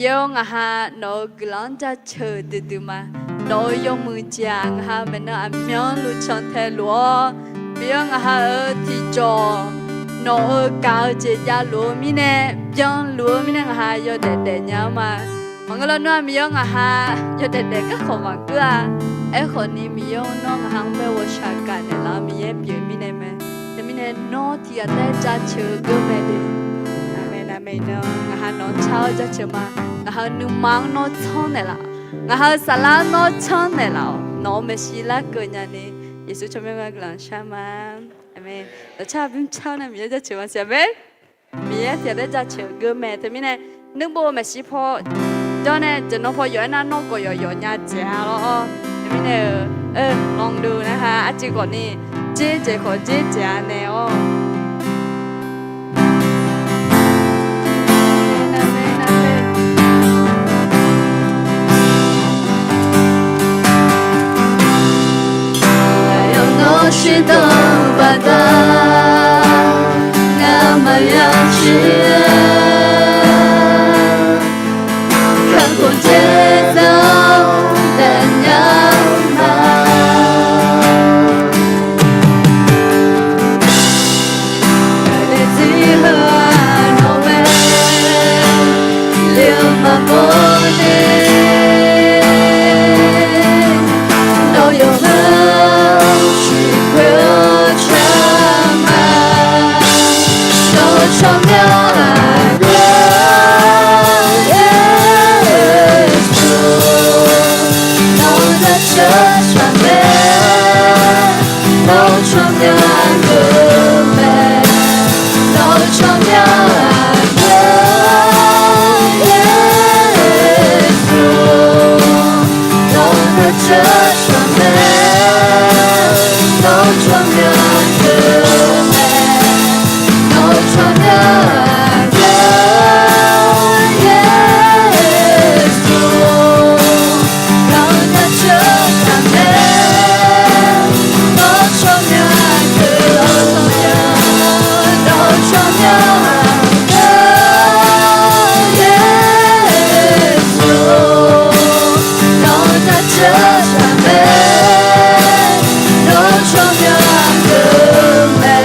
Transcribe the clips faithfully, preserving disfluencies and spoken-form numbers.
Miqyaer-or, ngaq ha nawq-euq guiqlanq-anr jaceuq duidui ma. Nawq-euq yawmuiq jeq-aq, ngaq ha maeqnan aqmyanluf cantae luf-awr, Miqyaer-or, ngaq ha-euq tiqjawq nawq-euq gaq-eu jeq javluf-eu mirnae, byanluf-eu mirnae ngaq ha yawdaef daef nya-eu ma. Maqngeur lar nar-aq, Miqyaer-or, ngaq ha yawdaef daef garkawv maqgeur-a. Aerkhawf ni Miqyaer-or, nawr ngaq ha-anr bae ghawqshaq gaq naeqlaf-eu Miqyaer pyeuf mirnae mae. Teumirnae nawr tiqghaq taef-aer jaceuq-eu geur mae de. Aqmeq, aqmeq. Iqnan ngaq ha nawq-anr car-awr jaceuq ma. Ngaq ha-euq nuima-anr nawr tsanr naeqlaf. Ngaq ha-euq saflar-anr nawr tsanr naeqlaf-awq. Nawq-euq maeqshi larkeuv nyani, Yeqsur tsawrmyanr guiqlanq shar ma. Aqmeq. Dawqcar bymr car-awr nae Miqyaer jaceuq ma siq. Aqmeq. Miqyaer tiqghaq taef-aer jaceuq geur mae. Teumirnae nuirbof maeqshi paw jawr nae jaqnan paw yawf-aer nar nawr gawq yawf yawf nya dzaeq-a lawr-awr. Teumirnae-euq, nganqduq narhaq arcuiv khawfni, dzer dzaeq khawf dzer dzaeq-a naeq-awr. Nawr shirdan baqda, ngamaf yasiq-a, kakhof dzer dar-awr daefnya ma. Aqdui zir heu-aq nawq mae, lef-eu maqmawr de. Nawq yawqha-anr ciqkhoer-awr car ma. Nawq-eu tsawrmyanr aqdui-a, Yeqsur, nawq-eu jaceuq shaq mae. Nawq-eu tsawrmyanr aqdui mae. Nawq-eu tsawrmyanr aqdui-a, Yeqsur, nawq-eu jaceuq shaq mae. Nawq-eu tsawrmyanr aqdui mae. Nawq-eu tsawrmyanr aqdui-a, Yeqsur, nawq-eu jaceuq shaq mae. Nawq-eu tsawrmyanr aqdui-a, nawq-eu tsawrmyanr aqdui-a, Yeqsur, nawq-eu jaceuq shaq mae. Nawq-eu tsawrmyanr aqdui mae.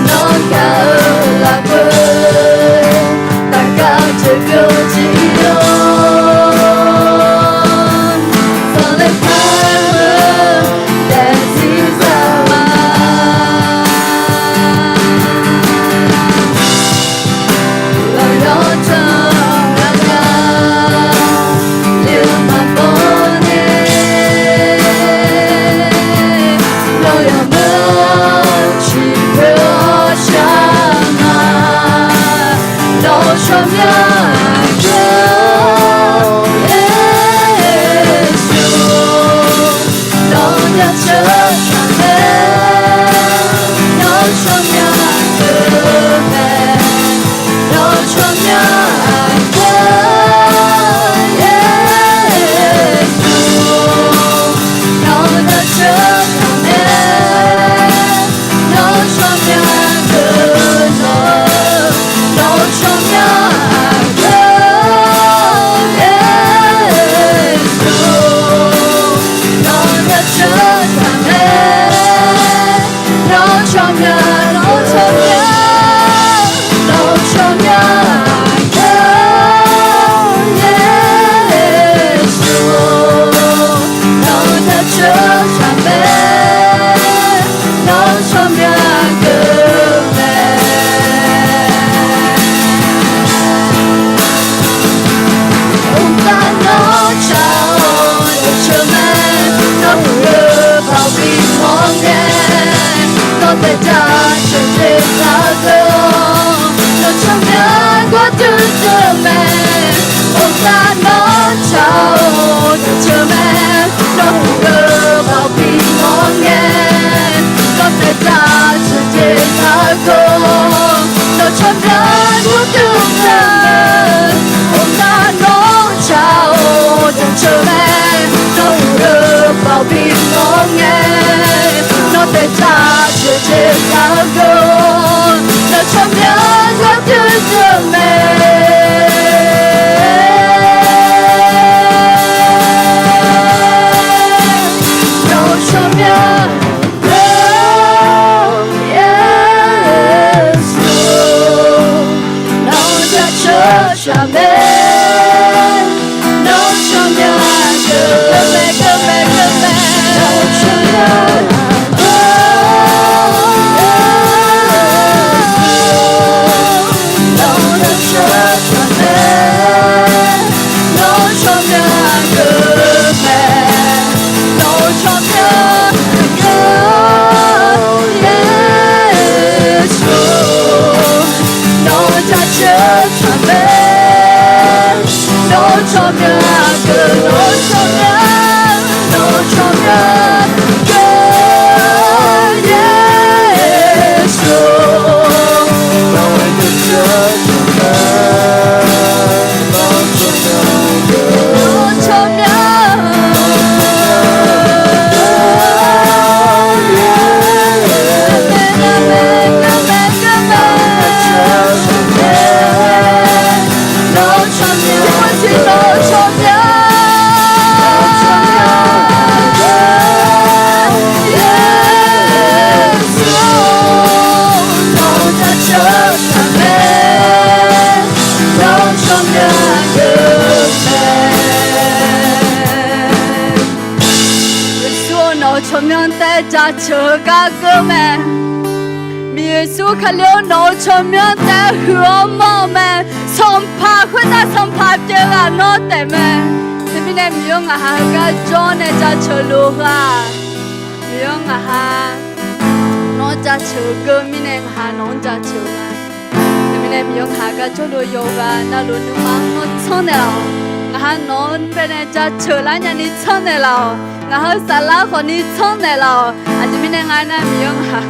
Nawr gaq-eu lafkhoer, taqgaq-eu jeq byov jir-awr, zanqler par-eu daefzir za ma. Lafyawr janr-eu aqda, lef-eu maqmawr de. Nawq yawqha-anr ciqkhoer-awr shar ma. Nawq-eu tsawrmyanr aqdui-a, Yeqsur, nawq-eu jaceuq shaq mae. Nawq-eu tsawrmyanr aqdui mae. Nawq-eu tsawrmyanr aqdui-a, Yeqsur, nawq-eu jaceuq shaq mae. Nawq-eu tsawrmyanr aqdui mae. Nawq-eu tsawrmyanr aqdui-a, Yeqsur, nawq-eu jaceuq shaq mae. Nawq-eu tsawrmyanr, nawq-eu tsawrmyanr, nawq-eu tsawrmyanr aqdui-a, Yeqsur, nawq-eu jaceuq shaq mae. Nawq-eu tsawrmyanr aqdui mae. Mqtav nawr tsaq-awr jaceuq mae. Nawr huiq-eu baoq bimawr ngae, nawr taef jaceuq jeq taq geur-awr, nawr tsawrmyanr gawr duidui mae. Mqtav nawr tsaq-awr jaceuq mae. Nawr huiq-eu baoq bimawr ngae, nawr taef jaceuq jeq taq geur-awr, nawr tsawrmyanr gawr duidui mae. Mqtav nawr tsaq-awr jaceuq mae. Nawr huiq-eu baoq bimawr ngae, nawr taef jaceuq jeq taq geur-awr, nawr tsawrmyanr Aqmeq. Nawr tsawrmyanr geuv mae, geuv mae, geuv mae. Nawr tsawrmyanr geuv mae. Nawr tsawrmyanr geuv mae. Nawr tsawrmyanr geuv, Yeqsur. Nawr jaceuq tsaq mae. Nawr tsawrmyanr geuv, nawr tsawrmyanr, nawr tsawrmyanr geuv, Yeqsur. Nawr jaceuq tsaq mae. Nawr tsawrmyanr geuv, nawr tsawrmyanr geuv, Yeqsur. Yeqsur-or, nawq-euq tsawrmyanr taef-aer jaceuq-eu gar geur mae. Miqyaer Yeqsur Kali-or, nawq-euq tsawrmyanr taef-aer huiq-awr manr-eu mae. Sanqpaq khoertav sanqpaq pyeuf-eu ghaq nawr taef mae. Teumirnae Miqyaer-or, ngaqha heugar jawr nae jaceuq luf-eu ghaq. Miqyaer-or, ngaqha nawr jaceuq-eu geur mirnae ngaqha nawq-anr jaceuq-eu ma. Teumirnae Miqyaer-or, ngaqha gar jawrluf-eu yawqghaq navluf nuima-anr nawr tsanr naeqlaf-awq. Ngaqha nawq-anr baenae jaceuq lar nyani tsanr naeqlaf-awq. Ngaqha-eu saflar khawfni tsanr naeqlaf-awq. Aqjeq mirnae nga aernar, Miqyaer-or, ngaqha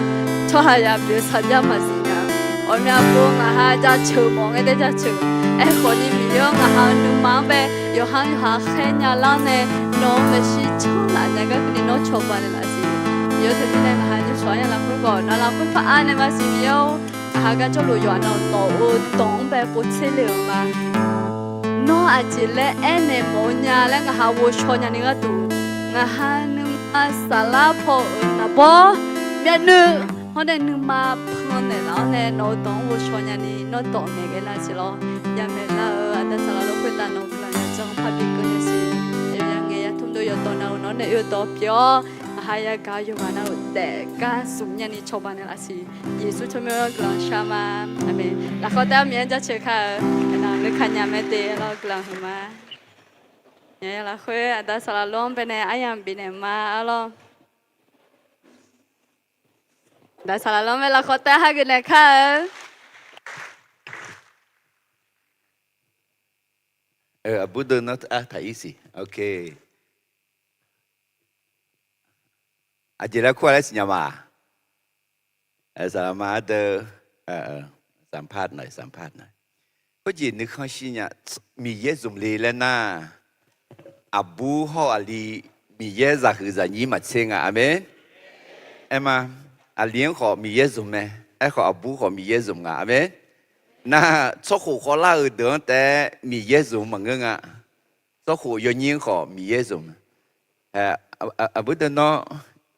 tsawrhaq yaq pyeuf-eu saqjax maqsiq nya. Ghawqmya pov ngaqha jaceuq mawf ngae taef-aer jaceuq. Aerkhawfni Miqyaer-or, ngaqha-eu nuima-anr bae yawqha-anr yawqha khaer nyalar nae nawq-euq maeqshi tsanr laf nya gar keuvni nawr cawba naeqlaf siq. Miqyaer-or, teumirnae ngaqha nymrshawq-anr ya lafkhoer khawf, nav lafkhoer par-a nae maqsiq Miqyaer-or, ngaqha gar jawrluf yawqha navluf nawq-euq dawq-anr bae povtser le-euq ma. Nawr aqjeq laer aernaeq mawf-eu nya laer ngaqha ghovshaw nyani gharduq, ngaqha nuima saflar paw-euq naqbawr myavnuiv hawr nae nuima pannaeq laf-awr nae nawq-euq dawq-anr ghovshaw nyani nawr dawq ngaeqghae lar siq lawr. Yamaeq lar-euq aqda saqlaq lor khoertav nawq-euq guiqlanq yawdzanr parbi keuv naeq siq. Yawqha ngaeq ya tmr dov yawqdawq navluf nawr nae oe-eu dawq pyeuf-awr, ngaqha yagaq-eu yawqghaq navluf taef gar zmq nyani cawba naeq laf siq. Yeqsur tsawrmyanr guiqlanq shar ma. Aqmeq. Lafkhawf taef-aer Miqyaer jaceuq kar-eu, aqnavluf ka nya mae de lawr guiqlanq huiq ma. Nya ya lafkhoer aqda saqlaq lor-anr baenae aryamq bifnaeq ma arlawr. Aqda saqlaq lor-anr bae lafkhawf taef-aer hageuf naeq kar-eu. Aqbur deuq nawr taq ir siq. Aqjeq laer kur-a laer siqnya ma. Saqlaq ma ardeuv, sanqpaq nae, sanqpaq nae. Khoerjeq nuikhanr shir nya, Miqyaer zmq le laer nar, aqbur hawr aqli Miqyaer zaqhuiq zaqnyir maqtser nga. Aqmeq. Aer ma, aqli-anr khawf Miqyaer zmq mae, aerkhawf aqbur khawf Miqyaer zmq nga. Aqmeq. Nar, tsawrkhof khawvlar-euq deuq-anr taef-aer Miqyaer zmq maqngeur nga. Tsawrkhof yawnyir-anr khawf Miqyaer zmq. Aqbur deuq nawr,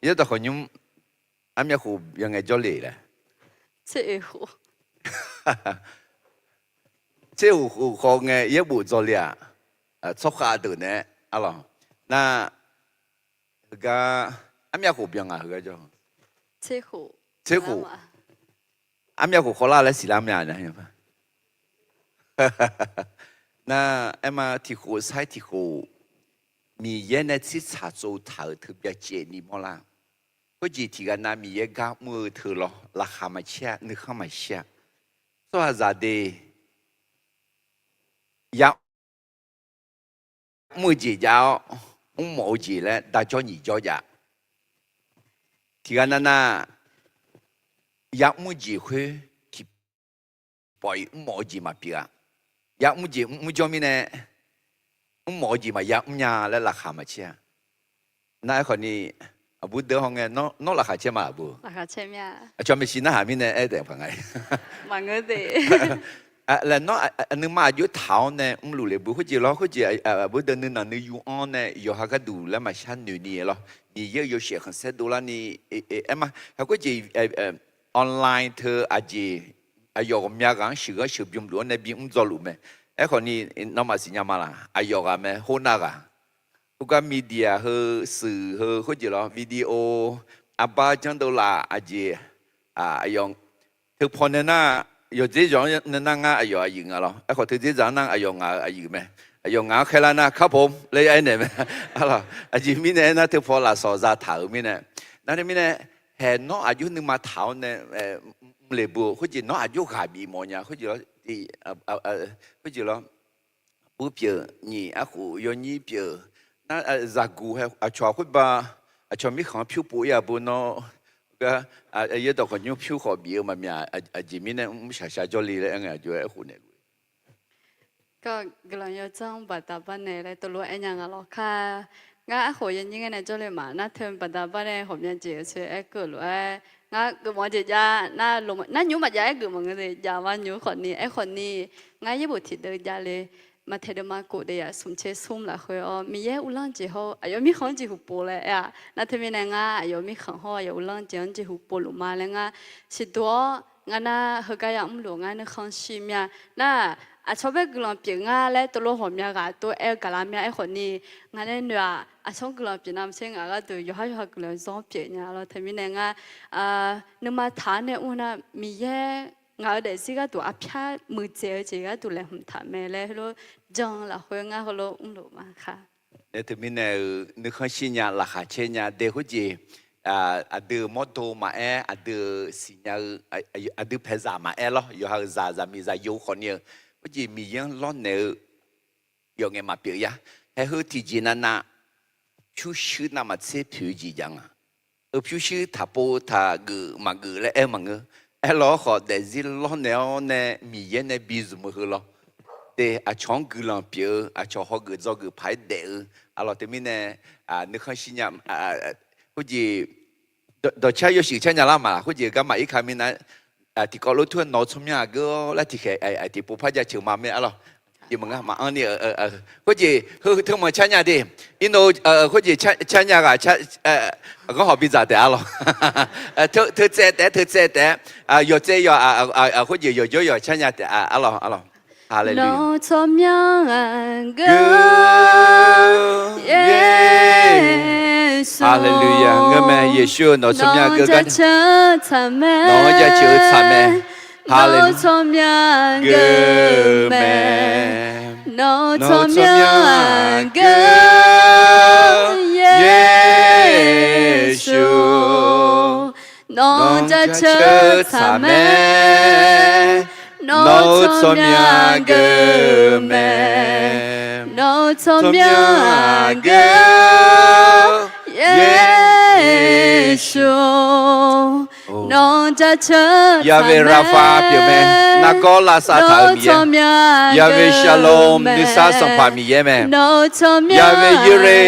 yaerdawq khawqnymr armyav khof byan ngae jawr le laer. Tser khof khof ngae yaerbof dzaw le-aq, tsawrkhav deuq nae-aer arlawq. Nar, heugar armyav khof byan nga heugar jawr. Tser khof. Armyav khof khawvlar laer siqlar mya. Nar, aer ma tiq khof sair tiq khof, Miqyaer nae tsirtsaq tsov taq-euq teu byacaevni mawrlar. Khoerjeq tiqghaq nav Miqyaer gar mr-eu teu lawr, laqkhaq maqcaer-a, nuikhanr maqshir-a. Tsawrhaqzaq de, ya mr-eu jeq jav-awr, mrmawf-eu jeq laer darjawr nyiq jawr jav. Tiqghaq nav nav, ya mr jeq khoer tiqpawf-iq mrmawf-eu jeq maqpyeuf-a. Ya mr jeq mr jawr mirnae, mrmawf-eu jeq maqya mrnya laer laqkhaq maqcaer-a. Nar aerkhawfni, aqbur deuq hawngae, nawr laqkhaq caer ma aqbur? Aqcawq maeqshi narhaq mirnae aer taef paq nga. Laer nawr nuima aqjox taq-awr nae mrluf le bur khoerjeq lawr, khoerjeq aqbur deuq nuinanq nuiyu anr nae yawqha gharduq laer maqshar noeqni lawr. Miqyaer-euq yawshaef khanqsaer dovlarni aer ma. Khoerjeq online teu aqjeq aqyawf ghawqmya ghaq-anr sheuqghanr sheuqbymr luf-anr nae bimr dzaw luf mae. Aerkhawf ni, nawmaf siqnya ma laq? Aqyawf ghaq mae, hor nar ghaq. Khoergar media heu, สื่อ heu khoerjeq lawr, video, arbar janrdov laf aqjeq, aqyawf, teupaw nae nar, yawqdzer yawq-anr nae nar ngar aqyawf aqyuif nga lawr. Aerkhawf teudzer dzaq-anr nar aqyawf ngaq-euq aqyuif mae. Aqyawf ngaq-anr khaerlar nar ครับผม laer aernaeq mae. Arlawq, aqjeq mirnae aernar teupaw lafsawq zataq-euq mirnae. Nar teumirnae, haeq nawr aqjox nuima taq-awr nae mr le bu-eu khoerjeq nawr aqjox ghaq bif mawf nya khoerjeq lawr, khoerjeq lawr. Bur pyeuf nyiq arkhof yawnyir pyeuf. Nar, zaqguq hae aqcawq khoerba, aqcawq mirkhanq-anr pyur pov-ir-a bu nawr, gar, yaerdawq khawf nymr pyur khawf bif-eu maqmyaq, aqjeq mirnae mr shaqshaq jawrle laer aer ngae aqjox-aer aerkhof naeq luf-eu Guiqlanq yawdzanr baqda barnae laer teulof-aer aer nya nga lawr ka. Ngar arkhof yawnyir ngae nae jawrle maf nar teu baqda barnae ghawqmya jeq-eu teu aer keuv lof-aer ngar geufmawf-eu jeq jav nar, nar nymr maqjav-aer geufmawf ngeur de jav ma nymr khawf ni aerkhawf ni, ngar yaerbof tiqdeuv jav le. Maqtaeq deuvma kof deuv yaf smq tser smr lafkhoer-awr Miqyaer uvlanr jeq hawr-eu aqyawf mirkhanq-anr jeqhuq pov laer aer-a. Nar teumirnae ngar aqyawf mirkhanq hawr-eu aqyawf uvlanr jeq-anr jeqhuq pov luf ma laer ngar siqduq-awr ngar nar heugar yamr luf ngar nuikhanr shir mya. Nar-aq, aqcawq bae guiqlanq pyeuf nga laer teulof ghawqmya ghaq tov-aer gaqlar mya aerkhawf ni, ngaq nae noeq-aq aqcawq-anr guiqlanq pyeuf navmaqtser ngaq gharduq yawqhar yawqha guiqlanq zanr pyeuf nya lawr. Teumirnae ngar nuima taq-awr nae mr nar Miqyaer ngaq-euq daefzir gharduq arpyar muiqdzaeq-eu jeq gharduq laeqhmq taq mae laer heulof jan lafkhoer ngar heulof mrluf ma ka. Nae teumirnae-euq nuikhanr shir nya laqkhaq caer nya de khoerjeq, aqdui-euq mawrdo maqaer, aqdui-euq siqnya-eu, aqdui paeqzaq maqaer lawr, yawqha-euq zaq zaqmiq zaqyo khawf ni-eu, khoerjeq Miqyaer-anr lawrnaeq-eu yawf ngae maqpyeuf ya. Haeq heu tiqjeq navnav pyurshuir navmaqtser poeq-eu jeq jav nga. Eu pyurshuir taqpov taqgeuf maqgeuf laer aer-eu maqngeur. Aerlawr khawf daefzir lawrnaeq-awr nae Miqyaer nae bizmq-eu heu lawr. De aqcawq-anr guiqlanq pyeuf-eu aqcawq hawgeuf dzawgeuf paq-aer daef-eu, aqlawq teumirnae nuikhanr shir nya, khoerjeq dawqcar yawshuif car nya lar maqlaq, khoerjeq garma irka mirnae, tiqkawv lof tur-aer nawq-eu tsawrmyanr aqgeu-awr lar tiqkhaeq tiqpov par jaceuq ma mae arlawq. Jeq maqnga maqanr ni, khoerjeq heu teumanq car nya de. Irnov khoerjeq car nya ghaq, aqghanr hawq bidzaq taef arlawq. Teutsaev taef-aer, teutsaev taef-aer, yawqtsaev yawq, khoerjeq yawqjawr yawq car nya taef arlawq, arlawq. Haleluya. Nawq-eu tsawrmyanr aqgeu, Yeqsur. Haleluya. Ngeur mae Yeqsur-eu nawq-eu tsawrmyanr aqgeu gar, nawq-anr jaceuq-eu tsaq mae. Haleluya. Nawq-eu tsawrmyanr aqgeu mae. Nawq-eu tsawrmyanr aqgeu, Yeqsur. Nawq-anr jaceuq tsaq mae. Nawq-eu tsawrmyanr aqgeu mae. Nawq-eu tsawrmyanr aqgeu, Yeqsur. Nawq-anr jaceuq Yahweh Rapha pyeuf mae. Nargawr lavsav taq-euq Miqyaer. Yahweh Shalom nuisar sanqpaq Miqyaer mae. Yahweh Yire,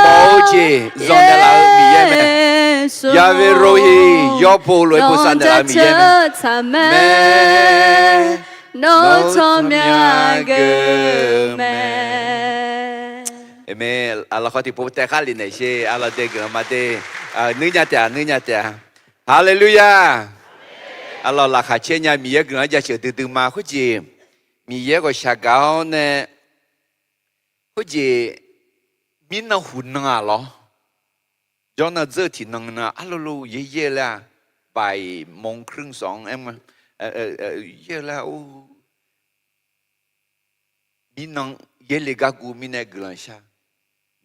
mawf-eu jeq zanqnaeq laf-eu Miqyaer mae. Yahweh Rohi, yawr pov lof-aer bosav naeq laf-eu Miqyaer mae. Nawq-eu tsawrmyanr aqgeu mae. Aqmeq. Lafkhawf tiqpov taev khar lef naeq sher. Arlawq de guiqlanq ma de. Nuir nya taef-a, nuir nya taef-a. Haleluya. Arlawq laqkhaq caer nya Miqyaer guiqlanq-anr jaceuq duidui ma khoerjeq, Miqyaer ghawqshaq gaq-awr nae khoerjeq mirnan huq nan-aq lawr. Jawrnan dzeur-eu tiqnan nan arlolo yaer yaer-eu laer-aq, บ่ายโมงครึ่ง sawq-anr aer ma, yaer-eu laer-aq, mirnan yaerle garguv mirnae guiqlanq shar.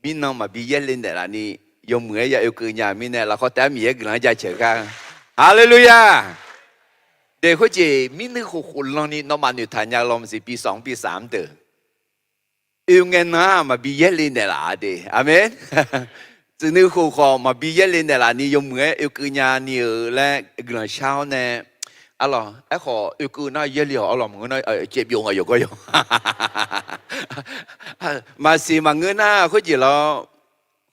Mirnan maqbi yaerle naeqlaf ni yawmuiq-aer ya oekeuv nya mirnae lafkhawf taef-aer Miqyaer guiqlanq-anr jaceuq gar. Haleluya. De khoerjeq mirnuiv khof khof lan ni nawmaf noeqtaq nya-eu lawmaqsiq bi sawq-anr bi saf-anr deuq oe ngae nan-aq maqbi yaerle naeqlaf-a de. Aqmeq. Tsuif nuiv khof khawf maqbi yaerle naeqlaf ni yawmuiq-aer oekeuv nya ni-euq laer guiqlanq shar-awr nae, arlawq aerkhawf oekeuv nar yaerle-awq arlawq maqngeur nar caev byov nga yawqgawr yawq. Maqsiq maqngeur nar khoerjeq lawr,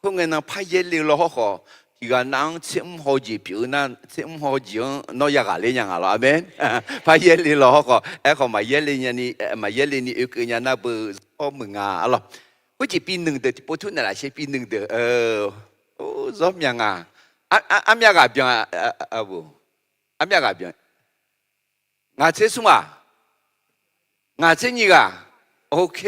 khoerngae nan par yaerle law hawrkhawf, tiqghaq nav-anr tser mr haw jeq pyeuf-eu nar, tser mr haw jeq-anr nawr yaghaq ler nya nga lawr. Aqmeq. Par yaerle law hawrkhawf, aerkhawf maqyaerle nya ni, maqyaerle ni oekeuv nya nar beu zawr muiq nga arlawq. Khoerjeq bi nuiq deuq tiqpov tur naeqlaf sher bi nuiq deuq. Zawr mya nga. Armyav ghaq byan, armyav ghaq byan. Ngaq tser smr-aq? Ngaq tser nyiq ghaq. Ok.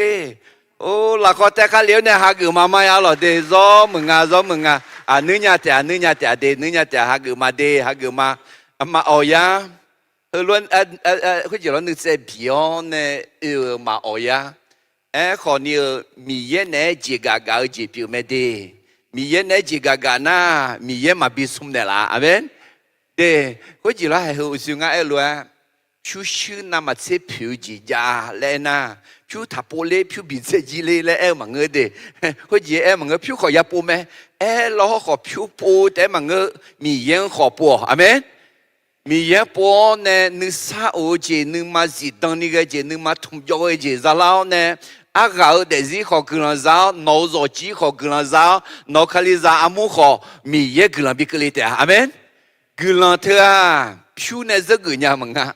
Or, lafkawv taev kali-awr nae hageuf ma ma ya lawq de, zawr meuq nga, zawr meuq nga. Aqnuir nya taef, aqnuir nya taef, aqde nuir nya taef, hageuf ma de, hageuf ma. Maqawq ya. Heulof, khoerjeq lawr nuitsaev biq-awr nae oe-euq maqawq ya. Aerkhawf ni-eu Miqyaer naeq-aer jeqgaf gaf-eu jeq pyeuf mae de. Miqyaer naeq-aer jeqgaf gaf nar, Miqyaer maqbi smr naeqlaf. Aqmeq. De, khoerjeq lawr haeq heu uqshoe ngar aer lof-aer, pyurshuir navmaqtser poeq-eu jeq jav-a laer aernar, pyur taqpov ler, pyur biqdzae jir ler laer aer-eu maqngeur de. Khoerjeq aer maqngeur, pyur khawf ya pov mae. Aerlawr khawf pyur pov taef-aer maqngeur, Miqyaer-anr khawf pov-awq. Aqmeq. Miqyaer pov-awr nae nuisar of-eu jeq, nuima zifdan ni ghae jeq, nuima tmq jawv ghae jeq zalar-awr nae, arghaq-euq daefzir khawf guiqlanq za-awr, nawq-euq zawqjir khawf guiqlanq za-awr, nawq-euq kalizaq armur khawf Miqyaer guiqlanq bi keuvle taef-a. Aqmeq. Guiqlanq teu-aq, pyur nae zeur geuf nya maqnga.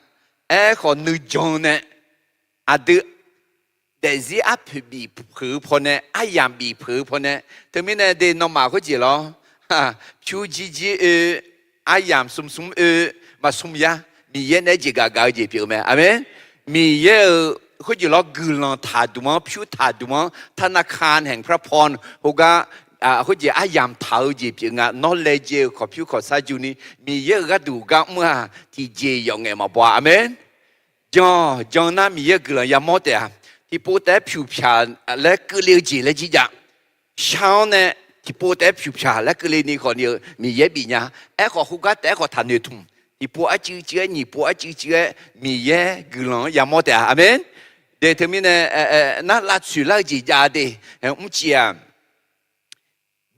Aerkhawf nuijan nae, aqdui daefzir arpoeq bif peuq-eu pawnae, aryamq bif peuq-eu pawnae, teumirnae de nawmaf khoerjeq lawr, pyur jir jir oe, aryamq smr smr oe, maqsmr ya. Miqyaer naeq-aer jeqgaf gaf-eu jeq pyeuf-eu mae. Aqmeq. Miqyaer-euq khoerjeq lawr guiqlanq taqdmq-anr, pyur taqdmq-anr, ธนาคารแห่งพระพร khoergar, khoerjeq aryamq taq-eu jeq pyeuf nga. Nawr laejae-eu khawf pyur khawf sar jur ni, Miqyaer-euq gharduq gar mr-aq, tiqjeq yawf ngaef maqbaw-a. Aqmeq. Jan, jan nar Miqyaer-euq guiqlanq yamawr taef-a. Tiqpov taef-aer pyuq pyaq laer keuvle-eu jeq laer jir jav. Shar-awr nae, tiqpov taef-aer pyuq pyaq laer keuvle ni khawf ni-eu Miqyaer bif nya. Aerkhawf khoergar taef-aer khawf taqnoeq tmq. Tiqpov arcuiv cuiv-aer, nyiq pov arcuiv cuiv-aer Miqyaer guiqlanq-anr yamawr taef-a. Aqmeq. De teumirnae, nar lavtsoeq lar-eu jeq jav de. Mrciq-aq,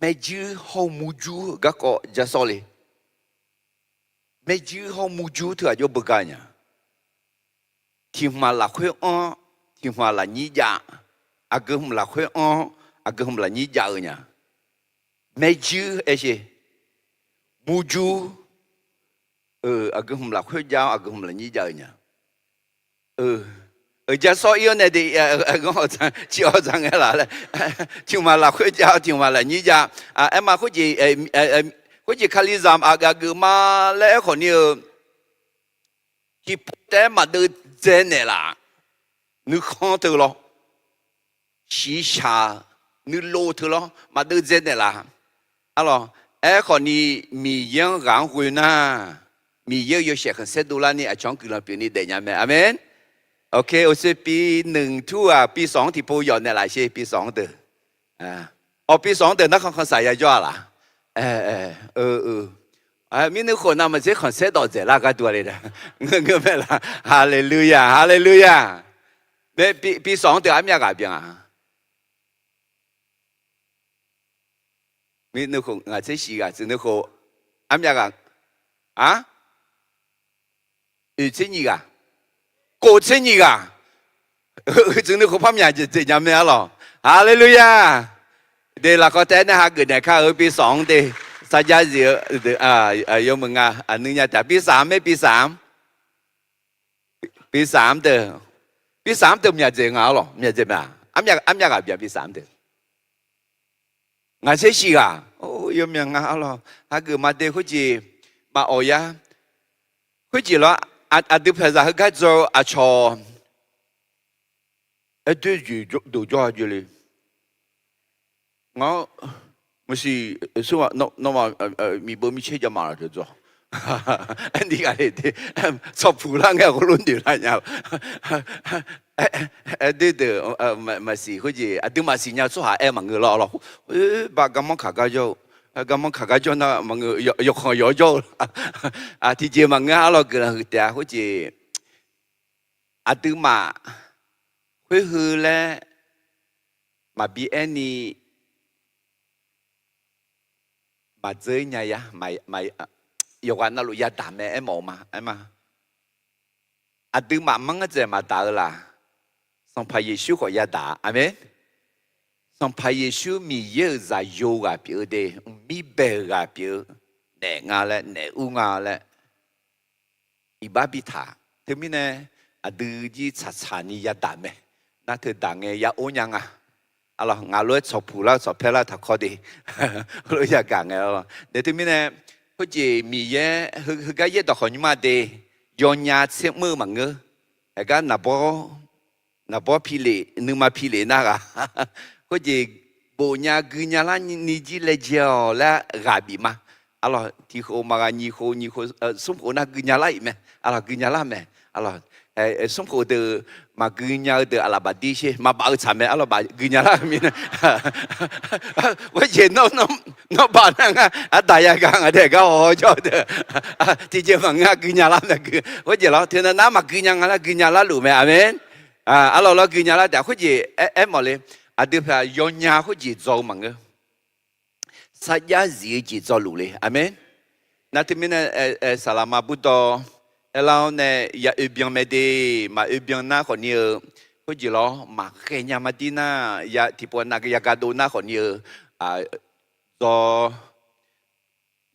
maerjuir hawr-eu murjur-eu garkawv ja sawr le. Maerjuir hawr-eu murjur teughaq jawr beugar nya. Tiq hmq-aq lafkhoer anr, tiq hmq-aq lafnyir jav. Aqgeu hmq lafkhoer anr, aqgeu hmq lafnyir jav-eu nya. Maerjuir aer sher. Murjur, aqgeu hmq lafkhoer jav-awr, aqgeu hmq lafnyir jav-eu nya. Euq, ja sawr ir-awr nae de, ciq-awr dzaq ngae laf laer. Tiq hmq-aq lafkhoer jav-awr, tiq hmq-aq lafnyir jav. Aerma khoerjeq, khoerjeq kalizaq aqgaf geuf ma laer aerkhawf ni-eu, tiqpov taef-aer maqdeuv dzae naeqlaf. Nuikhanr teu lawr, shiqshaq nuilov teu lawr maqdeuv dzae naeqlaf. Arlawq, aerkhawf ni Miqyaer-anr ghaq-anr ghoe nar, Miqyaer-euq yawshaef khanqsaer dovlar ni aqcawq-anr guiqlanq pyeuf ni daefnya mae. Aqmeq. Ok, โอเค ปีหนึ่ง tur-aq ปีสอง-anr tiqpov yawf naeqlaf sher, ปีสอง deuq. Awq, ปีสอง deuq narkhan khanqsaq yajawr-a laf. Mirnuikhof navmaqtser khanqsaer dawqdzaeq lar gharduq-a le. Ngeur mae laf. Haleluya, haleluya. ปีสอง deuq armyav ghaq byan-a. Mirnuikhof ngaq tser shiq ghaq tsuif nuikhof armyav ghaq, a, oeq tser nyiq ghaq, kof tser nyiq ghaq, tsuif nuikhof par myaq jeq dzaeq nya mae arlawq. Haleluya. De lafkawv taef-aer nae hageuf naeq kar-eu ปีสอง de, sarjax zif-eu, yawmuiq nga, aqnuiv nya taef. ปีสาม mae, ปีสาม deuq, ปีสาม deuq myaq dzaeq nga arlawq, myaq dzaeq mae. Armyav ghaq byan ปีสาม deuq. Ngaq tser shiq ghaq, yawmyaq nga arlawq. Hageuf ma de khoerjeq maqawq ya. Khoerjeq lawr, aqdui paqzaq heugar dzaw-eu aqcawq, aer doer jeq doq jawr-a jeq le. Ngaq-anr maqsiq, nawmaf miqbeuv micaer jav maqlaq deuq dzaw. Aerni ghaq le de, tsawrpuq lar ngae heulof noeq lar nya. Aer doer deuq maqsiq khoerjeq, aqdui maqsiq nya-eu tsawrhaq aer maqngeur lawr lawr. Oe, ba garmanr kaq gar jawr-eu, garmanr kaq gar jawr nar maqngeur, yawkhanq yawq jawr-eu. Tiqjeq maqngeur arlawq, guiqlanq huiq taef-a khoerjeq. Aqduimaf khoer heu laer maqbi aer ni maqdzeur nya ya. Yawqghaq navluf yadaq mae aermawf-eu ma, aer ma. Aqduimaf manr-anr dzaeq maqdaq-eu laf. Sanqpaq Yeqsur khawf yadaq-a. Aqmeq. Sanqpaq Yeqsur Miqyaer-euq zaqyo ghaq pyeuf-eu de, mqmir bae-euq ghaq pyeuf-eu, naef nga laer, naef ur nga laer iqbax bitaq. Teumirnae aqdui jir tsaqtsaq ni yadaq mae. Nar teudaq ngae ya or nya nga. Arlawq, ngaq lof-aer tsawqpuq lar-eu tsawqpaer lar taqkawr de, lof yagaq ngae arlawq. Naef teumirnae khoerjeq Miqyaer heugar yaerdawq khawf nymrma de, yawnya tser mr-eu maqngeur. Aqgar naqbawr naqbawr pilef nuima pilef nar ghaq, khoerjeq bofnya guinya lar ni jir laejae-awq laer ghaq bif ma. Arlawq, tiq khof maqghaq nyiq khof, nyiq khof smr khof nar guinya lar-iq mae. Arlawq, guinya lar mae. Arlawq, smr khof deuq maqguinya-eu deuq aqlaf bafdir sher maqbaf-eu tsaq mae. Arlawq, baf guinya lar-eu mirnae khoerjeq nawr baf nar ngar aqdaq yagaq ngaq dae gar haw jawr-eu deuq tiqjeq maqngeur-a, guinya lar mae. Khoerjeq lawr teunav nar maqguinya nga laer guinya larluf mae. Aqmeq. Arlawq, lawr guinya lar taef khoerjeq aermawf le. Aqdui paq yawnya khoerjeq dzaw-eu maqngeur. Sarjax zif-eu jeq dzaw luf le. Aqmeq. Nar teumirnae saqlaqma burdawr aerlar-awr nae ya oe byan mae de, maq oe byan nar khawfni-eu khoerjeq lawr maqkhaeq nya ma dir nar, tiqpov nav yaga dov nar khawfni-eu dzaw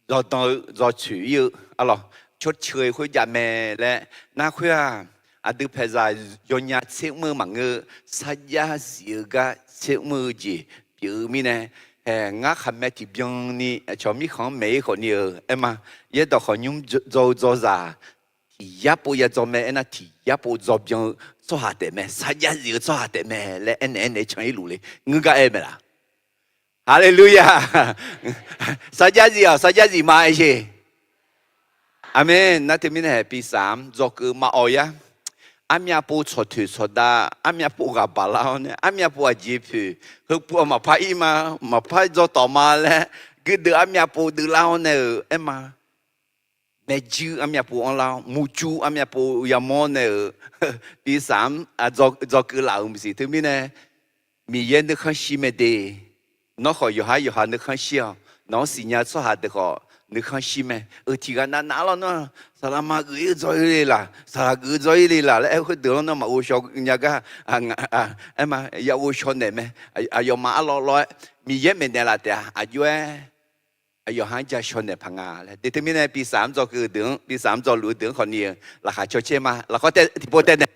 dzaw dan-eu dzaw tsoeq ir-eu, arlawq, cawrceuq-eu khoerjav mae laer nar khoer-aq, aqdui paeqzaq yawnya tser mr-eu maqngeur, sarjax zif-eu gar tser mr-eu jeq pyeuf-eu mirnae, haeq ngar khaqmae tiqbyan ni aqcawq mirkhanq-anr maeq-ir khawfni-eu aerma, yaerdawq khawqnymr dzaw-eu dzawzaq tiq yar pov ya dzaw mae aernar, tiq yar pov dzaw byan-eu tsawrhaq taef mae, sarjax zif-eu tsawrhaq taef mae laer aernaeq aernaeq can-ir luf le. Ngeur gar aer mae laf? Haleluya! Sarjax zif-awq, sarjax zif ma aer jeq. Aqmeq. Nar teumirnae haeq piqsaq-anr dzawgeuf maqawq yar. Armyav pov tsawqtoeq tsawqdav, armyav pov ghaq baq lar-awr nae, armyav pov aqjeq poeq, heupov-aq maqpar ir ma, maqpar dzaw tawf ma laer, guirdeuv armyav pov deuv lar-awr nae-euq aerma, maeqjuir armyav pov anrlar-awr, murjur armyav pov yamawr nae-euq piqsaq-anr dzawgeuf laf-euq maqsiq. Teumirnae Miqyaer nuikhanr shir mae de. Nawr khawf yawqhar yawqha nuikhanr shir-awq. Nawq-anr siqnya-eu tsawrhaq deuq khawf nuikhanr shir mae. Euq tiq ghaq navnav lawr nar, saqlaqma geuf-ir dzaw-ir le laq, saqlaq geuf-eu dzaw-ir le laq laer aer khoerdeuq lawr nar maqghovshaw nya gar, aerma ya ghovshaw naeq mae. Aqyawfmaf arlawr lawr-aer Miqyaer maeqnaeq laf taef-a. Aqjox-aer aqyawf-anr ja shaw naeq paq nga laer. De teumirnae piqsaq-anr dzawgeuf deuq-anr, piqsaq-anr dzawluf-eu deuq-anr khawfni-eu laqkhaq caw caer ma. Lafkhoer tiqpov taev naeq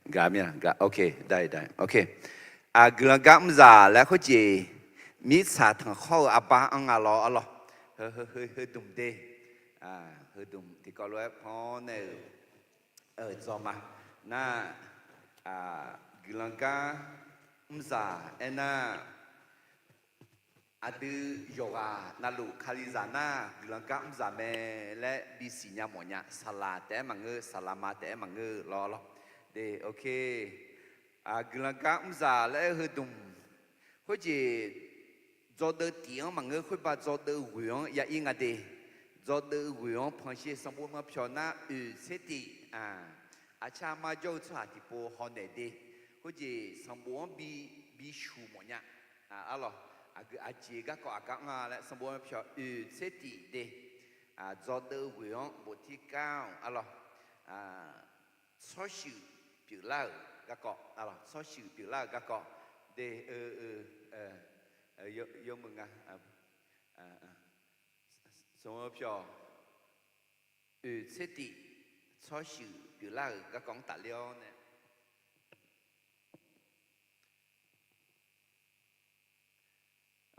Gaq mir-a, gaq, ok, dai, dai, ok. Guiqlanq gar mrzaq laer khoerjeq, mirtsaq tanqkhawr-eu arbar anr nga lawr arlawr. Heudmq de, heudmq tiqkawv lof-aer pan nae-euq dzaw ma. Nar, guiqlanq gar mrzaq aernar, aqdui yawqghaq navluf Kalizaq nar guiqlanq gar mrzaq mae laer bisiq nya mawfnya. Saqlaq taef-aer maqngeur, saqlaqma taef-aer maqngeur lawr lawr. De, ok. Guiqlanq gar mrzaq laer heudmq khoerjeq dzawdeuv tif-anr maqngeur, khoerba dzawdeuv ghoeq-anr ya ir nga de. Dzawdeuv ghoeq-anr pansher sanqbof manr pyawq nar oeq tser tif, aqcar mar jawr-eu tsawrhaq tiqpov hawnaeq de. Khoerjeq sanqbof-anr bi, bi shuq mawfnya. Arlawq, aqgeu aqjeq garkawv aqgar anr-a laer sanqbof manr pyawq oeq tser tif de. Dzawdeuv ghoeq-anr bof tir kar-awq arlawq. Tsawrshuif pyeuflar-euq garkawv, tsawrshuif pyeuflar-euq garkawv de, yawmuiq nga. Sanqbof pyawq oeq tser tif, tsawrshuif pyeuflar-euq garkawv-anr tafler-awr nae.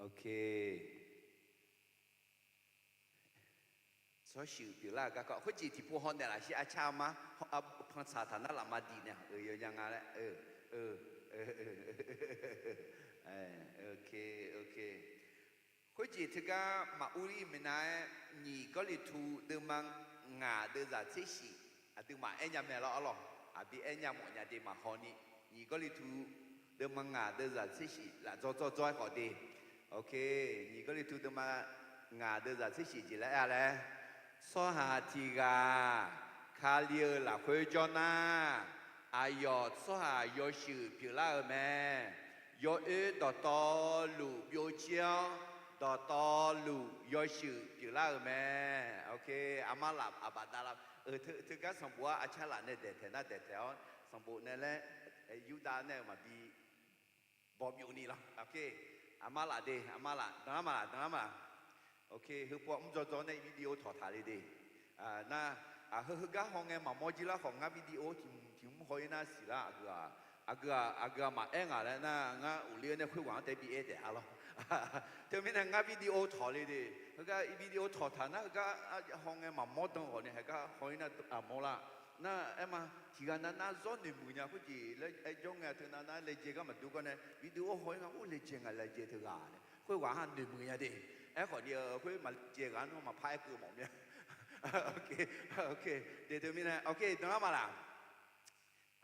Ok. Tsawrshuif pyeuflar-euq garkawv khoerjeq tiqpov hawnaeq lafshir arcar mar pantsaq taq nar lafma diq nae-a, yawnya nga laer. Ok, ok. Khoerjeq teugar maqur-ir maeqnav-aer, nyiq Gawrliqtu deuvma ngaq deuvzaq tser shif, aqduimaf aernya mae lawr arlawq. Aqbi aernya mawfnya de maqhaw ni. Nyiq Gawrliqtu deuvma ngaq deuvzaq tser shif laf dzaw dzaw dzaw-aer khawf de. Ok, nyiq Gawrliqtu deuvma ngaq deuvzaq tser shif jeq laer aer-a laer, tsawrhaq tiq ghaq Kali-euq lafkhoer jawr nar, aqyawf tsawrhaq yawshuif pyeuflar-euq mae. Yawoer dawqtawvluf byovjir-awr, dawqtawvluf yawshuif pyeuflar-euq mae. Ok, armar laf aqbaf davlar-eu teugar sanqbof-ar arcar laf nae daeqtaeq nar daeqtaeq-awr sanqbof nae laer, Yurdav nae-euq maqbi bawqbyov ni lar. Aqma laf de, aqma laf, danqlar ma laf, danqlar ma laf. Ok, heupov mr dzaw dzaw nae video tawqtaq le de. Nar, heu heugar hawngae maqmawr jir lar khawf, ngar video tiq mq tiq mr haw-ir nar siqlar, aqgeu-aq, aqgeu-aq maqaer ngaq laer nar, ngar uqler-eu nae khoerghaq-anr tae bi aer taef-a lawr. Teumirnae ngar video tawq le de. Heugar video tawqtaq nar, heugar hawngae maqmawr dan ghawq ni, heugar haw-ir nar aqmawr lar. Nar aer ma, tiq ghaq nav nar zawr noeqmuiq nya khoerjeq laer aer jawr ngae, teu nav nar laejae gar maqdur gar nae video haw-ir nga, or laejae nga laejae teughaq nae khoerghaq-anr noeqmuiq nya de. Aerkhawf ni-eu khoer maqlaejae ghaq-anr nawr maqpar aer keuv mawf mir-a. Ok, ok, de teumirnae ok danqlar ma laf.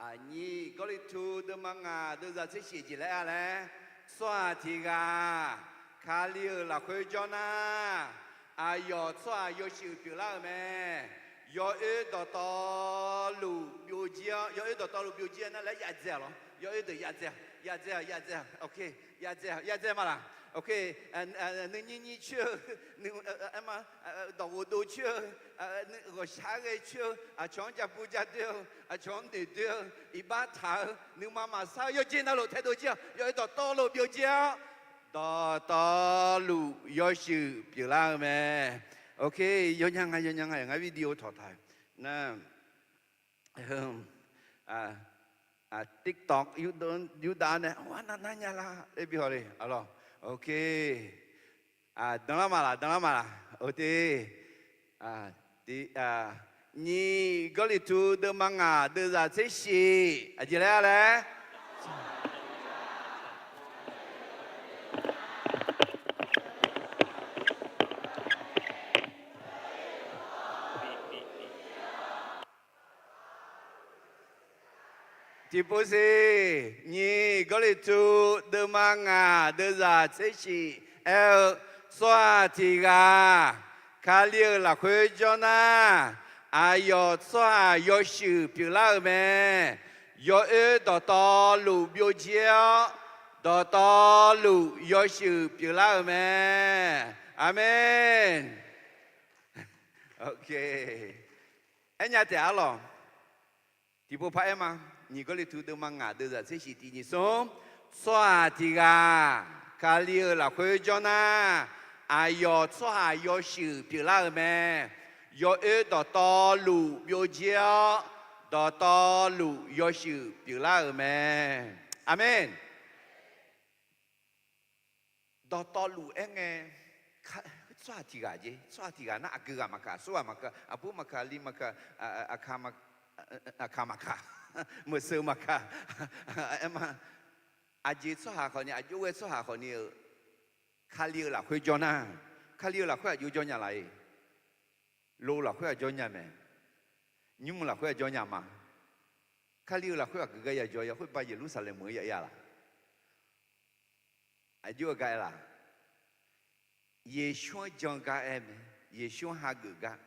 Aqnyir Gawrliqtu deuvma ngaq deuvzaq tser shif jeq laer-a laer, tsawrhaq tiq ghaq Kali-euq lafkhoer jawr nar, aqyawf tsawrhaq yawshuif pyeuflar-euq mae. Yawoer dawqtawvluf byovjir-awr, yawoer dawqtawvluf byovjir-awr nar laer yadzae-awq lawr. Yawoer deuq yadzae-awq, yadzae-awq, yadzae-awq, ok, yadzae-awq, yadzae ma laq. Ok, nuinyir nyir coer-eu, aer ma, dawqghof dov coer-eu, ghawqshaq ghae coer-eu, aqcawq-anr jabu jadoer-eu, aqcawq-anr noeqdoer-eu, iqbax taq-eu, nuima maqsar-eu yawqjeq navluf taedov jir-awq. Yawoer dawqtawvluf byovjir-awr, dawqtawvluf yawshuif pyeuflar-eu mae. Ok, yawnya nga, yawnya nga, ngar video tawqtaq nar, TikTok yurdav nae ghaq nav nar nya la laer bi haw le, aqlawq. Ok, danqlar ma laq, danqlar ma laq. Ote, nyiq Gawrliqtu deuvma ngaq deuvzaq tser shif aqjeq laer-a laer Tiqpov siq, nyiq Gawrliqtu deuvma ngaq deuvzaq tser shif aer-eu, tsawrhaq tiq ghaq Kali-euq lafkhoer jawr nar, aqyawf tsawrhaq yawshuif pyeuflar-euq mae. Yawoer dawqtawvluf byovjir-awr, dawqtawvluf yawshuif pyeuflar-euq mae. Aqmeq. Ok. Aernya taef-a lawq. Tiqpov par aer ma. Nyiq Gawrliqtu deuvma ngaq deuvzaq tser shif tiq nyiq smr, tsawrhaq tiq ghaq Kali-euq lafkhoer jawr nar, aqyawf tsawrhaq yawshuif pyeuflar-euq mae. Yawoer dawqtawvluf byovjir-awr, dawqtawvluf yawshuif pyeuflar-euq mae. Aqmeq. Dawqtawvluf aer ngae, tsawrhaq tiq ghaq jeq, tsawrhaq tiq ghaq nar aqgeu ghaq maqkaq, aqsur ghaq maqkaq, aqbur maqkaq, li maqkaq, aqkaq maqkaq, meuqseuq maqkaq, aer ma. Aqjeq tsawrhaq khawf ni, aqjox ghae tsawrhaq khawf ni-eu, Kali-euq lafkhoer jawr nar, Kali-euq lafkhoer aqjox jawr nya laf-iq, lo lafkhoer aqjawr nya mae, nymr lafkhoer aqjawr nya ma. Kali-euq lafkhoer aqgeu gar ya jawr ya khoer ba Yeqlursaqlaeq meuq-eu ya ya laq? Aqjox-eu gar aer laq? Yeqsur-anr jan gar aer mae. Yeqsur-anr hageuf gar.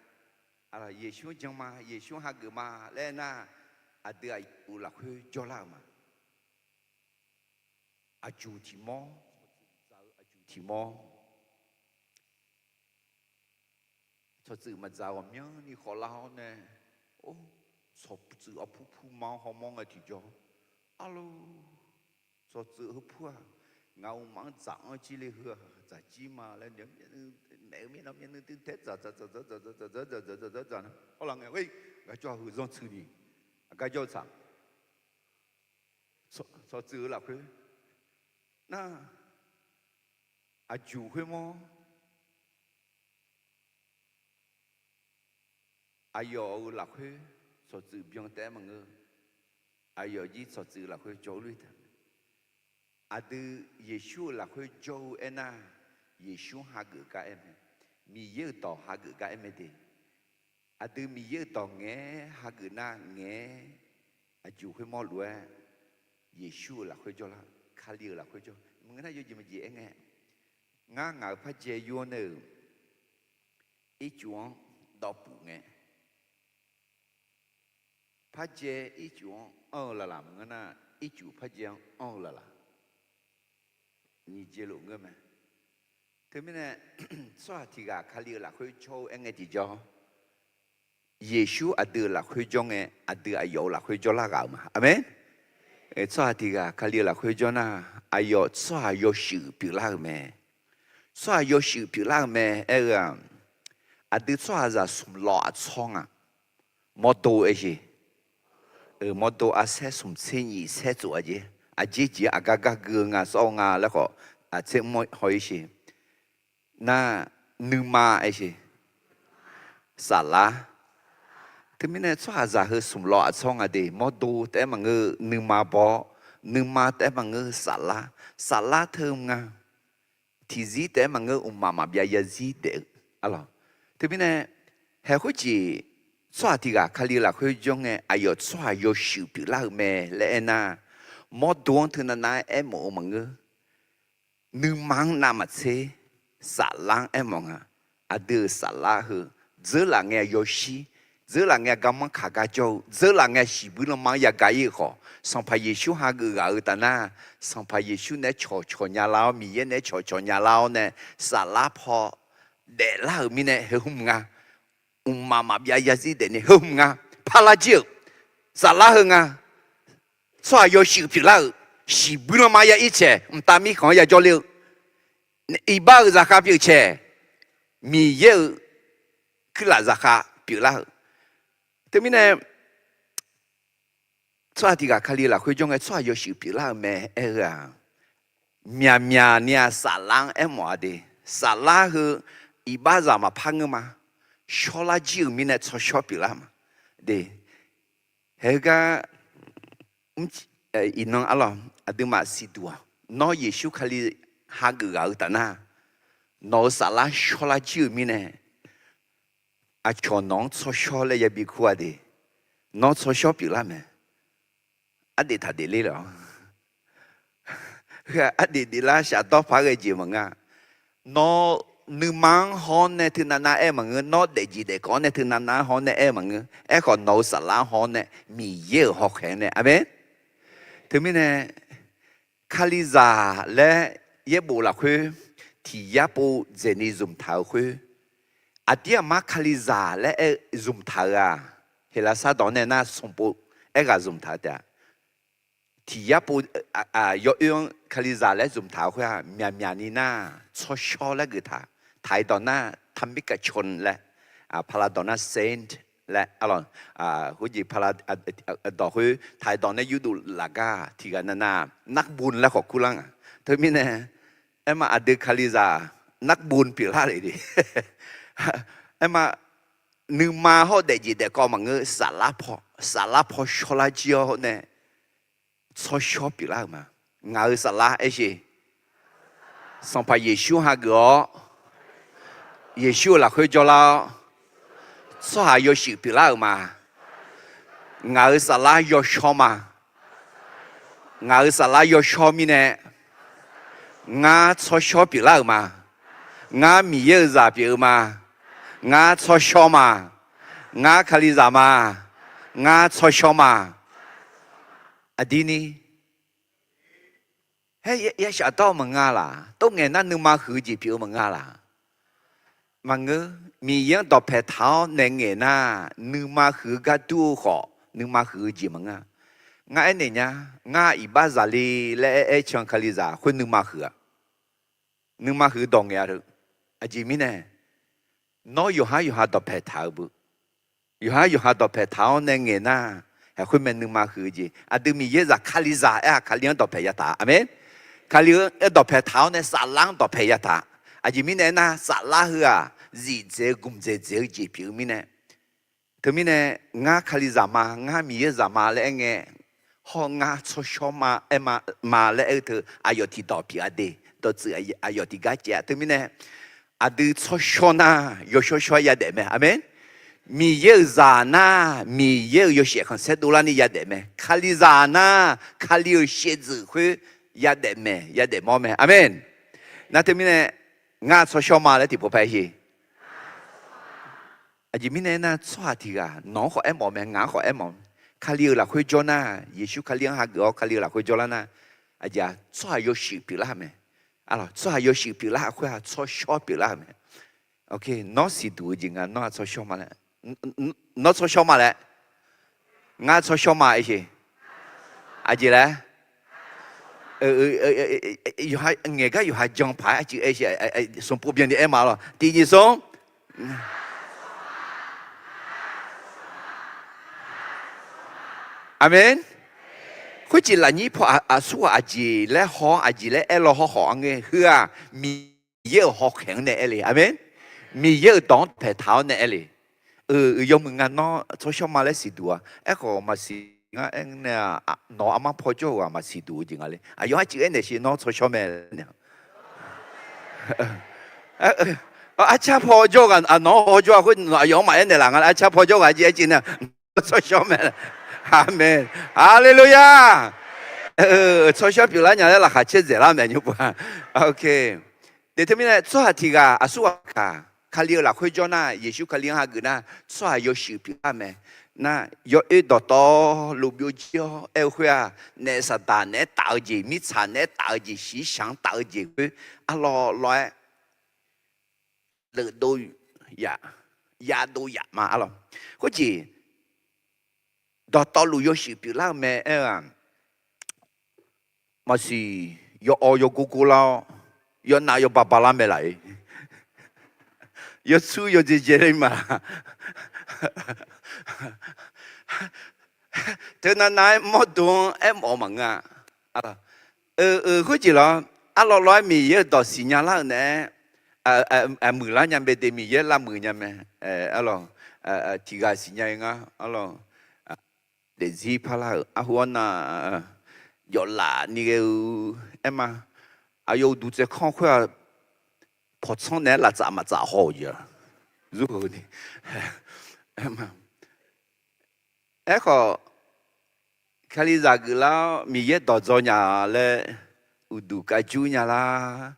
Yeqsur-anr jan ma, Yeqsur-anr hageuf ma laer aernar, aqdui aqyawf-euq lafkhoer jawrlar-euq ma. Aqjuq tiq mawr, tsawqtsuif dzaq-eu aqjuq tiq mawr, tsawqtsuif maqdzaq ghawqmyanrni khawf lar-awr nae, or, tsawqtsuif arpur pur ma-anr hawmawr ngae tiqjawr, arlor, tsawqtsuif heupur-aq, ngaq-euq maf-anr dzaq-anr jir le heu-aq, dzaq jir ma laer, naeq-eu mirnae myavnuiv duidui taer dzaq dzaq dzaq dzaq dzaq dzaq dzaq dzaq dzaq dzaq dzaq dzaq nar, awr laf ngae, gharjawr-aq heu zanrtsuini, aqgar jawr-eu tsaq, tsawqtsuif-eu lafkhoer nar, aqjuq khoermawr, aqyawf-euq lafkhoer tsawqtsuif byan taef-aer maqngeur. Aqyawf jir tsawqtsuif lafkhoer jawr-eu lor-ir taef. Aqdui Yeqsur-euq lafkhoer jawr-eu aernar, Yeqsur-anr hageuf gar aer mae. Miqyaer-euq dawq hageuf gar aer mae de. Aqdui Miqyaer-euq dawq ngaeq-aer hageuf nar ngaeq-aer, aqjuq khoermawr lof-aer Yeqsur-euq lafkhoer jawrlar, Kali-euq lafkhoer jawr. Maqngeur nar yawjeq maqjeq aer ngae, ngar ngaq-euq parjae yur-anr nae-euq ircuf-anr dawvpuf ngae, parjae ircuf-anr anr-eu laqlaq maqngeur nar, ircuf parjae-anr anr-eu laqlaq nyiq jeq lof ngeur mae. Teumirnae, tsawrhaq tiq ghaq Kali-euq lafkhoer jawr-eu aer ngae tiqjawr, Yeqsur aqdui-euq lafkhoer jawr ngae, aqdui aqyawf-euq lafkhoer jawrlar ghaq-euq ma. Aqmeq. Tsawrhaq tiq ghaq Kali-euq lafkhoer jawr nar, aqyawf tsawrhaq yawshuif pyeuflar-euq mae. Tsawrhaq yawshuif pyeuflar-euq mae aer-eu-aq, aqdui tsawrhaqzaq smq lawq aqtsawr nga. Mawrdo aer-eu, mawrdo arsaer smq tser nyiq saer tsof aqjeq, aqjeq jeq aqgar gar gui-eu nga sawr-eu nga laer khawf, aqtser mr haw-ir sheq. Nar, nuima aer sheq. Saflar. Teumirnae tsawrhaqzaq heu smq lawq aqtsawr nga de, mawrdo taef-aer maqngeur, nuima baw, nuima taef-aer maqngeur, saflar, saflar teu nga. Tiqzir taef-aer maqngeur, mqmaq maqbyav zarzir daef-eu. Teumirnae, haeq khoerjeq, tsawrhaq tiq ghaq Kali-eu lafkhoer jawr ngae, aqyawf tsawrhaq yawshuif pyeuflar-euq mae laer aernar, mawrdo-anr teunav nav-aer aermawf-eu maqngeur. Nuima-anr navmaqtser, saflar-anr aermawf nga. Aqdui-euq saflar heu, dzeurlaf ngae yawshir, dzeurlaf ngae garmanr kaq gar jawr-eu, dzeurlaf ngae shiqbuir lanma-anr yagaq-ir-euq khawf, Sanqpaq Yeqsur hageuf ghaq-eu taf nar, Sanqpaq Yeqsur naeq-aer cawqcawq nya lar-awr, Miqyaer naeq-aer cawqcawq nya lar-awr nae, saflar paw daeflar-euq mirnae heu hmq nga. Mqmaq maqbyav zarzir daefni heu hmq nga. Parlar jir-euq, saflar heu nga. Tsawrhaq yawshuif pyeuflar-euq, shiqbuir lanma ya-ir caeq, mqtav mirkhanq-anr yajawr ler-eu, iqbax-euq zaqkhav pyeuf caeq, Miqyaer-euq kuirlaf zaqkhav pyeuflar-euq. Teumirnae, tsawrhaq tiq ghaq Kali lafkhoer jawr ngae, tsawrhaq yawshuif pyeuflar-euq mae aer-eu-aq, myaqmyaq ni-aq saflar-anr aermawf-a de. Saflar heu iqbaxzaq maqpar ngeur ma. Shawrlar jir-euq mirnae tsawrshawr pyeuflar ma de. Haegar, iqnan arlawq aqduimaf siqduq-aq, nawr Yeqsur Kali hageuf ghaq-eu taf nar, nawq-euq saflar shawrlar jir-euq mirnae, aqcawq nawq-anr tsawrshawr laer yabi kur-a de. Nawr tsawrshawr pyeuflar mae. Ardaef taqdaef ler laf-awr, ardaef daeflar shafdawr paq-aer ghae jeq maqngeur. Nawr nuima-anr haw-awr nae teunav nav-aer maqngeur, nawr daefjeq daefkawv-awr nae teunav nav-anr haw-awr nae aer maqngeur. Aerkhawf nawq-euq saflar-anr haw-awr nae Miqyaer-euq hawkhaeq-anr nae, aqmeq. Teumirnae, Kalizaq laer yaerbof lafkhoer tiq yar pov dzaeqni zmqtaq-euq khoer, aqdir aqmar Kalizaq laer aer zmqtaq-euq-aq, Heqlaqsar dawq nae nar sanqpov aerghaq zmqtaq-eu taef-a. Tiq yar pov yawoer-anr Kalizaq laer zmqtaq-euq khoer-aq, myaqmyaq ni nar tsawrshawr laer geuf taq. Taqi dawq nar ธรรมิกชน laer, paqlaq dawq nar saint laer, khoerjeq paqlaq dawq khoer taqi dawq nae yurdov laf gar tiq ghaq nav nav นักบุญ laer khawf kurlar nga. Teumirnae, aerma aqdui Kalizaq นักบุญ pyeuflar le de. Aerma, nuima hawr daefjeq daefkawv maqngeur, saflar paw, saflar paw shawrlar jir-awr nae tsawrshawr pyeuflar-euq ma. Ngaq-euq saflar aer sheq. Sanqpaq Yeqsur hageuf-awr, Yeqsur-euq lafkhoer jawrlar-awr, tsawrhaq yawshuif pyeuflar-euq ma. Ngaq-euq saflar yawshawr ma. Ngaq-euq saflar yawshawr mirnae, ngar tsawrshawr pyeuflar-euq ma. Ngar Miqyaer-euq zaq pyeuf-eu ma. Ngar tsawrshawr ma. Ngar Kalizaq ma. Ngar tsawrshawr ma. Aqdir ni, haer ya shafdawr-eu maqnga laq? Tov ngaeq nar nuima huiq-eu jeq pyeuf-eu maqnga laq? Maqngeur. Miqyaer-anr dawqpae taq-awr nae ngaeq nar, nuima huiq-eu gar dur-eu khawf nuima huiq-eu jeq maqnga. Ngar aernaeq nya, ngar iqbax zaqle laer aer aer can Kalizaq khoer nuima huiq-a. Nuima huiq dawq ngaeq-a teu. Aqjeq mirnae, nawr yawqhar yawqha dawqpae taq-eu beu. Yawqhar yawqha dawqpae taq-awr nae ngaeq nar, haeq khoer mae nuima huiq-eu jeq. Aqdui Miqyaer zaq Kalizaq aer-aq Kali-anr dawqpae yataq. Aqmeq. Kali-anr dawqpae taq-awr nae saflar-anr dawqpae yataq. Aqjeq mirnae aernar, saflar heu-aq zifdzaeq-eu gmqdzaeq dzaeq-eu jeq pyeuf-eu mirnae. Teumirnae, ngar Kalizaq ma, ngar Miqyaer zaq ma laer aer ngae, hawr ngar tsawrshawr ma aer ma, ma laer aer-eu teu aqyawf tiqdawq pyeuf-a de. Dawqtsuif aqyawf tiqgar caev-a. Teumirnae, aqdui tsawrshawr nar yawshawr shawr-aer yadaef mae. Aqmeq. Miqyaer-euq zaq nar Miqyaer-euq yawshaef khanqsaer dovlarni yadaef mae. Kalizaq nar Kali-euq shaevdzeuf khoer yadaef maeq yadaef mawr mae. Aqmeq. Nar teumirnae, ngar tsawrshawr ma laer tiqpov paer-ir. Aqjeq mirnae aernar, tsawrhaq tiq ghaq nawq-anr khawf aermawf mae, ngaq-anr khawf aermawf. Kali-euq lafkhoer jawr nar, Yeqsur Kali-anr hageuf-awr Kali-euq lafkhoer jawrlar nar, aqjeq-aq tsawrhaq yawshuif pyeuflar-euq mae. Tsawrhaq yawshuif pyeuflar khoer-aq tsawrshawr pyeuflar-euq mae. Nawr siqduq-eu jeq nga, nawr-aq tsawrshawr ma laer. Nawr tsawrshawr ma laer. Ngar tsawrshawr ma aer sheq. Aqjeq laer. Yawqha ngaeq gar yawqha jan paq-aer arcuiv aer, sanqpov byanni aer ma lawq. Tiqnyiq smr. Aqmeq. Khoerjeq lafnyir paw aqsurghaq aqjeq laer haw-anr aqjeq laer aer law hawkhawf-anr ngae heu-aq, Miqyaer-euq hawkhaeq-anr nae aer le. Aqmeq. Miqyaer-euq dawq-anr dawqpae taq-awr nae aer le. Yawmuiq nga nawr tsawrshawr ma laer siqduq-a. Aerkhawf maqsiq ngar aer nae-aq, nawq-euq armar paw jawr-eu ghaq maqsiqduq-eu jeq nga le. Aqyawf arcuiv aer naeq sher nawr tsawrshawr mae laer nae. Arcar paw jawr-eu ghaq nawq-anr haw jawr-a khoer aqyawf-anr maqaer naeq laf nga laer arcar paw jawr ghaq jeq aer jeq nae tsawrshawr mae. Aqmeq. Haleluya. Tsawrshawr pyeuflar nya laer laqkhaq caer dzaeqlar mae nymr pov-a. Deq teumirnae tsawrhaq tiq ghaq aqsurghaq kaq Kali-euq lafkhoer jawr nar, Yeqsur Kali-anr hageuf nar, tsawrhaq yawshuif pyeuflar mae. Nar, yawoer dawqtawvluf byovjir-awr aer-eu khoer-aq, naef saqdaq naeq-aer taf-eu jeq, mirtsaq naeq-aer taf-eu jeq, shiqshaq-anr taf-eu jeq khoer arlawr lawr-aer leufdov yaf, yadov yaf ma arlawq. Khoerjeq dawqtawvluf yawshuif pyeuflar-eu mae aer-eu-aq, maqsiq yawawv yawgor gor lar-awr, yawnav yawba ba lar mae laf-ir. Yawtsur yawdzae dzae ler ma. Teunav nav-aer mawrdo-anr aermawf-eu maqngeur-a. Khoerjeq lawr, arlawr lawr-aer Miqyaer-euq dawq siqnya lar-euq naeq-aer, muiqlar nya bae de Miqyaer lavmuiq nya mae. Arlawq, tiq ghaq siqnya-eu ngar arlawq, daefzir parlar-euq arhu-anr na, jawflaf ni ghae-eu aer ma. Aqyawf uqduq tsaevkanr khoer-aq, pawqtsanr naeq-aer laftsaf maqtsaf haw-euq jeq-a. Zurkeuv ni. Aerkhawf, Kalizaq geuflar-awr Miqyaer dawqdzaw nya laer, uqduq kavjur nya lar,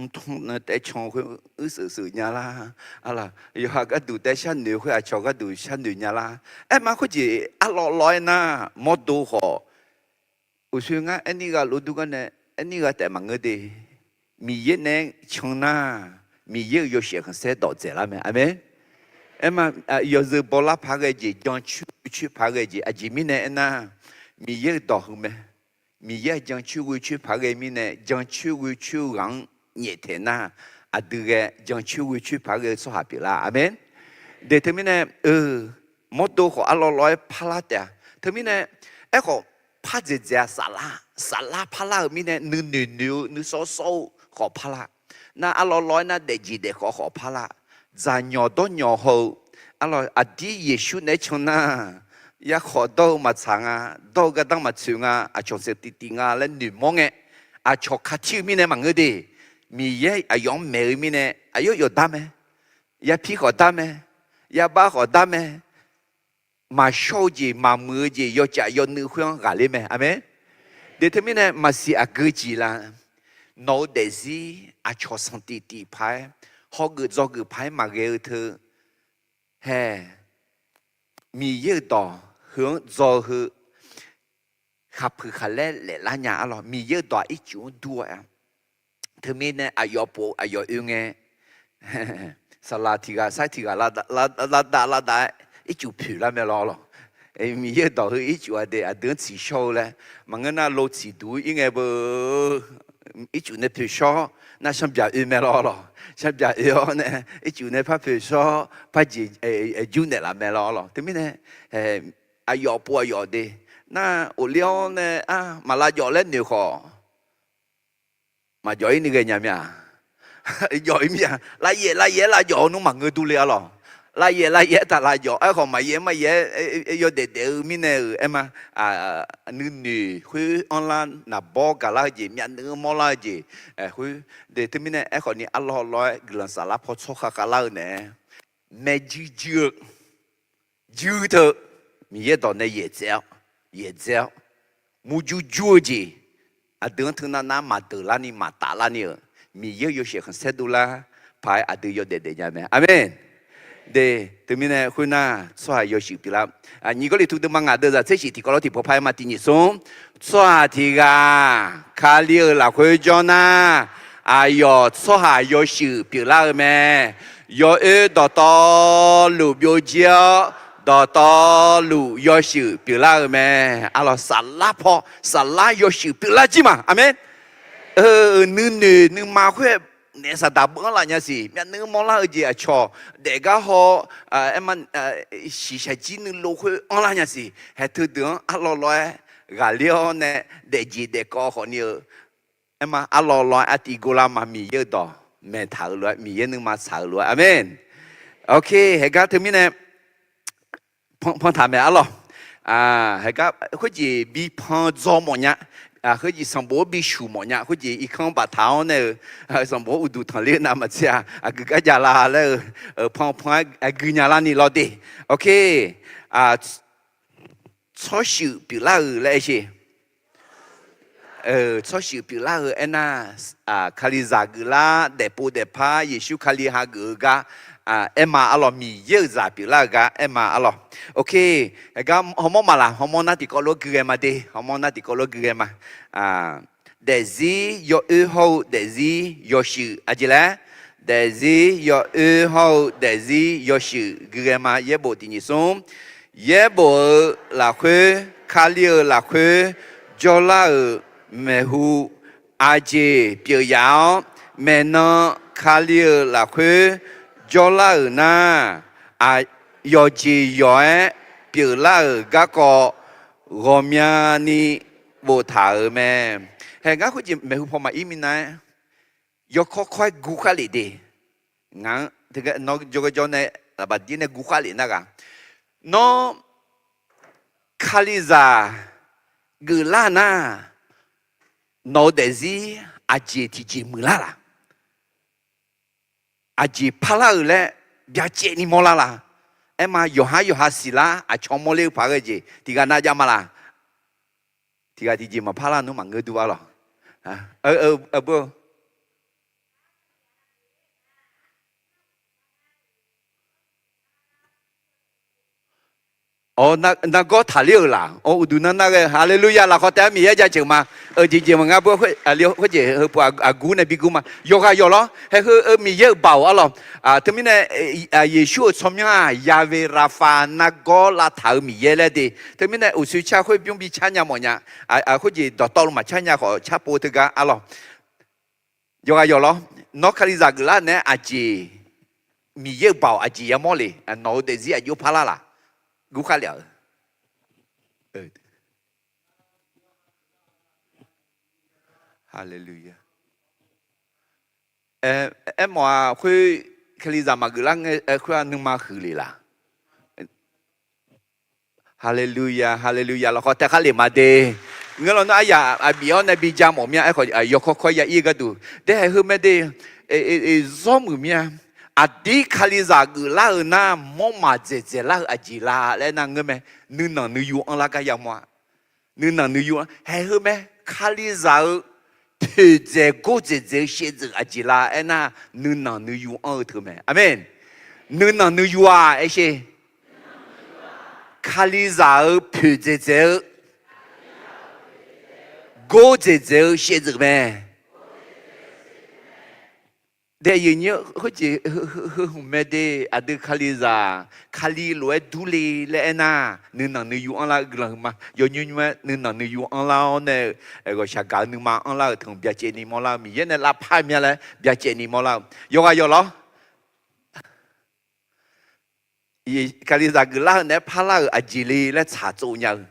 mrtmr nae taev can khoer uirseuq seuq nya lar, arlawq, yawqha gharduq taev sharnoeq khoer aqcawq gharduq sharnoeq nya lar. Aer ma khoerjeq arlawr lawr-aer nar, mawrdo khawf, uqshoe ngar aerni ghaq lof dur gar nae, aerni ghaq taef maqngeur de. Miqyaer nae-aer can nar, Miqyaer-euq yawshaef khanqsaer dawq dzaeqlar mae. Aqmeq. Aer ma, yawzeu bawlar paq ghae jeq, jancoer ghoecoer paq ghae jeq, aqjeq mirnae aernar, Miqyaer-euq dawq heu mae. Miqyaer-aq jancoer ghoecoer paq ghae mirnae, jancoer ghoecoer-eu ghaq-anr nyaeftaeq nar, aqdui ghae jancoer ghoecoer paq ghae-eu tsawrhaq pyeuflar. Aqmeq. Daeq teumirnae, eu, mawrdo khawf arlawr lawr-aer parlar taef-a. Teumirnae, aerkhawf par dzaeqdzaeq-a, saflar parlar-euq mirnae, nuinoeq noeq-eu nuisawr sawr-eu khawf parlar. Nar arlawr lawr-aer nar daefjeq daefkhawf khawf parlar. Dzaqnyawq dawrnyawq haw-eu, arlawq, aqdir Yeqsur naeq-aer can nar, yarkhawf dawr-eu maqtsaq nga, dawr-eu gardanr maqtsoeq nga, aqcawq saeq tiv tiv nga laer noeqmawr ngae, aqcawq katir-eu mirnae maqngeur de. Miqyaer aqyawf-anr maeq-eu mirnae aqyawf yawf dar mae. Yapir khawf dar mae. Yabax khawf dar mae. Maqshawr-eu jeq, maqmuiq-eu jeq, yawcaf yawnuiv khoer-anr ghaqler mae. Aqmeq. Daeq teumirnae maqsiq aqgeu jeq la. Nawq-eu daefzir aqcawq sanqtif tif paq-aer, hawgeuf dzawgeuf paq-aer maqghae-eu teu, hae, Miqyaer-euq dawq heu-anr dzaw-eu heu, khaqpuiq khaqlaer laef lar nya arlawq. Miqyaer-euq dawq-aq ircuf-anr dur-a. Teumirnae aqyawf pov aqyawf oe ngae, saqlaq tiq ghaq sair tiq ghaq lavdav lavdav-aer ircuf poeq lar mae lawr lawq. Miqyaer-euq dawq heu ircuf-aq de aqdui-anr tsiqshawr-eu laer maqngeur nar, lo tsiqduq ir ngae beu, ircuf nae poeq shawr nar, shanbyaq oe mae lawr lawq. Shanbyaq oe-awr nae ircuf nae par poeq shawr, par jeq jur naeqlaf mae lawr lawq. Teumirnae, aqyawf pov aqyawf de, nar, ghofler-awr nae, maqlav jawf laer noeq khawf, maqjawf-ir ni ghae nya mir-a. Jawf-ir mir-a. Lavyaef lavyaef-aer lavjawf-eu nmr maqngeur dur le arlawq. Lavyaef lavyaef-aer taq lavjawf, aerkhawf maqyaef maqyaef-aer yawdaef daef-eu mirnae-euq aer ma. Nuinoeq khoer anrlar naqbawr gaqlar-eu jeq, myavnuiv-anr mawrlar-eu jeq, khoer de teumirnae aerkhawf ni arlawr lawr-aer guiqlanq saflar paw tsawrkhav khavlar-eu naeq-aer, maeq juir juir-eu juir teu, Miqyaer dawq nae yaeqdzae-awr, yaeqdzae-awr, murjur jur-eu jeq, aqdui-anr teunav nav maqdeuq larni maqtaf larni-euq, Miqyaer-euq yawshaef khanqsaer dovlar paq-aer aqdui yawdaef daef nya mae. Aqmeq. De, teumirnae khoernar, tsawrhaq yawshuif pyeuflar. Nyiq Gawrliqtu deuvma ngaq deuvzaq tser shif tiqkawv lawr tiqpov paq-aer ma. Tiqnyif smr, tsawrhaq tiq ghaq Kali-euq lafkhoer jawr nar, aqyawf tsawrhaq yawshuif pyeuflar-eu mae. Yawoer dawqtawvluf byovjir-awr, Dawqtawvluf yawshuif pyeuflar-eu mae. Arlawq, saflar paw, saflar yawshuif pyeuflar jir ma. Aqmeq. Nuinoeq nuima khoer-aer naef saqdaq beu anrlaf nya siq. Myavnuiv mawrlar-eu jeq aqcawq daefgar haw, aer ma, shiqshaq jir nuilov khoer anrlar nya siq. Haeq teudeuq-anr arlawq lawr-aer ghaqler-awr nae daefjeq daefkawv khawfni-eu, aer ma arlawq lawr-aer artiv gorlar ma. Miqyaer-euq dawq maeqtaq-euq lof-aer, Miqyaer nuima tsaq-euq lof-aer. Aqmeq. Ok, haeqgar teumirnae pan, pantaq mae arlawq. Haeqgar khoerjeq bi pan dzaw mawfnya, khoerjeq sanqbof-anr bi shuq mawfnya, khoerjeq irkanr baftaq-awr nae-eu, sanqbof-anr uqduq tanqler-eu nav maqtser-a, aqgeu gar jav la laer-eu, pan pan-aer gui nya larni lawr de. Ok, tsawrshuif pyeuflar-euq laer aer sher. Tsawrshuif pyeuflar-eu aernar, Kalizaq geuflar, daefpov daefpar Yeqsur Kali hageuf-eu gar aer ma arlawq. Miqyaer-euq zaq pyeuflar-eu gar aer ma arlawq. Ok, gar hawmawr maqlaq, hawmawr nar tiqkawv lof-aer gui ghae ma de, hawmawr nar tiqkawv lof-aer gui ghae ma. Daefzir yawoer hawr-eu daefzir yawshuif aqjeq laer, daefzir yawoer hawr-eu daefzir yawshuif gui ghae ma. Yaerbof tiq nyiq smr. Yaerbof-euq lafkhoer, Kali-euq lafkhoer jawrlar-euq maeqhu aqjeq pyeuf yaf-awr, maeqnan Kali-euq lafkhoer jawrlar-euq nar, yawqjeq yawq-aer pyeuflar-euq garkawv ghawqmyani boftaq-euq mae. Haeq ngar khoerjeq maeqhu paw maqir minav-aer, yawkawr kawr-aer guvkhar lef de. Ngaq-anr teugar nawr jawrgar jawr nae, lafbaq dir nae guvkhar lef nar ghaq, nawr Kalizaq geuflar nar, nawq-eu daefzir aqjeq tiqjeq muiqlar laq? Aqjeq parlar-euq laer byacaevni mawrlar la? Aer ma, yawqhar yawqha siqlar aqcawq mawrler-eu paq ghae jeq tiqghaq nav jav ma laq? Tiqghaq tiqjeq maqpar lar nmr maqngeur dur arlawq. Nargawr taqler-euq laq? Awr, uqduq nar nar ghae, Haleluya! Lafkhawf taef-aer Miqyaer jaceuq ma. Euq jeqjeq maqnga beu, khoerjeq heupuq aqgur nae bi gur ma. Yawqghaq yawq lawr, haeq heu-eu Miqyaer-euq baoq arlawq. Teumirnae Yeqsur-euq tsawrmyanr-aq, Yahweh Rapha, nargawr lavtaq-euq Miqyaer laer de. Teumirnae uqshoe car khoer bymr bi car nya mawfnya. Khoerjeq dawqtawvluf maqcar nya khawf carpov teugar arlawq. Yawqghaq yawq lawr, nawr Kalizaq geuflar naeq-aer aqjeq, Miqyaer-euq baoq aqjeq yamawr le? Nawq-eu daefzir aqjox parlar laq? Guvkhar lef-a. Haleluya. Aermawf-aq khoer, Kalizaq maqgeuflar ngae khoer-aq nuima huiq le laq? Haleluya, haleluya. Lafkhawf taef khar lef ma de. Ngeur lawnmr aryaq aqbif-awr nae bi ja mawf mir-a. Aerkhawf yawkawr kawr ya ir-eu gharduq dae haeq heu mae de. Zawr muiq mir-a. Aqdir Kalizaq geuflar-eu nar mawrmaq dzaeqdzaeq lar-eu aqjeq la laer nar ngeur mae. Nuinanq nuiyu anrlar gar yamawr-a. Nuinanq nuiyu-anr haeq heu mae. Kalizaq-eu poeqdzaeq gordzaeq dzaeq-eu shaevdzeuf aqjeq la aernar, nuinanq nuiyu anr-eu teu mae. Aqmeq. Nuinanq nuiyu-aq aer sher. Kalizaq-eu poeqdzaeq dzaeq-eu, gordzaeq dzaeq-eu shaevdzeuf mae. Daef yeuq nyi-eu khoerjeq heu hmq mae de. Aqdui Kalizaq, Kali lof-aer durle laer aernar, nuinanq nuiyu anrlar-eu guiqlanq huiqma. Yawnymr nymr-aer nuinanq nuiyu anrlar-awr nae-eu, ghawqshaq gaq-eu nuima anrlar-euq teu byacaevni mawrlar-eu, Miqyaer nae lavpar mya laer byacaevni mawrlar-eu yawqghaq yawq lawr. Kalizaq geuflar-eu naeq-aer parlar-euq aqjeq le laer tsaqtsov nya-eu.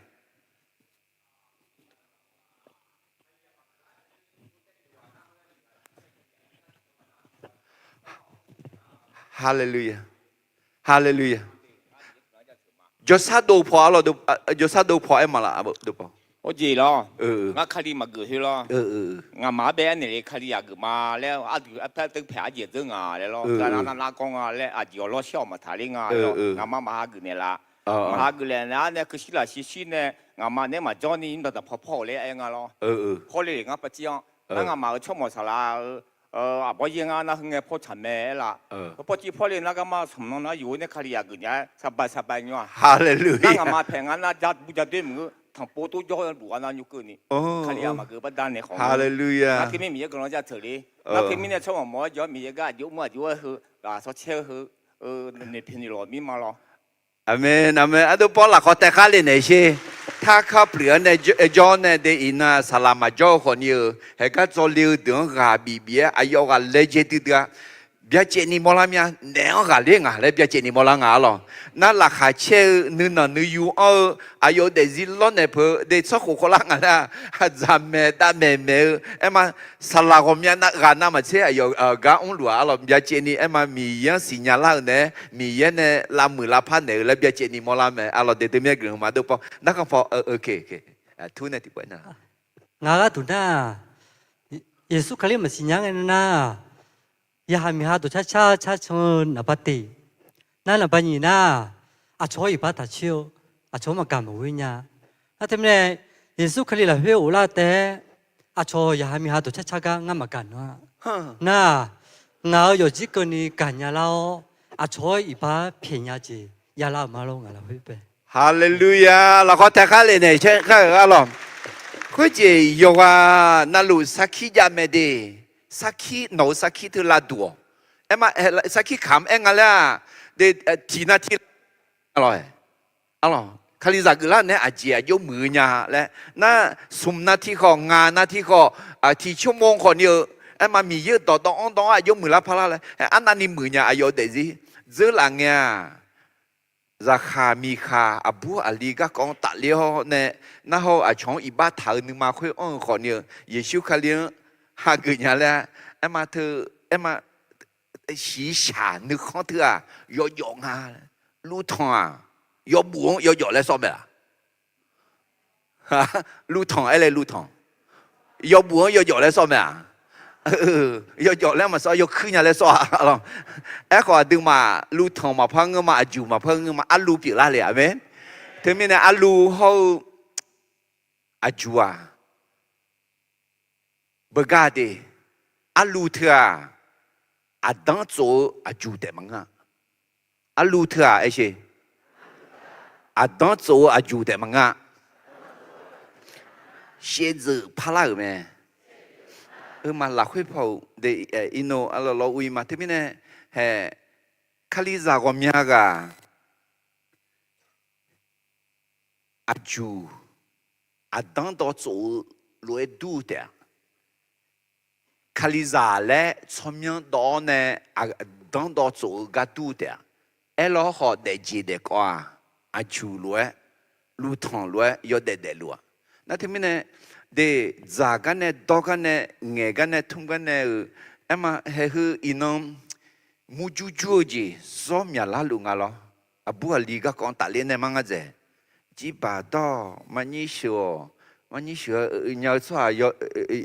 Haleluya. Haleluya. Jawrsar dov paw arlawq, jawrsar dov paw aer ma laf? Hawjeq lawr, ngar Kali maqgeuf khoer lawr. Ngaqmaq-anr bae aernaeq le, Kalizaq geuf ma laer, aqdui arpaer teupaeq arjeq dzeur nga laer lawr, teunar nar nar gawr nga laer, aqjeq awq lawr shir-awq maqtaq ler nga laer lawr, ngaqma maqha geuf naeq laf. Maqha geuf naeq nar nae, kuv shir laf shir shir nae, ngaqma naeq-aer maqjawr ni, mr dawq daq paw pawr-awq laer aer nga lawr. Pawr le le ngar paqcir-anr, nar ngaqmaq-euq tsawrmawq saqlaq-eu aqbawr yaer ngar nar heu ngae pawr tsaq mae aer laf. Heu pawr cir pawr le nar garma smq nan nar yuf-eu nae Kalizaq geuf nya-aer saqbae saqbae nymr-aq. Nar ngaqma paeq ngar nar ja bur ja doer mq-eu tanqpov tov jawr-eu luf-a nar nymr keuvni, Kalizaq maqgeuf baqda naeq khawf. Nar teumirnae Miqyaer guiqlanq jaceuq le. Nar teumirnae tsawrmawq mawq-aer jawr-awr Miqyaer gar aqjox mr aqjox-aer heu, ghaq shawr caer-eu heu, noeqpoeq noeqlawq mir ma lawr. Aqmeq, aqmeq. Ardov paw lafkhawf taeq khar le naeq sher. Tarkar plif-anr nae jawr-awr nae de iqnan saqlaq maqjawr-eu khawfni-eu, haeqgar dzawle-eu deuq-anr ghaq bif bif-aer aqyawf ghaq laejae duidui-a. Byacaevni mawrlar mir-a, naeq-anr ghaqler ngaq laer byacaevni mawrlar nga arlawq. Nar laqkhaq caer-eu nuinanq nuiyu anr-eu aqyawf-euq daefzir lawrnaeq peuq-eu de tsawrkhof khawvlar ngaq laer-aq, dzaqmaeq davmaeq maeq-eu aerma, saqlaq ghawqmya ghaq navmaqtser aqyawf gar mrluf-aq arlawq. Byacaevni aerma Miqyaer-anr siqnya lar-eu naeq-aer Miqyaer nae lavmuiq lavpar naeq-eu laer byacaevni mawrlar mae arlawq. De teumirnae guiqlanq ma dov paw narkhan paw, tur nae tiqpawf nar, ngaq gharduq nar-aq, Yeqsur Kali maqsiq nya ngae nar, yaqhaq miqha dawqcar car car can-eu naqba tiq, nar naqba nyiq nar, aqcawq-anr iqbax taqcoer-eu, aqcawq-anr maqgaq maqghoer nya. Nar teumirnae Yeqsur Kali lafkhoer ghoflar taef-aer, aqcawq yaqhaq miqha dawqcar car gar ngar maqgaq nar-a. Nar-aq, ngaq-euq yawqjir keuvni gaqnya lar-awr, aqcawq-anr iqbax pyaeqnya jeq javlar-euq ma lor ngaq lafkhoer bae. Haleluya! Lafkhawf taeq khar le naeq sher kar-euq arlawq. Khoerjeq yawqghaq navluf sarkir jav mae de. Sarkir, nawq-euq sarkir teu lavduq-awq. Aerma, sarkir kamq aer nga laer-aq, de, tiq nav tir, arlawq, arlawq, Kalizaq geuflar naeq-aer aqjeq aqjox muiq-eu nya laer nar, smq nav tir khawf, ngaq nav tir khawf, tiq tsawrmawr khawfni-eu, aerma Miqyaer-euq dawqdawv-anr dawv-anr aqjox muiqlar parlar laer, arnavni muiq nya aqyawf-eu daefzir. Dzeurlaf ngae-aq, zaqkhaq miqkhaq aqbur aqli garkawv-anr tafler-awr nae, narhawr-eu aqcawq-anr iqbax taq-eu nuima khoer anr-eu khawfni-eu, Yeqsur Kali-anr hageuf nya laer, aerma teu, aerma, shiqshaq nuikhanr teu-aq, yawjawf nga. Luvtanq-aq, yawbuf-anr yawjawf laer sawr mae laq? Luvtanq aer laer luvtanq. Yawbuf-anr yawjawf laer sawr mae-aq? Yawjawf laer maqsawr, yawkuir nya laer sawr-a. Aerkhawf aqduimaf luvtanq maqpar ngeur ma, aqjuq maqpar ngeur ma, arluv pyeuflar le-aq mae. Teumirnae arluv hawr-eu aqjuq-aq, beugar de, arluv teu-aq, aqdanr tsof-eu aqjuq taef maqngeur-a. Arluv teu-aq, aer sher, aqdanr tsof-eu aqjuq taef maqngeur-a. Shaevdzeuf parlar-euq mae. Euma lafkhoer paw-euq de, irnov arlawr lawr ur-ir ma. Teumirnae hae, Kalizaq ghawqmya ghaq aqjuq, aqdanr dawv tsof-eu lof-aer dur-eu taef-a. Kalizaq laer tsawrmyanr dawv-awr nae aqdanr dawv tsof-eu gar dur-eu taef-a. Aerlawr khawf daefjeq daefkawv-aq, aqjuq lof-aer, luvtanq lof-aer yawdaef daefluf-aq. Nar teumirnae, de, dzaq gar nae, dawr gar nae, ngaeq gar nae, tmr gar nae-euq, aerma haeheu iqnan murjur jur-eu jeq zawr myaqlar luf nga lawr. Aqbur aqli garkawv-anr tafler nae mar ngar dzaeq. Jirbaq dawr-awq, marnyir sheuq-awq, marnyir sheuq-eu nya-eu tsawrhaq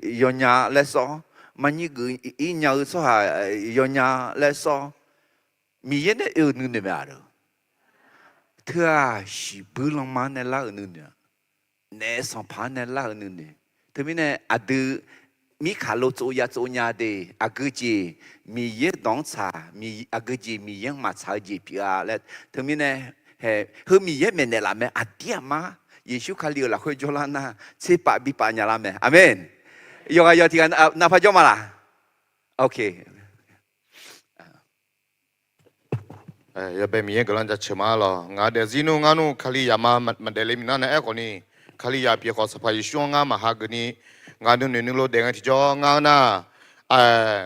yawnya laer sawr, marnyir geuf-ir nya-eu tsawrhaq yawnya laer sawr. Miqyaer nae oe-euq nuinoeq mae-aq. Teu-aq, shiqbuir lanma-anr nae lar-euq nuinoeq-aq, naef sanqpaq-anr nae lar-euq nuinoeq. Teumirnae aqdui mirkaq lo tsov ya tsov nya de, aqgeu jeq Miqyaer dawq-anr tsaq, aqgeu jeq Miqyaer-anr maqtsaq-eu jeq pyeuf-a laer. Teumirnae hae, heu Miqyaer maeqnaeq laf mae, aqdir aqmar Yeqsur Kali-euq lafkhoer jawrlar nar, tserpav bipav nya lar mae. Aqmeq. Yawqghaq yawq tiq ghaq navpar jawr ma laq? Yawbae Miqyaer guiqlanq jaceuq ma lawq. Ngaq daefzir nmr ngar nmr Kalizaq ma maqdaef le minav nae aerkhawf ni, Kalizaq pyeuf khawf Sanqpaq Yeqsur-anr ngar maqha geuf ni, ngaq nuinoeq nuilov daef ngae tiqjawr ngar nar,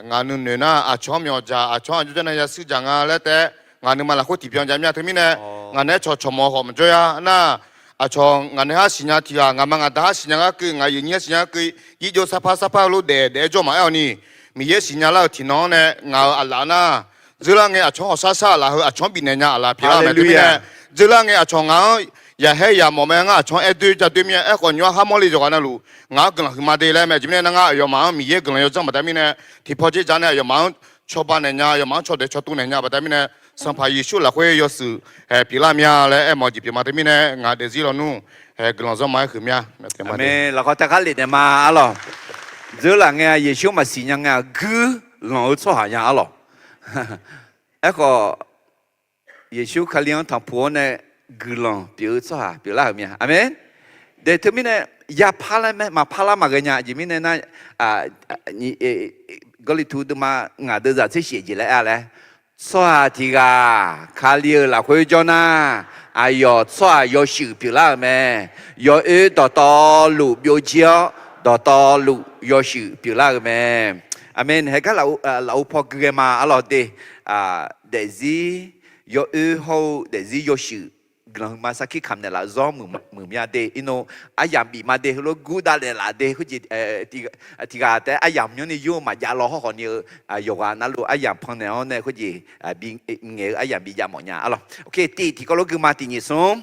ngaq nuinoeq nar aqcawq-anr myawqdzaq, aqcawq-anr aqjox jar nae yashuir dzaq nga laer taef-aer, ngaq nuima lafkhoer tiqbyan jav mir-a. Teumirnae ngaq naeq-aer cawqcawq mawf khawf maqjawr ya nar, aqcawq ngaq naeq-aer siqnya tiq ghaq, ngaqma ngaqda-aer siqnya gar keuv, ngaq yuifnyir-aer siqnya gar keuv, yirjov sarpar sarpar lof daef daef-aer jawr maqaer-awq ni, Miqyaer siqnya lar-euq tiqnan-anr nae ngaq-euq aqlaf nar, dzeurlar ngae aqcawq-anr hawqshar shar aqlaf heu aqcawq-anr bifnaeq nya aqlaf pyeuflar mae. Teumirnae dzeurlar ngae aqcawq ngaq-anr yaqhaer yamawf mae, ngar aqcawq-anr aer doer ja doer mir-a. Aerkhawf nymr-anr har mawrle yawqghaq navluf ngaq-anr guiqlanq huiqma de laer mae. Aqjeq mirnae nar, ngar aqyawfmaf-anr Miqyaer guiqlanq yawdzanr baqda mirnae, tiqpawf dzer ja nae aqyawfmaf-anr cawba naeq nya, aqyawfmaf-anr cawdaeq cawtuv naeq nya baqda mirnae, Sanqpaq Yeqsur lafkhoer yawshuif hae pyeuflar mir-a laer aermawf-eu jeq pyeuf ma. Teumirnae ngaq daefzir lawnmr hae guiqlanq zanrma-aer huiq mir-a. Lafkawr taef khar lef naeq ma arlawq. Dzeurlaf ngae-a, Yeqsur maqsiq nya ngae-a, guirlanq-eu tsawrhaq nya arlawq. Aerkhawf, Yeqsur Kali-anr tanqpuq-awr nae guiqlanq pyeuf-eu tsawrhaq pyeuflar-euq mir-a. Aqmeq. De teumirnae yapar laer mae, maqpar lar maqghae nya. Aqjeq mirnae nar, Gawrliqtu deuvma ngaq deuvzaq tser shif jeq laer aer-a laer, tsawrhaq tiq ghaq Kali-euq lafkhoer jawr nar, aqyawf tsawrhaq yawshuif pyeuflar-euq mae. Yawoer dawqtawvluf byovjir-awr, dawqtawvluf yawshuif pyeuflar-euq mae. Aqmeq. Haeqgar lafov paw gui ghae ma arlawq de. Daefzir yawoer hawr-eu daefzir yawshuif guiqlanq huiqma sarkir kamq naeqlaf-eu zawr muiqmya de. Irnov aryamq bif ma de. Heulof gurdav laeqlaf de. Khoerjeq tiqghaq taef-aer aryamq myanrni yur-eu maqjav law hawrkhawf ni-eu yawqghaq navluf aryamq pannaeq-awr nae khoerjeq bi ngaeq-eu aryamq bi jav mawf nya arlawq. Oke, tiq tiqkawv lof gui ma. Tiq nyiq smr.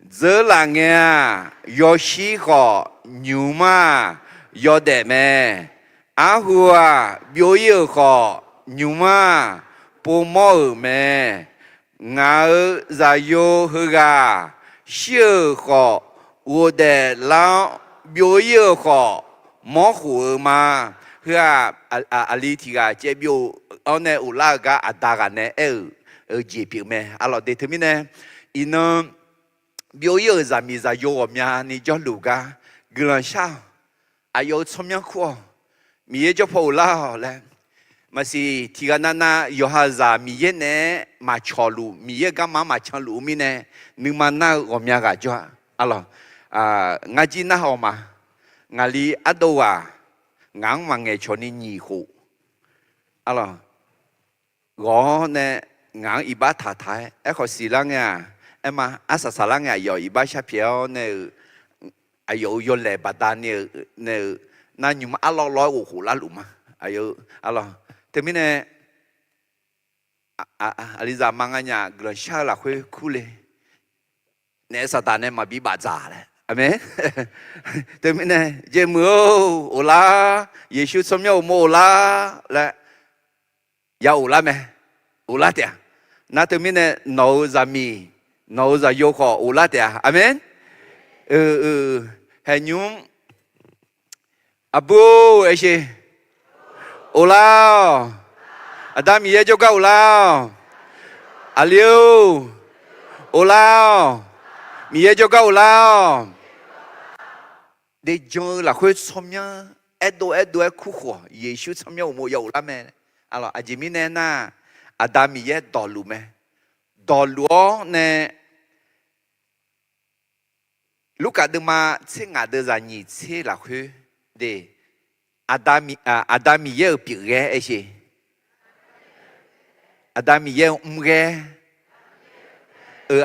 Dzeurlaf ngae-aq, yawshir khawf nymq mr-aq, yawdaef mae. Arhu-aq, byov-ir-euq khawf nymq mr-aq, povmawr-euq mae. Ngaq-euq zaqyo heughaq shir-euq khawf ghofdaef lar-awr, byov-ir-euq khawf mawrkhof-eu ma. Heu-aq, aqli tiq ghaq caev byov-awr nae ghoflar-eu gar aqda ghaq nae aer-euq jeq pyeuf mae arlawq de. Teumirnae iqnan byov-ir-euq zaqmiq zaqyo ghawqmyani jawrluf gar guiqlanq shar-awq. Aqyawf-euq tsawrmyanr kur-awq. Miqyaer jawr paw ghoflar-awq laer. Maqsiq tiq ghaq navnav yawqha zaq Miqyaer naeq-aer maqcawq luf, Miqyaer-euq garma-anr maqcan luf-eu mirnae, nuima nar-eu ghawqmya ghaq jawr-a arlawq. Ngar jir narhaq-awq ma. Ngaqli ardov ghaq ngaq-anr maqngaeq cawq ni nyiq khof arlawq ghawq-awr nae ngaq-anr iqbax taqtaq-aer, aerkhawf siqlar ngae-aq, aerma arsaq saqlar ngae aqyawf iqbax sharpyaeq-awr nae-euq, aqyawf-euq yawlaeq baqdanae-euq nae-euq, nar nymq mr arlawr lawr-aer ghof khof larluf ma. Aqyawf arlawq. Teumirnae aqlizaq ma nga nya guiqlanq shar-eu lafkhoer kur le. Naef saqdaq nae maqbi bafdzaq laer. Aqmeq. Teumirnae jaemuiq-or, ghoflar. Yeqsur tsawrmyanr uqmov ghoflar laer ya ghoflar mae. Ghoflar taef-a. Nar teumirnae nawq-euq zaqmiq, nawq-euq zaqyo khawf ghoflar taef-a. Aqmeq. Haeqnymr aqbur-or, aer sher. Ghoflar-awq. Aqda Miqyaer jawrgar ghoflar-awq. Aqli-or, ghoflar-awq. Miqyaer jawrgar ghoflar-awq. Daefjan-eu lafkhoer tsawrmyanr aerdov aerdov-aer kurkhof-awq. Yeqsur tsawrmyanr uqmov ya ghoflar mae. Aqjeq mirnae nar, Aqda Miqyaer dawqluf mae. Dawqluf-awr nae Lurkaf deuvma tser ngaq deuv zaq nyiq tser lafkhoer de, Aqda Miqyaer-euq pyeufghae aer sher. Aqda Miqyaer-euq mrghae-eu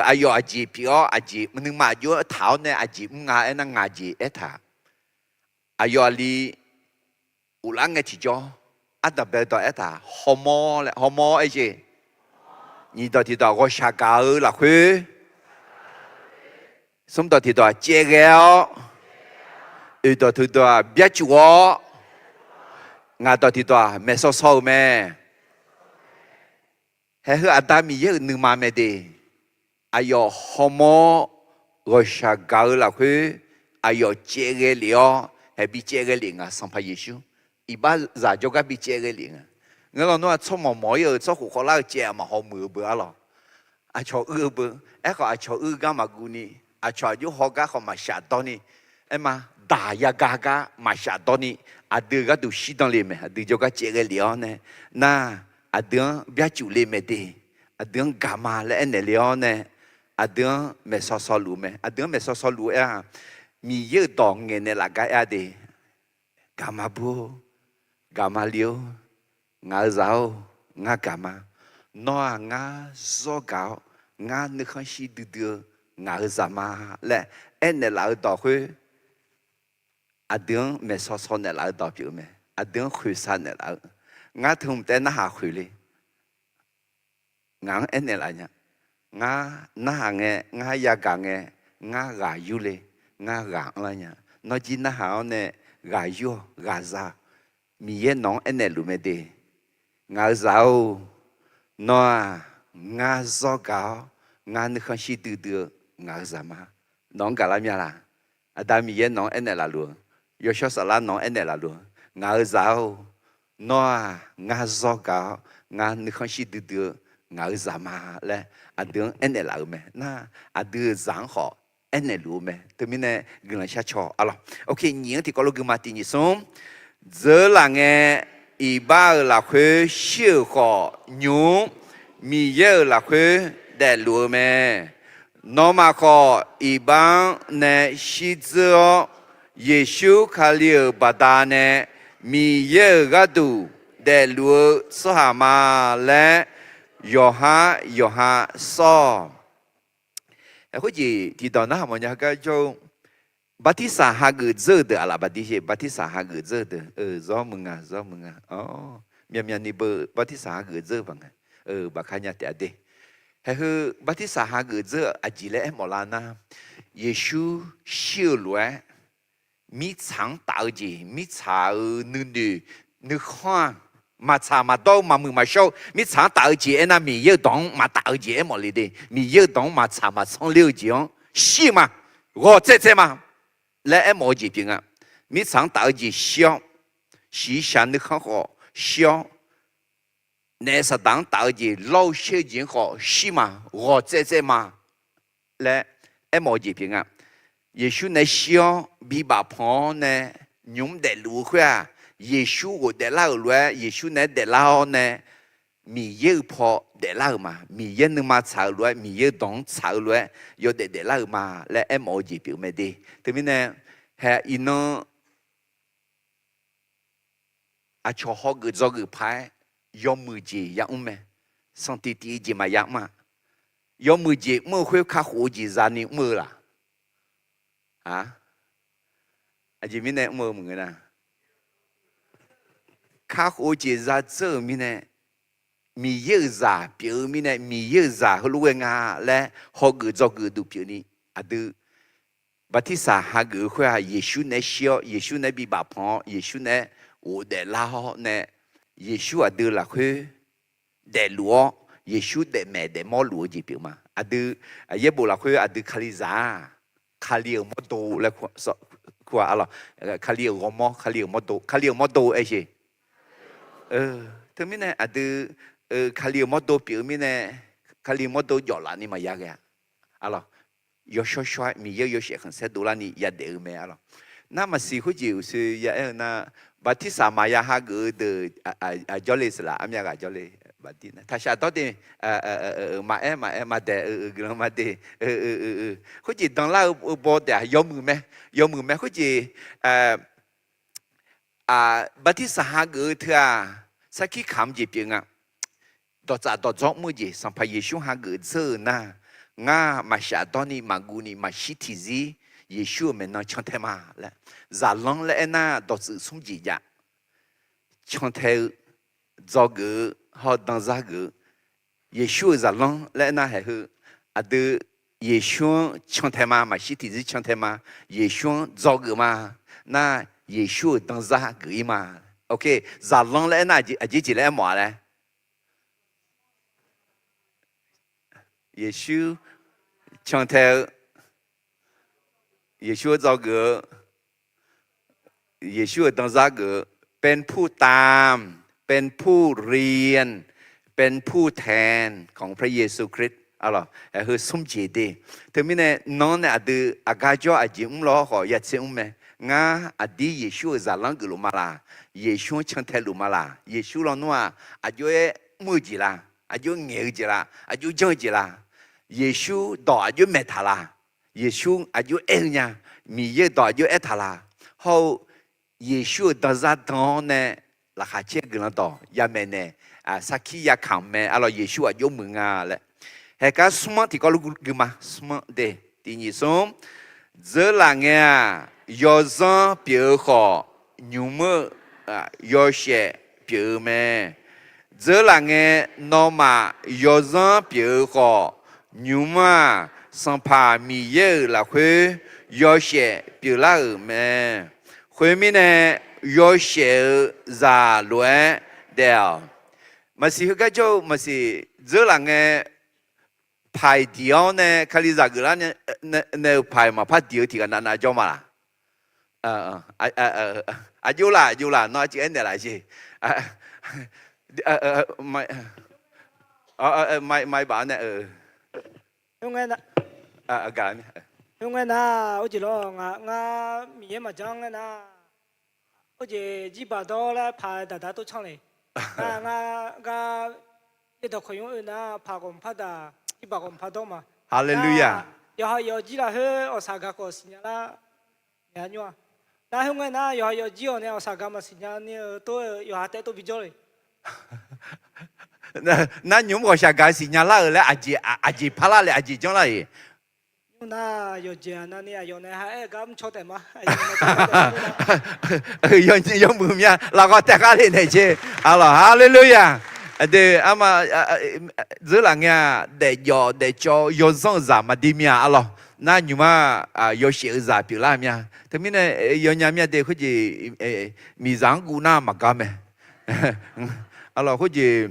aqyawf aqjeq pyeuf-awr, aqjeq nuima aqjox-aer taq-awr nae aqjeq mr nga aernar, ngaq jeq aertaq. Aqyawf aqli ghoflar ngae tiqjawr, ardanq bae dawq aertaq, hawmawr laer, hawmawr aer sher. Nyiq dawq tiqdawq ghawqshaq gaq-eu lafkhoer, smr dawq tiqdawq caevghae-awr, oeq dawq tiqdawq byarcuf-awr, ngaq dawq tiqdawq maeqshaw shaw-euq mae. Haeq heu Aqda Miqyaer-euq nuima mae de. Aqyawf hawmawr ghawqshaq gaq-eu lafkhoer, aqyawf caevghae lef-awr, haeq bi caevghae lef nga, Sanqpaq Yeqsur. Iqbaxzaq jawrgar bi caevghae lef nga. Ngeur lawnmr-aq, tsawrmawq mawq-ir-euq tsawrkhof khawvlar-eu caev-aq maqhaw muiq-eu beu arlawq. Aqcawq uir-eu beu, aerkhawf aqcawq uir gar maqguv ni, aqcawq aqjox haw gar khawf maqshaf dawr ni, aerma daq yaga gar maqshaf dawr ni, aqdui gharduq shirdan le mae. Aqdui jawrgar caevghae lef-awr nae, nar, aqdui-anr byarcuf le mae de. Aqdui-anr gaqma laer aernaeq le-awr nae, aqdui-anr maeqshaw shaw luf-eu mae. Aqdui-anr maeqshaw shaw luf-eu aer-aq, Miqyaer-euq dawq ngaeqnaeq laf gar aer-a de. Gaqma bur-or, gaqma le-or, ngaq-euq zaq-or, ngar gaqma. Nawr-aq ngar zawr gaq-awr, ngar nuikhanr shir duidui-eu ngaq-euq zaqma laer aernaeq laf-eu dawq khoer, aqdui-anr maeqshaw shaw naeqlaf-eu dawq pyeuf-eu mae. Aqdui-anr khoeqsha naeqlaf-eu, ngar teu hmq taef narhaq khoeq le. Ngaq-anr aernaeq laf nya. Ngar narhaq ngae, ngar yagaq ngae, ngar ghaq yur le, ngar ghaq anrlar nya. Nawr jir narhaq-awr nae ghaq yur-awq, ghaq za-awq. Miqyaer nawq-anr aernaeq luf mae de. Ngaq-euq zaq-or, nawr-aq, ngar zawr gaq-awr, ngar nuikhanr shir duidui-eu ngaq-euq zaqma. Nawq-anr gaqlar mya laq? Aqda Miqyaer nawq-anr aernaeq laf luf-eu, yawshawr saflar nawq-anr aernaeq laf luf-eu, ngaq-euq zaq-or, nawr-aq, ngar zawr gaq-awr, ngar nuikhanr shir duidui-eu ngaq-euq zaqma laer aqdui-anr aernaeq laf-euq mae. Nar, aqdui-euq zaq-anr khawf aernaeq luf-eu mae. Teumirnae guiqlanq shar caw arlawq. Oke, nyiq-anr tiqkawv lof gui ma. Tiq nyiq smr. Dzeurlaf ngae, iqbax-euq lafkhoer shir-euq khawf nymq-mr, Miqyaer-euq lafkhoer daefluf-eu mae. Nawmaf khawf iqbax-anr nae shirdzeur-awr, Yeqsur Kali-euq baqda'nae Miqyaer-euq gharduq daefluf-eu tsawrhaq ma laer yawqhar yawqha sawr-awq. Khoerjeq tiqdawq narhaq mawfnya gar jawr-eu, bartirsaq hageuf dzeur-eu deuq aqlaf baqdi, bartirsaq hageuf dzeur-eu deuq, zawr muiq nga, zawr muiq nga. Myavmyavni beu bartirsaq hageuf dzeur-eu baq nga, baqka nya taef-a de. Haeqheu bartirsaq hageuf dzeur-eu aqjeq laer aermawf lar nar, Yeqsur shir-eu lof-aer mirtsaq-anr taf-eu jeq, mirtsaq-euq nuinoeq nuikhanr-aq, maqtsaq maqdawr-eu maqmuiq maqshawr-eu mirtsaq-anr taf-eu jeq aernar, Miqyaer-euq dawq-anr maqtaf-eu jeq aermawf le de. Miqyaer-euq dawq-anr maqtsaq maqsanr ler-eu jeq-anr shir ma, ghawq tsaev tsaev ma laer aermawf-eu jeq pyeuf nga. Mirtsaq-anr taf-eu jeq shir-awr, shiqshaq nuikhanr khawf shir-awr, naef saqdaq-anr taf-eu jeq lawr-eu shaer-eu jeq-anr khawf shir ma, ghawq tsaev tsaev ma laer aermawf-eu jeq pyeuf nga. Yeqsur nae shir-awr bibaf panq-awr nae nymq-mr daefluf-eu khoer-aq, Yeqsur ghofdaef lar-euq lof-aer Yeqsur naeq-aer daeflar-awr nae Miqyaer-euq paw daeflar-euq ma. Miqyaer nuima tsaq-eu lof-aer, Miqyaer-euq dawq-anr tsaq-eu lof-aer yawdaef daeflar-euq ma laer aermawf-eu jeq pyeuf mae de. Teumirnae, hae iqnan aqcawq hawgeuf dzawgeuf paq-aer yawmuiq jeq yamr mae. Sanqtiq tif-eu jeq maqya mr-a. Yawmuiq jeq mr-eu khoer kakhof-eu jeq zani mr-eu laq? Aqjeq mirnae mr-eu maqngeur nar, kakhof-eu jeq za dzeur-euq mirnae, Miqyaer-euq zaq pyeuf-eu mirnae, Miqyaer-euq zaq heulof ghae nga laer hawgeuf dzawgeuf duq pyeufni, aqdui bartirsaq hageuf-eu khoer-aq, Yeqsur naeq-aer shir-awr, Yeqsur naeq-aer bibaf panq-awr, Yeqsur naeq-aer ghofdaef lar-awr nae, Yeqsur aqdui lafkhoer daefluf-awr, Yeqsur daefmaeq daefmawr luf-eu jeq pyeuf ma. Aqdui yaerbof lafkhoer aqdui Kalizaq-aq, Kali-euq mawrdo laer kur-a, Kali-euq ghawrmawr, Kali-euq mawrdo, Kali-euq mawrdo aer sheq. Teumirnae aqdui Kali-euq mawrdo pyeuf-eu mirnae, Kali-euq mawrdo jawf laf ni maqya ghae-a. Yawshawr shawr-aer Miqyaer-euq yawshaef khanqsaer dovlarni yadaef-eu mae arlawq. Nar maqsiq khoerjeq uqshoe ya aer-eu nar, bartirsaq maqya hageuf-eu deuq aqjawr le seqlaf, armyav ghaq jawr le. Taqshaf dawr de, maqaer maqaer maqdaeq-eu guiqlanq maqde. Khoerjeq danlar-eu baw taef-a, yawmuiq mae, yawmuiq mae khoerjeq. Bartirsaq hageuf-eu teu-aq, sarkir kamq jeq pyeuf nga. Dawqtsaf dawqdzawr mr-eu jeq Sanqpaq Yeqsur hageuf dzeur-eu nar, ngar maqshaf dawrni maqguv ni maqshir tiqzir Yeqsur-euq maeqnan cantae ma laer, zaqlanr laer aernar dawqtsuif smr jeq jav, cantae-eu, dzawgeuf-eu, hawr danzar geuf-eu, Yeqsur-euq zaqlanr laer aernar haeq heu, aqdui Yeqsur-anr cantae ma, maqshir tiqzir cantae ma, Yeqsur-anr dzawgeuf ma, nar Yeqsur-euq danzar geuf-ir ma. Zaqlanr laer aernar aqjeq jeq laer aermawf-a laer, Yeqsur cantae-eu, Yeqsur-anr dzawgeuf-eu, Yeqsur-euq danzar geuf-eu, เป็นผู้ตาม เป็นผู้เรียน เป็นผู้แทนของพระเยซูคริสต์ arlawq, haeq heu smr jeq de. Teumirnae nanr nae aqdui aqgar jawr aqjeq mr lawr khawf yatser mr mae. Ngar aqdir Yeqsur-euq zaqlanr geufluf ma laq? Yeqsur-anr cantae luf ma laq? Yeqsur lawnmr-aq, aqjox-aer mr-eu jeq la? Aqjox ngaeq-eu jeq la? Aqjox janr-eu jeq la? Yeqsur dawq aqjox maeq taq la? Yeqsur aqjox aer-eu nya? Miqyaer-euq dawq aqjox aer taq la? Hawr-eu Yeqsur-euq danzar dan-awr nae laqkhaq caer guiqlanq dawq yamaeq naeq, sarkir yakamq mae arlawq, Yeqsur aqjox muiq nga laer. Haeqgar smr-anr tiqkawv lof gui ma, smr-anr de, tiq nyiq smr. Dzeurlaf ngae-aq, yawzanr pyeuf-eu khawf, nymq-mr-eu yawshaef pyeuf-eu mae. Dzeurlaf ngae, nawmaf yawzanr pyeuf-eu khawf, nymq-mr-aq, Sanqpaq Miqyaer-euq lafkhoer yawshaef pyeuflar-euq mae. Khoermirnae, yawshaef-eu zaq lof-aer daef-awq. Maqsiq heugar jawr-eu maqsiq, dzeurlaf ngae paiq diq-awr nae Kalizaq geuflar nae-eu paiq maqpar diq-eu tiqghaq navnav jawr ma laq? Aqjox laq, aqjox laq, nawr aqcif aernaeq laf jeq. Maqbaf-awr nae, ngae nar, khoerngae nar, arjeq lawr, ngar Miqyaer maqjanr ngae nar, khoerjeq jirbaq dawr laer paq daqda tov canr le. Ngar, ngar, ngar, yaerdawq kawqnymr oe nar paq ghawqmq par daq, jirbaq ghawqmq par dawr ma. Haleluya. Yawqha yawf jir lafkhoer awqsaq gaq khawf siqnya lar. Nar khoerngae nar yawqha yawf jir-awq nae awqsaq gaq maqsiqnya ni-eu tov-eu yawqha taef tov bijawr le. Nar nymq-mr ghawqshaq gaq siqnya lar-euq laer aqjeq parlar le, aqjeq janrlar-iq. Nymr nar yawqjeq aqnav ni aqyawf nae ha aer-eu gar mrcaw taef ma. Yawmuiq mya lafkawv taef khar le naeq jeq. Arlawq, haleluya. Aqdui arma dzeur laf ngae-aq, daefjawf daefcawv yawzanr-eu zaq maqdi mya arlawq. Nar nymq-mr-aq yawshaef-eu zaq pyeuflar mya. Teumirnae yawnya mya de khoerjeq miqzaq-anr guv nar maqgar mae. Arlawq, khoerjeq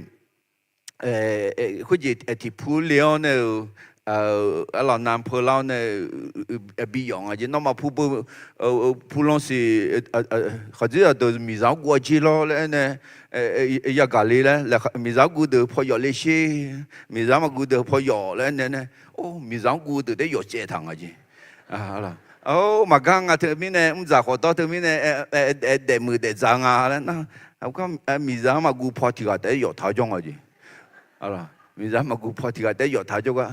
khoerjeq tiqpur le-awr nae-eu, arlawq, navpeular-awr nae bi yawf nga jeq. Nawmaf pu beu pu lanr siq, khaqdzerzaq deuq miqzaq-anr guv-a jeq lawr laer aernae, yagaq le laer, miqzaq-anr guv deuq paw yawf le sher, miqzaq-anr maqguv deuq paw yawf laer aernae, or, miqzaq-anr guv deuq taef yawf caev taq nga jeq. Maqgar nga teumirnae mr dzaq khawf dawr teumirnae daefmuiq daefdzaq nga laer nar, miqzaq-anr maqguv paw tiq ghaq taef-aer yawf taq-awr jawr nga jeq. Miqzaq-anr maqguv paw tiq ghaq taef-aer yawf taq-awr jawrgar,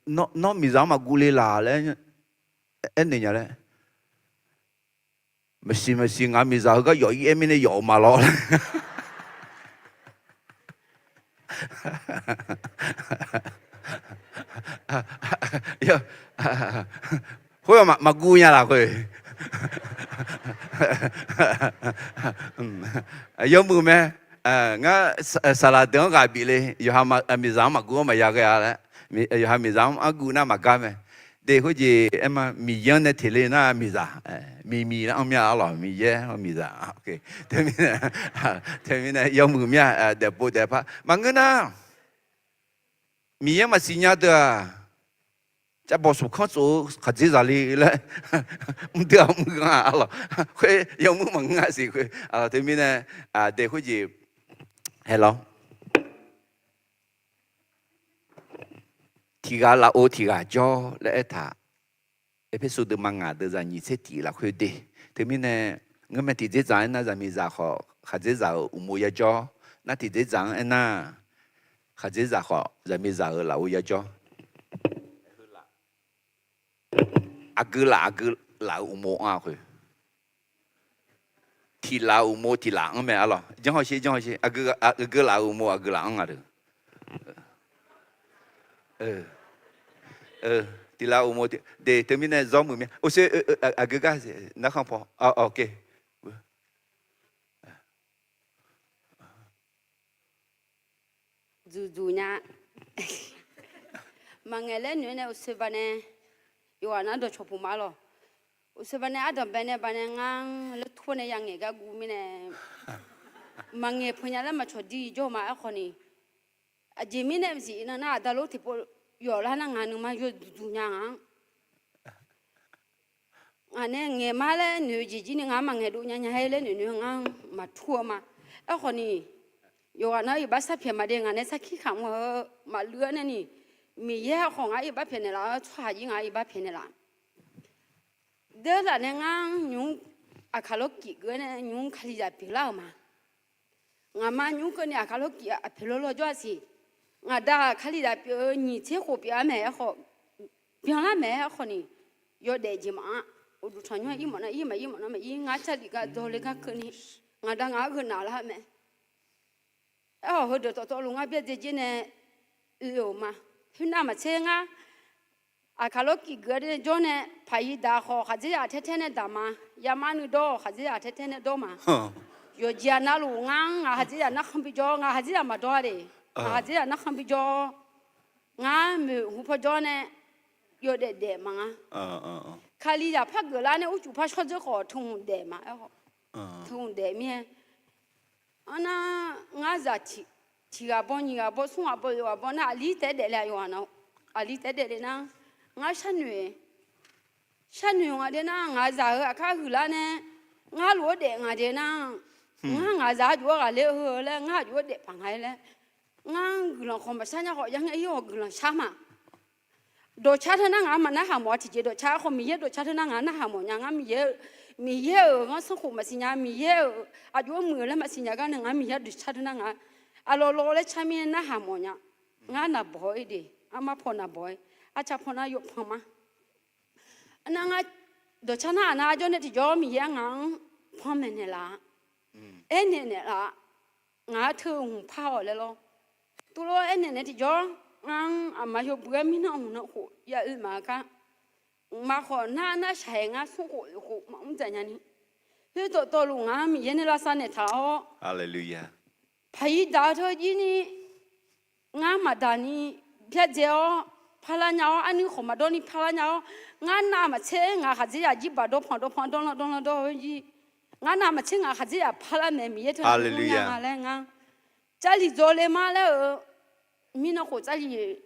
nawr miqzaq-anr maqguv le laq laer aernaeq nya laer, maqsiq maqsiq ngaq miqzaq heugar yawf-ir aer mirnae yawf-eu ma lawr. Khoer maqguv nya laf khoer. Yawmuiq mae. Ngar saqlaq deuq-anr ghaq bif le, yawqha miqzaq-anr maqguv-anr maqya ghae-a laer, yawqha miqzaq-anr guv nar maqgar mae. De khoerjeq aerma Miqyaer-anr nae teq le nar miqzaq, miqmiq lar-anr mya arlawq, Miqyaer-anr miqzaq. Teumirnae yawmuiq mya, daefpov daefpar maqngeur nar, Miqyaer maqsiq nya deuq-aq, cavbawq smq kanr tsof-eu khaqdzerzaq le laer mr deuq-aq mr ghanr-a arlawq. Khoer yawmuiq maqngeur-a siq khoer. Teumirnae de khoerjeq hae lawr. Tiq ghaq lafov tiq ghaq jawr laer aertaq. Erpersu deuvma ngaq deuvzaq nyiq tser tiq lafkhoer de. Teumirnae ngeurmae tiqdzerdzaq-anr aernar zaqmiqzaq khawf khaqdzerzaq-euq uqmov yajawr. Nar tiqdzerdzaq-anr aernar khaqdzerzaq khawf zaqmiqzaq-euq lafov yajawr. Aqgeu laf aqgeu laf-euq uqmov anr-a khoer. Tiq laf-euq uqmov tiq laf anr mae arlawq. Janr hawsher janr hawsher. Aqgeu laf-euq uqmov aqgeu laf anr nga deuq. Tiq laf-euq uqmov de teumirnae zawr muiq mya. Aqgeu gar narkhan paw. Dzuqdzuq nya. Maqngaeq laer noeq-aer nae uqshoe baqnae yawqghaq nar dawqcawq puq ma lawq. Uqshoe baqnae ardanqbae nae baqnae ngar-anr laer tur-awr nae yangaeq gar guv mirnae maqngaeq peunya laer maqcawq dir jawr ma. Aerkhawf ni aqjeq mirnae maqsiq iqnan nar aqda lor tiqpov yawf lar nar ngaq nuima yawdzuq nya ngaq-anr Ngaq nae ngaeq ma laer noeq-eu jeq jir ni ngaq-anr maqngaeq dov nya nya-aer laer noeq noeq-eu ngar-anr maqtur-eu ma. Aerkhawf ni, yawqghaq nar iqbax sarpyaeq maqdaef ngaq nae sarkir khamq-eu maqluiv-aer nae ni, Miqyaer khawf ngar iqbax pyaeqnaeq laf-awr tsawrhaq jir ngaq iqbax pyaeqnaeq laf. Deurlaf nae ngar-anr nymq-mr aqkaq lawrkif geuf-aer nae nymq-mr Kalizaq pyeuflar-euq ma. Ngaqma nymq-mr keuvni aqkaq lawrkif aqpoeq lawrlawr jawr-a siq. Ngaqda-aq Kalizaq pyeuf-eu nyiq tser khof pyeuf-a mae aerkhawf, byanlar mae aerkhawf ni, yawdaef jeq maqanr. Uqduq tanqnymr-anr ir mawf nar ir, maqir mawf nar maqir, ngar Jarlif gar dawq le gar keuvni, ngaqda ngaq-anr gheu naf lar-eu mae. Aerkhawf heudeuq dawqtawvluf ngar byaerdzae dzer nae oe-euq ma. Khoernav maqtser ngar aqkaq lawrkif geuf-a jawr nae, paqir daq khawf khaqdzerzaq taer taer nae daq ma. Yamar nuidawr khaqdzerzaq taer taer nae dawr ma. Yawqjeq aqnavluf ngar-anr ngaq khaqdzerzaq narkhan bijawr, ngaq khaqdzerzaq maqdawr-a de. Ngaq khaqdzerzaq narkhan bijawr, ngar moeqhu paw jawr nae yawdaef daef ma ngar. Kalizaq par geuflar nae urcuf par shawr dzeur khawf teu hmq daef ma. Teu hmq daef mir-aer, arnar ngar zaq tiq ghaq baw nyiq ghaq baw smr ghaq baw oeq ghaq baw nar aqli taef-aer daef le-a yawqghaq na. Aqli taef-aer daef le nar, ngar sharnoeq sharnoeq ngaq de nar ngaq zaq-euq aqkar huiqlar nae, ngar luf-aer daef ngaq de nar, ngar ngaq zaq-anr jov-aer ghaqler heu laer ngar jov-aer daef paq nga-aer laer, ngar guiqlanq khawf maqshar nya khawf yangae-ir khawf guiqlanq shar ma. Dawqcar teu nar ngaq-anr maqnarhaq mawf-a tiqjeq dawqcar khawf Miqyaer dawqcar teu nar ngaq-anr narhaq mawf nya. Ngar Miqyaer-eu, Miqyaer-euq ghanrsanrkhof maqsiq nya, Miqyaer-euq aqjox-aer muiq-eu laer maqsiq nya gar nae ngaq-anr Miqyaer dawqcar teu nar ngaq-anr aqlawq lawq laer car mir-aer narhaq mawf nya. Ngar naqbawq-eu de. Armar paw naqbawq-aer, arca paw nar yawpanq ma. Arnar ngar dawqcar nar aqnav arjawr nae tiqjawr Miqyaer ngaq-anr panmaeq naeqlaf-a, aernaeq naeqlaf-a, ngaq-anr teu hmq par-awq laer lawr. Tuvlof-aer aernaeq naeq tiqjawr, ngar-anr aqma yawbui-aer mirnan hmq nan khof ya oe maqgar, mqmaq khawf nar nar shaq-aer ngar smr khof oeq khof maqmr dzaq nyani, khoerdawq dawqluf ngaq-anr Miqyaer nae lavsav naeqtaq-awr, paqir daq-eu teu jir ni, ngar maqdaq ni byardzae-awr parlar nya-awr, arnuir khawf maqdawr ni parlar nya-awr, ngar navmaqtser ngaq khaqdzerzaq jirbaq dawrpanq dawrpanq dawrlanr dawrlanr dawr-eu jir, ngar navmaqtser ngaq khaqdzerzaq parlar maeq Miqyaer teu nya nga laer ngar, Jarlif dzaw le ma laer-euq mirnan khof Jarlif,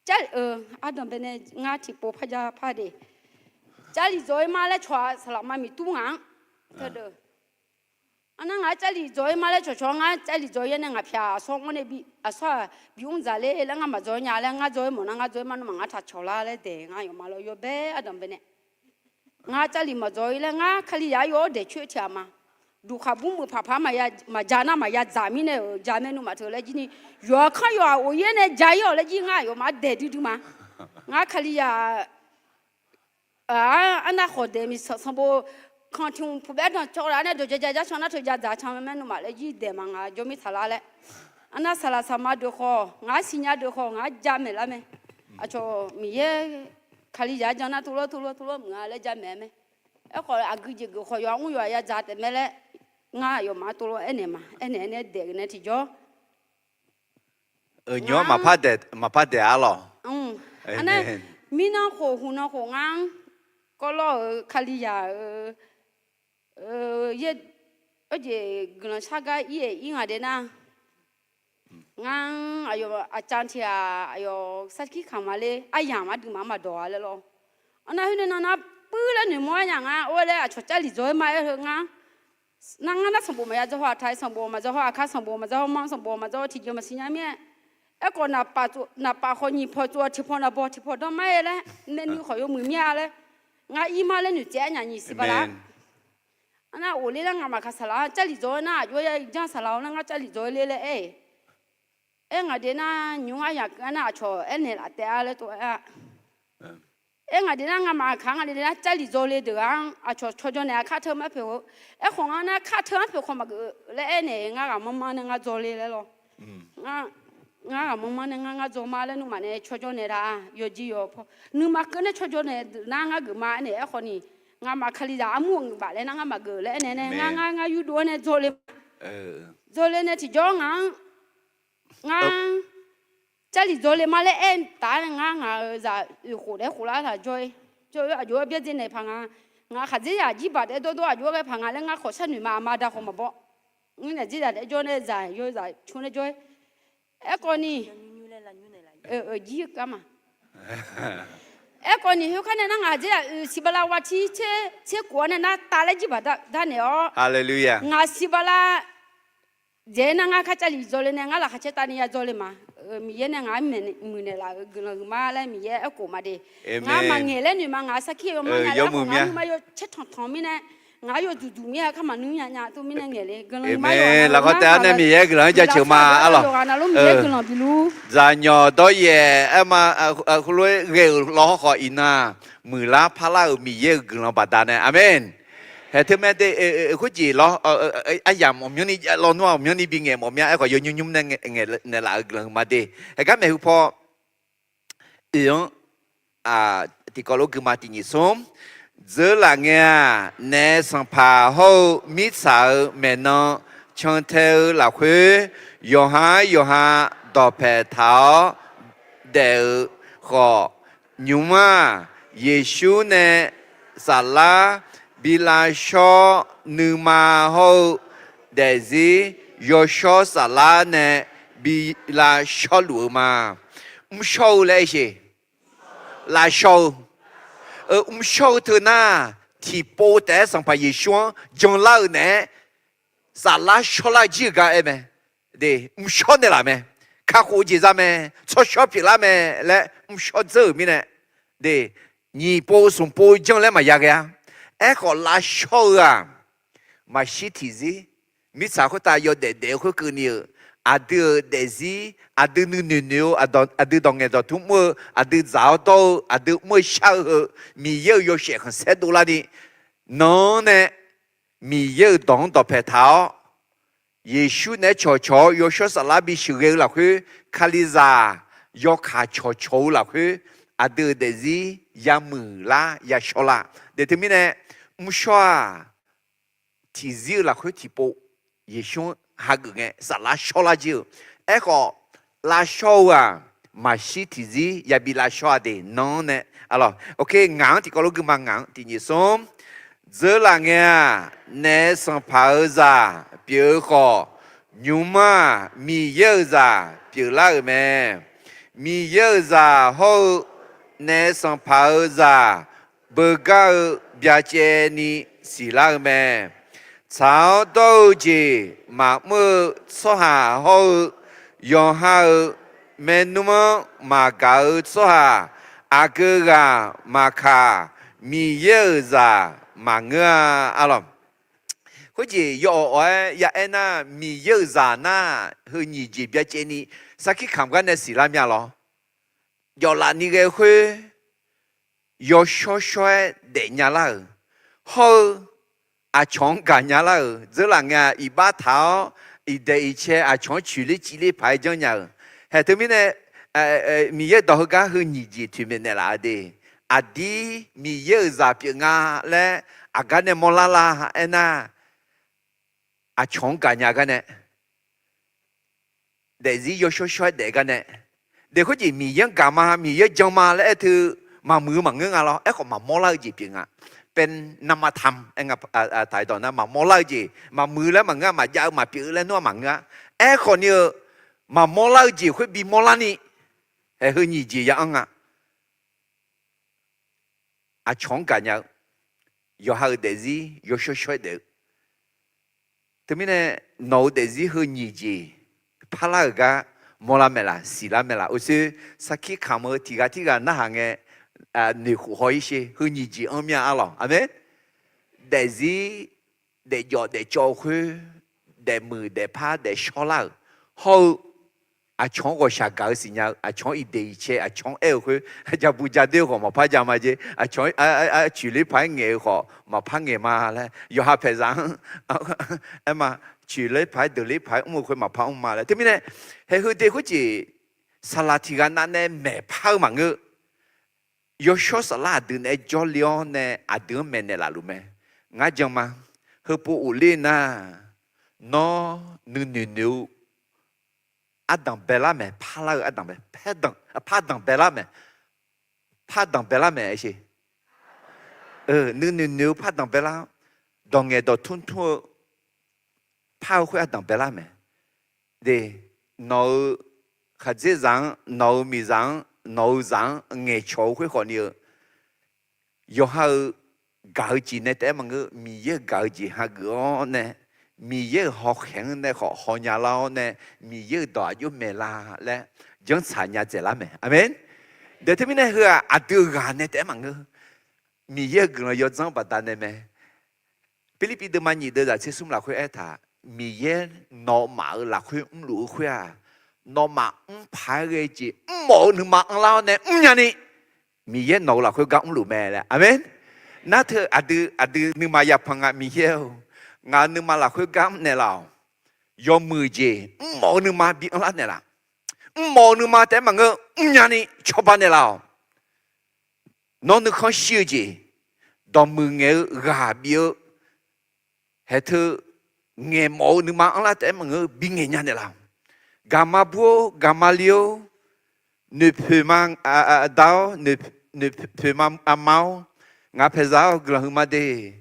Jar-eu ardanq baenae ngar tiqpov par ja par de. Jarlif dzaw-ir ma laer cawq-a saqlaq ma miqtur ngaq-anr teudeuq. Arnar ngaq-anr Jarlif dzaw-ir ma laer cawqcawq-anr ngar Jarlif dzaw-ir-aer nae ngaq pyaq aqsur-anr nae bi aqsur-aq bi mr dzaq ler laer ngar maqdzaw-ir nya laer ngar dzaw-ir mawf nar ngar dzaw-ir ma nawmaf ngar taq cawq lar laer daeq ngar yawqma law yawbae ardanq baenae. Ngar Jarlif maqdzaw-ir laer ngar Kalizaq-anr yawr daeq coer tiq ghaq ma. Duqkhaq bur meuq paqpaq maqja nar maqya dzaq mirnae-euq ja mae nuima teu laer jir ni, yawqha kanr yawqha of-ir-aer nae ja-ir-awq laer jir ngar yawqma daeq duidui ma. Ngar Kalizaq arnav khawf daeq miqsanq sanqbof kan tiq hmq puq baer danq cawv laf-aer nae dawq ja ja jar can nar teu ja dzaq can mae nuima laer jir daeq ma ngaq jawr mir taq lar laer. Arnav saqlaq saqma deuq khawf ngaq-anr siqnya deuq khawf ngaq-anr jamaeq lar mae. Aqcawq Miqyaer Kalizaq-anr jan nar tuvlawr tuvlawr tuvlawr muiq-a laer jamaeq-aer mae. Aerkhawf aqgeu jeq geuf khawf yawqha mr yawqha ya dzaq taef mae laer ngar yawqma tuvlawr aernaeq ma. Aernaeq-aer nae daeq-eu nae tiqjawr Euq nymr-anr maqpar daeq-a lawq. Arnav mirnan khof huqnan khof ngar-anr kawvlawr-euq Kalizaq-euq jeq guiqlanq shar gar ir-aeq ir ngaq de nar, ngar-anr aqyawf aqcav tiq ghaq aqyawf sarkir kamq ma ler aryamq ardui maqanr maqdawq-a laer lawr. Arnav khoer nae nan nar puir laer noeqmawr-aer nya ngar or laer aqcawq Jarlif dzaw-aer ma aer heu ngar Nar ngar nar sanqbof maqya dzaw haw, aqtaq-iq sanqbof maqdzaw haw, aqkar sanqbof maqdzaw haw, manr sanqbof maqdzaw haw, tiqjeq maqsiq nya mir-aer. Aerkhawf naqpaf khawf nyiq paw tsov-awr tiq paw naqbaw tiq paw danr mar-aer laer, nae ni khawf yawmuiq mir-a laer, ngar ir mar laer noeqtsaev-aer nya nyiq siq bala. Arnar of ler nar ngamaf kaq saqlaq-anr Jarlif dzaw-aer nar aqjox-aer ya janr saqlaq-awr nar ngar Jarlif dzaw-aer ler laer aer-iq. Aer ngaq de nar nymr aryamq keuv-aer nar aqcawq aernaeq laf taef-a laer tov-aer-a. Aer ngaq de nar ngamaf kaq-anr ngaq de nar Jarlif dzaw le deuq-anr aqcawq cawjaw naeq-a kar teu-anr poeq-eu. Aerkhawf ngar nar kar teu-anr poeq khawf maqgeuf laer aernaeq ngar ghaq manrmanr nae ngar dzaw le laer lawr. Ngar ghaq manrmanr nae ngar ngar dzaw ma laer nuima nae cawjaw naeq da-a yawqjeq yawq paw. Nuima keuv nae cawjaw naeq deuq nar ngar geuf ma aernaeq aerkhawf ni, ngamaf Kalizaq armur-euq ngeuq baf laer nar ngar maqgeuf laer aernaeq nae ngar ngar ngar yurdov-aer nae dzaw le ma. Dzaw le nae tiqjawr ngaq-anr ngar Jarlif dzaw le ma laer aer taf-aer nae ngar ngaq-euq zaq oeq khof daef khof lar taq jawr-ir. Jawr-ir aqjox-aer byaerdzae naeq paq nga. Ngaq khaqdzerzaq jirbaq daef dawrdawr aqjox-aer ghae paq nga laer ngar khawf sharnoeq ma. Aqma da khawf maqbaw. Ngar naeq dzerzaq daef jawr nae zaq yawzaq cur nae jawr-ir. Aerkhawf ni, jir kar ma. Aerkhawf ni khoerkar nae nar ngaq dzerzaq oeq siq bala wa tir tser tser khof-awr nae nar tav laer jirbaq dar naeq-awr. Ngaq siq bala dzaeq-aer nar ngar kar Jarlif dzaw le nae ngar laqkhaq caer tavni ya dzaw le ma. Miqyaer nae ngaq-anr muiqnaeq laf-euq guiqlanq huiqma laer Miqyaer aerkhof ma de. Ngar maqngaeq laer noeq ma ngaq sarkir yawmar nya laer aerkhawf ngar nuima yawcaer tanqtanq mirnae ngaq-anr yawduq duq mir-aer kar maqnmr nya nya tov mirnae ngaeq le guiqlanq huiqma yawqghaq navluf Miqyaer guiqlanq-anr jaceuq ma arlawq. Yawqghaq navluf Miqyaer guiqlanq bif lur. Zaqnyanq dawryaef aer ma, heulof-aer ghae-euq lawr khawf iqnan muiqlar parlar-euq Miqyaer-euq guiqlanq baqdanae aqmeq. Haeq teu mae de, khoerjeq lawr, aryamq mawf myanrni lawnmr-aq myanrni bingaeq mawf mya aerkhawf yawnymr nymr nae ngaeqnaeq laf-euq guiqlanq huiqma de. Haeqgar maeqhu paw oeq-anr tiqkawv lof guima tiq nyiq smr. Dzeurlaf ngae-aq, naef sanqpaq hawr-eu mirtsaq-euq maeqnan cantae-eu lafkhoer, yawqha yawqha dawqpaeq taq-awr daef-euq khawf, nymq-mr-aq, Yeqsur nae saflar bi lavshawr nuima hawr-eu daefzir yawshawr saflar nae bi lavshawr luf-eu ma. Mrshawr-eu laer aer sheq. Lavshawr-eu. Mrshawr-eu teu nar, tiqpov taef-aer Sanqpaq Yeqsur-anr janlar-eu naeq-aer saflar shawrlar-eu jir-euq gar aer mae. De, mrshawr naeqlaf mae. Kakhof-eu jeq za mae. Tsawrshawr pyeuflar mae laer mrshawr dzeur-euq mirnae, de, nyiq pov smq pov janr laer maqya ghae-ar. Aerkhawf lavshawr-eu-aq, maqshir tiqzir mirtsaq khoertav yawdaef daef-eu khoerkeuvni-euq aqdui-euq daefzir, aqdui nuinoeq noeq-eu, aqdui dawq ngaeq dawqtmr mr-eu, aqdui dzaq-awr dawr-eu, aqdui mr-eu shar-eu heu, Miqyaer-euq yawshaef khanqsaer dovlarni, nan-anr nae Miqyaer-euq dawq-anr dawqpae taq-awr, Yeqsur naeq-aer cawqcawq-awr yawshawr saflar bisheuq ghae-eu lafkhoer, Kalizaq yawkaq cawqcawq-eu lafkhoer, aqdui-euq daefzir yamuiq lar yashawr lar. Daefteumirnae, mrshawr-aq, tiqzir-eu lafkhoer tiqpov Yeqsur-anr hageuf ngae saflar shawrlar jir-eu. Aerkhawf, lavshawr-eu-aq, maqshir tiqzir yabi lavshawr-a de nan-anr nae. Aqlawq, ok, ngaq-anr tiqkawv lof guima ngaq-anr tiqnyif smr. Dzeurlaf ngae-aq, naef sanqpaq-eu zaq pyeuf-eu khawf, nymq-mr-aq, Miqyaer-euq zaq pyeuflar-euq mae. Miqyaer-euq zaq hawr-eu naef sanqpaq-eu zaq beugar-eu byacaevni siqlar-eu mae. Tsaq-awr dawr-eu jeq maqmr-eu tsawrhaq hawr-eu, yawqha-euq maernmr-anr maqgaq-eu tsawrhaq, aqgeu ghaq maqkaq, Miqyaer-euq zaq maqngeur-a. Aqlawq, khoerjeq yawawq awq-aer yaaer nar, Miqyaer-euq zaq nar, heu nyiq jeq byacaevni sarkir kamq gar nae siqlar mya lawr. Jawflafni ghae-eu khoer, yawshawr shawr-aer daefnya lar-euq, hawr-eu aqcawq-anr gaqnya lar-euq, dzeurlaf ngae-aq, iqbax taq-awr, iqdaeq iqcae aqcawq-anr coeqler civler paq-aer janrnya-euq. Haeq teumirnae, Miqyaer dawq heugar heu nyiq jeq toeqmaeq naeqlaf-a de. Aqdir Miqyaer-euq zaq pyeuf nga laer aqgar nae mawrlar la aernar, aqcawq-anr gaqnya gar nae, daefzir yawshawr shawr-aer daef gar nae, daef khoerjeq Miqyaer-anr gaq ma, Miqyaer jan ma laer aer teu maqmuiq-eu maqngeur nga lawr. Aerkhawf maqmawr lar-eu jeq pyeuf nga. เป็นนามธรรม aer nga, taq-iq dawq nar maqmawr lar-eu jeq, maqmuiq laer maqngeur-a, maqjav-eu maqpyeuf-eu laer nar maqngeur-a. Aerkhawf ni-eu, maqmawr lar-eu jeq khoer bimawr larni, haeq heu nyiq jeq ya anr nga. Aqcawq-anr gaqnya-eu, yawqha-euq daefzir yawshawr shawr-aer daef-eu. Teumirnae, nawq-euq daefzir heu nyiq jeq parlar-euq gar mawrlar maeqlaf, siqlar maeqlaf. Uqshoe sarkir kamq-eu tiqghaq tirghaq narhaq ngae, noeqkhof haw-ir sher. Heu nyiq jeq anr mir-a arlawq. Aqmeq. Daefzir daefjawf daefcawv-eu khoer, daefmuiq daefpar daefshawrlar-euq, hawr-eu aqcawq-anr ghawqshaq gaq-eu siqnya-eu, aqcawq-anr iqdeq iqcae aqcawq-anr aer-eu khoer, jabu jadoer-eu khawf maqpar ja ma jer, aqcawq-anr coeqler paq-aer ngaeq-eu khawf maqpar ngaeq ma laer, yawqha paeqzaq-anr aer ma, coeqler paq-aer deuqler paq-aer mr-eu khoer maqpar mr ma laer. Teumirnae, haeq heu de khoerjeq saqlaq tiqghaq navnae maeqpar-eu maqngeur. Yawshawr saflar aqdui naeq-aer jawrle-awr nae aqdui-anr maeqnaeq laf luf mae. Ngar jan ma. Heupov ghofler nar, nawr nuinoeq noeq-eu ardanq baelar mae. Parlar-eu ardanq bae, par danq baelar mae. Par danq baelar mae, aer sher. Nuinoeq noeq-eu par danq baelar-awr, dawq ngaeq dawq tmr tmr-eu par-eu khoer ardanq baelar mae. De, nawq-euq khaqdzerzaq-anr, nawq-euq miqzaq-anr, nawq-euq zaq-anr ngaeqcawq-eu khoer khawfni-eu, yawqha-euq gaq-eu jeq nae taef-aer maqngeur, Miqyaer-euq gaq-eu jeq hageuf-awr nae, Miqyaer-euq hawkhaeq-anr nae khawf hawnya lar-awr nae, Miqyaer-euq dawq aqjox maeqla laer janrtsaq nya dzaeqlar mae. Aqmeq. Daeq teumirnae heu-aq, aqdui-euq ghaq nae taef-aer maqngeur. Miqyaer-euq guiqlanq yawdzanr baqdanae mae. Pirlirpiv deuvma nyiq deuv zaq tser smr lafkhoer aertaq, Miqyaer nawmaf-euq lafkhoer mrluf-eu khoer-aq, nawmaf mr paq-aer ghae jeq mrmawf-eu nuima anrlar-awr nae mrnya ni, Miqyaer nawq-euq lafkhoer gar mrluf mae laer. Aqmeq. Nar teu aqdui, aqdui nuima yapan nga, Miqyaer-or, ngaq-euq nuima lafkhoer gar mrnaeq laf-awq. Yawmuiq jeq mrmawf-eu nuima bi anrlar naeqlaf. Mrmawf-eu nuima taef-aer maqngeur, mrnya ni cawba naeqlaf-awq. Nawr nuikhanr shir-eu jeq, dawqmuiq ngaeq-eu ghaq bif-eu, haeq teu ngaeqmawf-eu nuima anrlar taef-aer maqngeur, bi ngaeq nya naeqlaf-awq. Gaqma bur-or, gaqma li-or, noeqpoeq ma da-or, noeqpoeq ma ma-or, ngaq paeqzaq-awr guiqlanq huiqma de,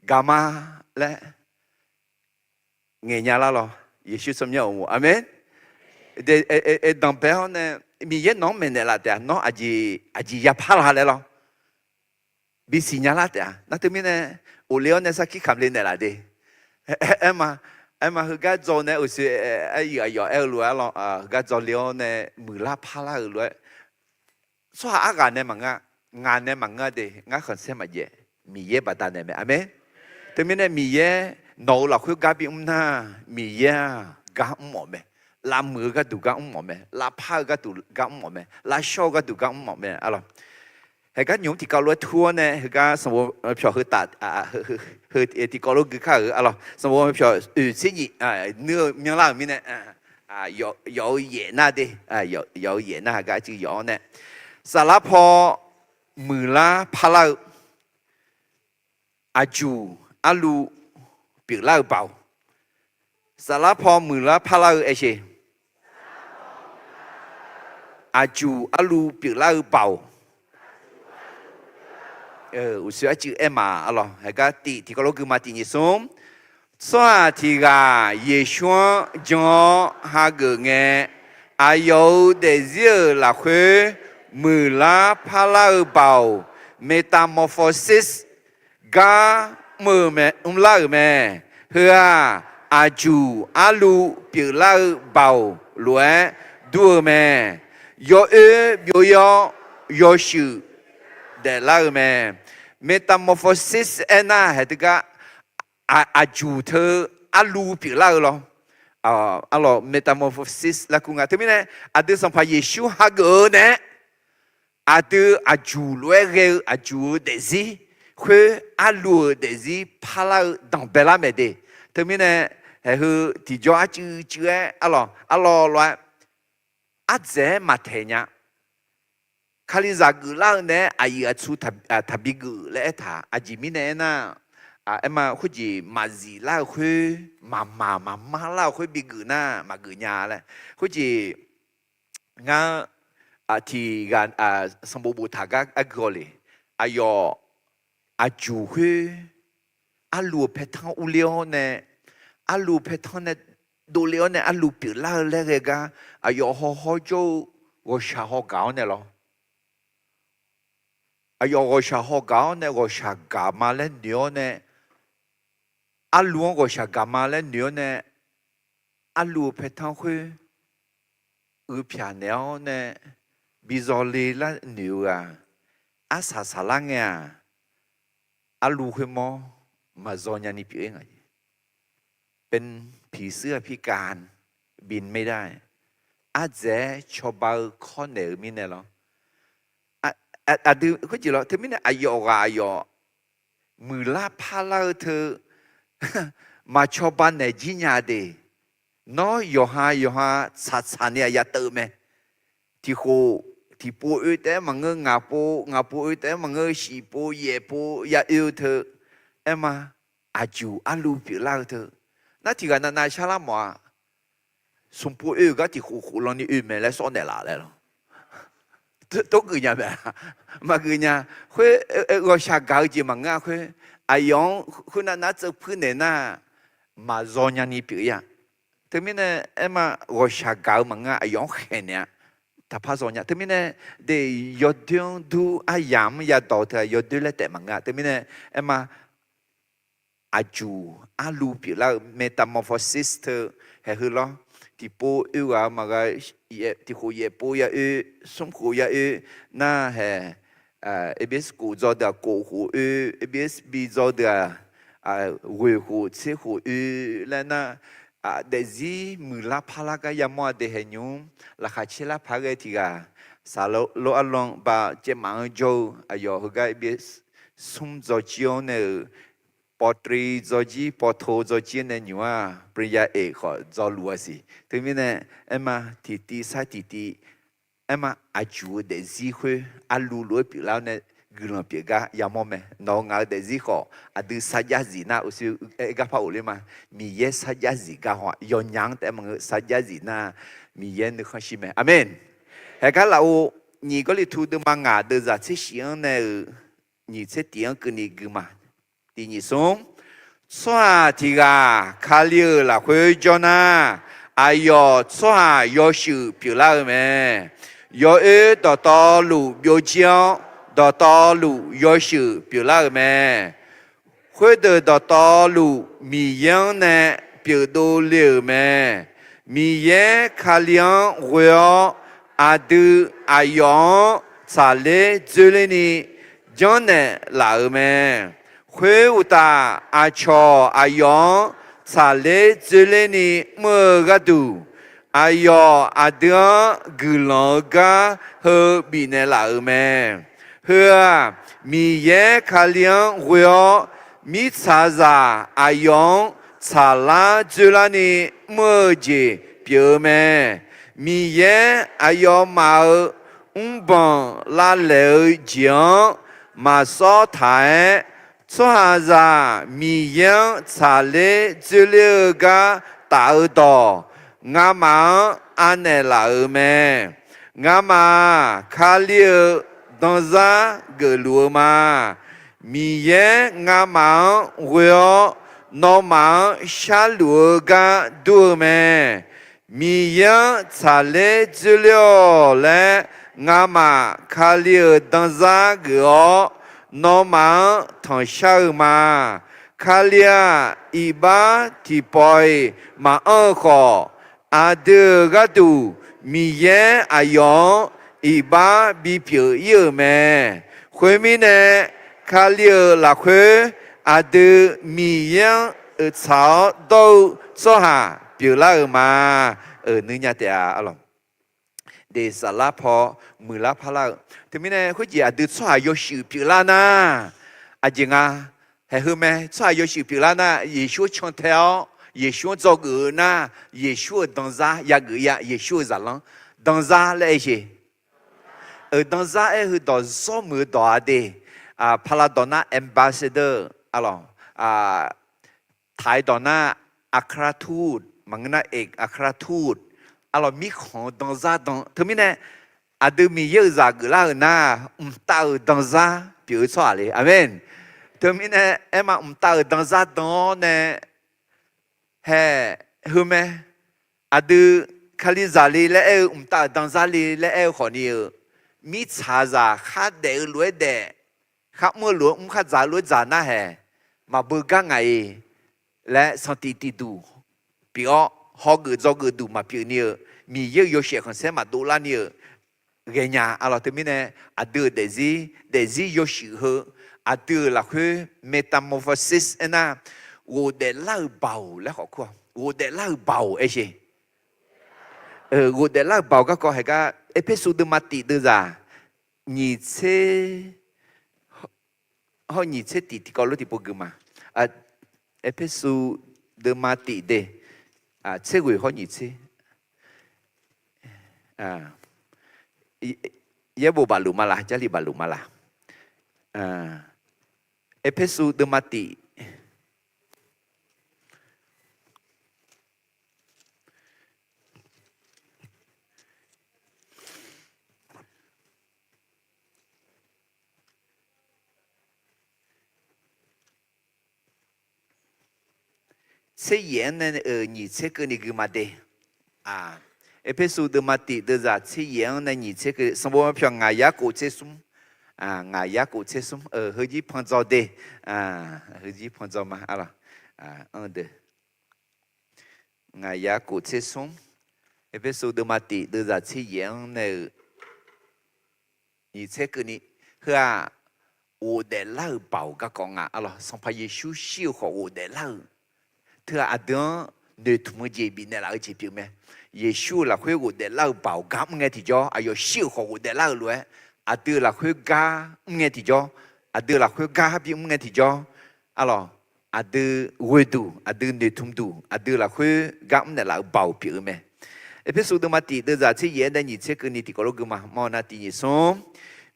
gaqma laer ngaeqnya lar lawr. Yeqsur tsawrmyanr-euq uqmov. Aqmeq. Danqbae-awr nae, Miqyaer nawq-anr maeqnaeq laf taef-a, nawr aqjeq yapar la laer lawr. Bisiq nya lar taef-a. Nar teumirnae, ghofle-awr nae sarkir kamq le naeqlaf de. Aer ma, aer ma, heugar dzaw nae uqshoe, aryuif aqyawf aer-eu lof-aer lawr, heugar dzaw le-awr nae muiqlar parlar-euq lof-aer, tsawrhaq arghaq nae maqngeur, ngaq nae maqngeur de, ngar khanqsaer maqjav, Miqyaer baqdanae mae. Aqmeq. Teumirnae Miqyaer nawq-euq lafkhoer gar bimr nar, Miqyaer-aq gar mrmawf mae. lavmuiq-eu gharduq gar mr mawf mae, lavpar-eu gharduq gar mr mawf mae, lavshawr-eu gharduq gar mr mawf mae arlawq. Haeqgar nymq-mr tiqkawv lof-aer tur-awr nae, heugar sanqbof pyawq heu taf, heu tiqkawv lof gui kar-euq arlawq. Sanqbof pyawq oeq tser nyif nuir-eu myanrlar-euq mirnae, yawf-eu yaef nar de, yawf-eu yaef nar heugar arcuiv yawf-awr nae, saflar paw muiqlar parlar-eu aqjuq arluv pyeuflar-eu baoq. Saflar paw muiqlar parlar-eu aersheq, aqjuq arluv pyeuflar-eu baoq. Uqshoe arcuiv aer ma arlawq. Haeqgar tif tiqkawv lof gui ma, tif nyif smr. Tsawrhaq tiq ghaq Yeqsur-anr jan-awr hageuf ngae, aqyawf-euq daefzir-euq lafkhoer muiqlar parlar-eu baoq, metamorphosis, gar mr-eu mae, mrlar-euq mae. Heu-aq, aqjuq arluv pyeuflar-eu baoq lof-aer dur-eu mae. Yawoer byov-ir-awr yawshuif daeflar-eu mae. Metamorphosis aernar haeq teugar aqjuq teu arluv pyeuflar-eu lawr. Arlawq, metamorphosis laer kur nga. Teumirnae aqdui Sanqpaq Yeqsur hageuf-eu nae aqdui aqjuq lof-aer ghae-eu aqjuq-eu daefzir khoer arluv-euq daefzir parlar-eu danqbae lar mae de. Teumirnae haeq heu tiqjawr arcuiv cuiv-aer arlawq, arlawq lof-aer ardzaeq-aer maqtaeq nya. Kalizaq geuflar-eu naeq-aer aqyuif aqtsu taqbi geuf laer aertaq. Aqjeq mirnae aernar, aerma khoerjeq maqzif lar-eu khoer, maqmaq maqmar lar-eu khoer bigeuf nar maqgeuf nya laer. Khoerjeq ngar tiq ghaq sanqbof boftaq gar argui-awq le. Aqyawf aqjuq khoer arluv-eu paertanr urler-awr nae, arluv-eu paertanr nae dovle-awr nae arluv pyeuflar-eu laer ghae gar, aqyawf haw hawr jawr-eu ghawqshaq haw gaq-awr nae lawr. Aqyawf ghawqshaq haw gaq-awr nae ghawqshaq gaq ma laer noeq-awr nae, arluv-anr ghawqshaq gaq ma laer noeq-awr nae, arluv-eu paertanr khoer uiqpyaq naeq-awr nae bi zawle lar noeq-eu-aq, arsaq saqlar ngae-aq, arluv khoermawr maqzaw nyani pyeuf-ir nga. เป็นผีเสื้อพิการ บินไม่ได้. Ardzaeq-aer cawba-eu kawr naeq-eu mirnae lawr. Aqdui khoerjeq lawr, teumirnae aqyawf ghaq aqyawf muiqlar parlar-eu teu maqcawba naeq jir nya de. Nawr yawqha yawqha tsaqtsaq ni-aq ya teuv mae. Tiqkhof tiqpov oe taef-aer maqngeur, ngaq pov, ngaq pov oe taef-aer maqngeur, shif pov yaef pov ya oe-eu teu, aerma aqjuq arluv pyeuflar-eu teu. Nar tiq ghaq navnav sharlar mawf-a. Smq pov oe-eu gar tiqkhof khof lan ni oe mae laer sawr naeqlaf laer lawr. Tov geuf nya mae. Maqgeuf nya. Khoer ghawqshaq gaq-eu jeq maqngeur-a khoer, aqyawf-anr khoernav nar tseuv puir naeq nar maqzaw nyani pyeuf-ir-a. Teumirnae aerma ghawqshaq gaq-eu maqngeur-a, aqyawf-anr khaeq naeq-a. Taqpar zaw nya. Teumirnae de yawdoer-anr dur aryamq-anr yadawq-eu teu-aq yawdoer laer taef maqngeur-a. Teumirnae aerma aqjuq arluv pyeuflar-eu metamorphosis teu haeq heu lawr. Tiqpov oe ghaq-eu maqgha, tiqkhof yaef pov ya oe, smr khof ya oe, nar haeq ABS kof dzaw deuq-aq kof khof oe, ABS bi dzaw deuq-aq ghoeq khof tser khof oe laer nar, daefzir muiqlar parlar gar yamawr-a de haeq nymr. Laqkhaq caerlar paq-aer ghae tiq ghaq saqlo arlan ba caev maf-anr jawr-eu aqyawf heugar ABS smr dzaw jir-awr nae-euq pawtri dzaw jir, pawto dzaw jir nae nymq-aq ปริญญาเอก khawf dzaw luf-a siq. Teumirnae aerma tiqtiv sar tiqtiv, aerma aqjuq-eu daefzir khoer arluv lof-aer pyeuflar-awr nae guiqlanq pyeuf gar yamawr mae. Nawq-eu ngaq-eu daefzir khawf aqdui sarjax zif nar uqshoe aer gar par of ler ma. Miqyaer sarjax zif gar haw-aq, yawnyaf-anr taef-aer maqngeur, sarjax zif nar Miqyaer nuikhanr shir mae. Aqmeq. Haeq gar lafov nyiq Gawrliqtu deuvma ngaq deuvzaq tser shif-anr nae-euq nyiq tser tif-anr keuvni gui ma. Tiq nyiq smr. Tsawrhaq tiq ghaq Kali-euq lafkhoer jawr nar, aqyawf tsawrhaq yawshuif pyeuflar-eu mae. Yawoer dawqtawvluf byovjir-awr, dawqtawvluf yawshuif pyeuflar-euq mae. Khoerdeuq dawqtawvluf Miqyaer-anr nae pyeufdov le-euq mae. Miqyaer Kali-anr ghoe-awr, aqdui aqyawf-anr tsaqler dzoerlerni janrnaeq laf-euq mae. Khoeruqtaf, aqcawq aqyawf-anr tsaqler dzoerlerni mr-eu gharduq, Aqyawf aqdui-anr guiqlanq-eu gar heu bifnaeq laf-euq mae. Heu-aq, Miqyaer Kali-anr ghoe-awr, mirtsaqzaq aqyawf-anr tsaqlar dzoerlarni mr-eu jeq pyeuf-eu mae. Miqyaer aqyawfmaf-euq mrbanq lavlaeq-eu jeq-anr maqsawr taq-aer, tsawrhaqzaq Miqyaer-anr tsaqler dzoerler-eu gar taf-eu dawq, ngamaf-anr anaeq laf-euq mae. Ngamaf-aq, Kali-euq danzar geufluf-eu ma. Miqyaer ngamaf-anr ghoe-awr, nawmaf-anr sharluf-eu gar dur-eu mae. Miqyaer-anr tsaqler dzoerler-awq laer ngamaf Kali-euq danzar geuf-awr, nawmaf-anr tanqshar-eu ma. Kali-aq, iqbax tiqpawf-iq maqanr-eu khawf, aqdui-euq gharduq Miqyaer aqyawf-anr iqbax bipyeuf ir-euq mae. Khoermirnae, Kali-euq lafkhoer aqdui Miqyaer-anr oeqtsaq-awr dawr-eu tsawrhaq pyeuflar-euq ma. Euq nuinya taef-a. Deq saflar paw muiqlar parlar-eu. Teumirnae khoerjeq aqdui tsawrhaq yawshuif pyeuflar nar, aqjeq nga. Haeq heu mae, tsawrhaq yawshuif pyeuflar nar, Yeqsur-anr cantae-awr Yeqsur-anr dzawgeuf-eu nar, Yeqsur-euq danzar yageuf ya, Yeqsur-euq zaqlanr. Danzar laer aer sheq. Euq danzar aer heudawq zawr muiq-eu dawq-a de. Paqlaqdawq nar ambassador, arlawq, taq-aer dawq nar, อัครทูต, maqngeur nar เอกอัครทูต, arlawq, mirkhanq-eu danzar dan. Teumirnae aqdui Miqyaer-euq zaq geuflar-euq nar, mqtav-euq danzar pyeuf-eu tsawrhaq le. Aqmeq. Teumirnae aerma, mqtav-euq danzar dan-awr nae, haeq heu mae. Aqdui Kalizaq le laer aer-eu, mqtav-euq danzar le laer aer-eu khawfni-eu, mirtsaqzaq khardaef-eu lof-aer daef, kharmr-eu lof-aer mr, khardzaq-eu lof-aer dzaq nar haeq, maqbeu gar ngaq-iq laer sanqtif tif duq pyeuf-awr, hawgeuf dzawgeuf duq maqpyeuf ni-eu, Miqyaer-euq yawshaef khanqsaer maqdov larni-euq ghaenya. Arlawq, teumirnae aqdui-euq daefzir, daefzir yawshuif heu, aqdui-euq lafkhoer metamorphosis aernar, ghofdaef lar-euq baoq laer khawf kur-a. Ghofdaef lar-euq baoq aer sheq. Ghofdaef lar-euq baoq garkawv haeq gar, Erpersu deuvma tif deuvzaq nyiq tser hawr nyiq tser tif tiqkawv lof tiqpov gui ma. Erpersu deuvma tif de, tser ghoeq hawr nyiq tser. Yaerbof bafluf ma laq, Jarlif bafluf ma laq? Erpersu deuvma tif tser yaef-anr nae, euq, nyiq tser keuvni gui ma de. Erpersu deuvma tif deuvzaq tser yaef-anr nae nyiq tser keuv, sanqbof arpyawq ngaq yar kof tser smr. Ngaq yar kof tser smr, heuzir pan dzaw de. Heuzir pan dzaw ma, arlawq. Anr deuq, ngaq yar kof tser smr, Erpersu deuvma tif deuvzaq tser yaef-anr nae-euq nyiq tser keuvni, heu-aq, ghofdaef lar-euq baoq garkawv nga, arlawq. Sanqpaq Yeqsur shir-euq khawf ghofdaef lar-euq, teu-aq aqdui-anr noeqtmq-eu jeq bifnaeq laf-eu jeq pyeuf mae. Yeqsur-euq lafkhoer ghofdaef lar-euq baoq gar mr ngae tiqjawr, aqyawf shir-euq khawf ghofdaef lar-eu lof-aer, aqdui-euq lafkhoer gar mr ngae tiqjawr, aqdui-euq lafkhoer gar bi mr ngae tiqjawr, arlawq, aqdui ghoeduq, aqdui noeqtmq duq, aqdui lafkhoer gar mrnaeq laf-eu baoq pyeuf-eu mae. Erpersu deuvma tif deuvzaq tser yaef-anr nae nyiq tser keuvni tiqkawv lof gui ma. Mawrnar tiq nyiq smr,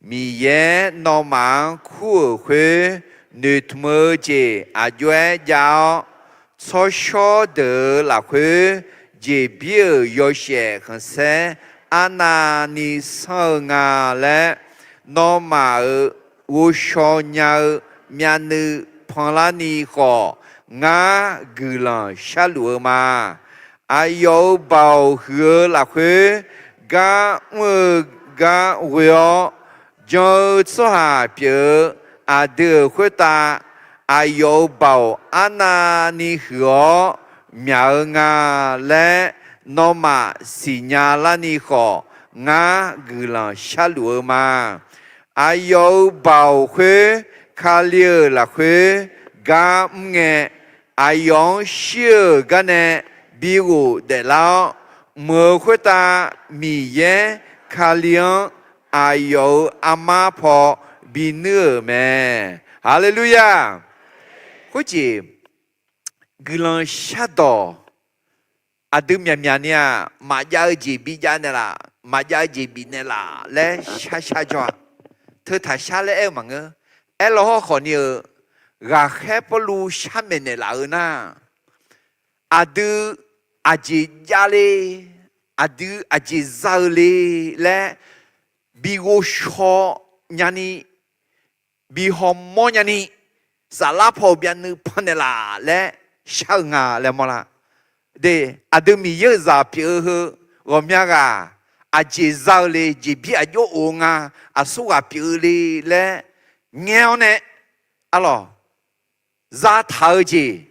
Miqyaer nawmaf-anr kur-euq khoer noeqtmq-eu jeq aqjox-aer jav-awr, tsawrshawr deuq-euq lafkhoer jeqbir-euq yawshaef khanqsaer arnavni sanr-eu nga laer, nawmaf-euq ghovshaw nya-eu myavnuiv panlarni khawf, ngar guiqlanq sharluf-eu ma. Aqyawf-euq baoq huiq-eu lafkhoer gar mr-eu gar ghoe-awr, jan-eu tsawrhaq pyeuf-eu aqdui-euq khoertav aqyawf-euq baoq arnavni huiq-awr myaq-eu nga laer, nawmaf siqnya larni khawf, ngar guiqlanq sharluf-eu ma. Aqyawf-euq baoq khoer Kali-euq lafkhoer gar mr ngae, aqyawf-anr shir-euq gar nae bi ghofdaef lar-awr, mq-euq khoertav Miqyaer Kali-anr aqyawf-euq armar paw binuir-euq mae. Haleluya! Khoerjeq guiqlanq shardawq aqdui myaqmyaq ni-aq, maqjav-eu jeq bijav naeqlaf, maqjav-eu jeq bifnaeq laf laer sharshar jawr-a. Teutaq shar laer aer-eu maqngeur. Aerlaw hawrkhawf ni-eu, ghaqkhaer Pawrluv sharmaeq naeqlaf-eu nar, aqdui aqjeq jav le, aqdui aqjeq za-eu le laer bi ghovshaw nyani, bi hawmawr nyani, saflar paw-euq byavnuiv pannaeq laf laer shar-eu nga laer mawrlar. De, aqdui Miqyaer-euq zaq pyeuf-eu heu ghawqmya ghaq aqjeq za-eu le, jeqbir aqjox of-eu nga, aqsur ghaq pyeuf-eu le laer ngaer-awr nae, arlawq, zataq-eu jeq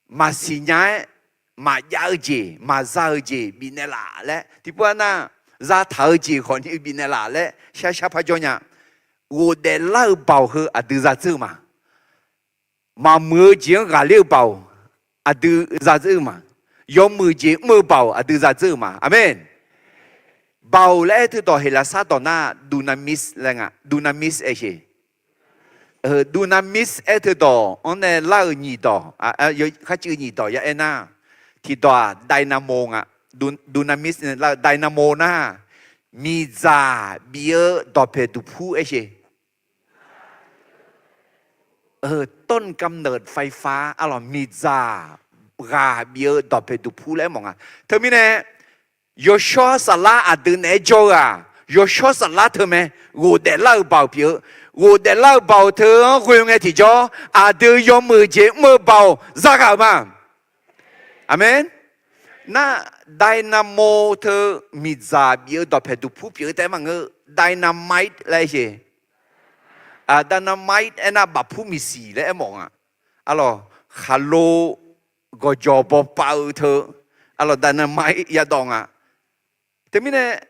maqsiq nya-aer, maqjav-eu jeq, maqza-eu jeq bifnaeq laf laer tiqpov-aer nar, zataq-eu jeq khawfni bifnaeq laf laer sharshar par jawr nya. Ghofdaef lar-eu baoq heu aqdui zadzeur-eu ma. Maqmuiq-eu jeq-anr ghaqler-eu baoq aqdui zadzeur-eu ma. Yawmuiq jeq mr-eu baoq aqdui zadzeur-eu ma. Aqmeq. Baoq laer aer teudawq Heqlaqsar dawq nar dunamis laer nga. Dunamis aer sheq. Dunamis aer teudawq-anr nae lar-euq nyiq dawq, kharcuiv nyiq dawq ya aer nar, tiqdawq-aq dynamo nga. Dunamis nae lar-eu dynamo nar, miqdzaq bif-eu dawqpaeq duqpur aer sheq. ต้นกำเนิดไฟฟ้า arlawq, miqdzaq ghaq bif-eu dawqpaeq duqpur laer aer mawf nga. Teumirnae, yawshawr saflar aqdui naeq-aer jawr-eu-aq, yawshawr saflar teu mae. Ghofdaef lar-eu baoq pyeuf-eu, ghofdaef lar-eu baoq teu-anr ghoe ngae tiqjawr, aqdui yawmuiq jeq mr-eu baoq zaghaq-euq ma. Aqmeq. Nar, dynamo teu miqdzaq bif-eu dawqpaeq duqpur pyeuf-eu taef maqngeur. Dynamite laer sheq. Dynamite aernar bafpur miqsiq laer aermawf nga. Arlawq, khaqlo gawqjawq bawpav-eu teu, arlawq, dynamite yadawv nga. Teumirnae,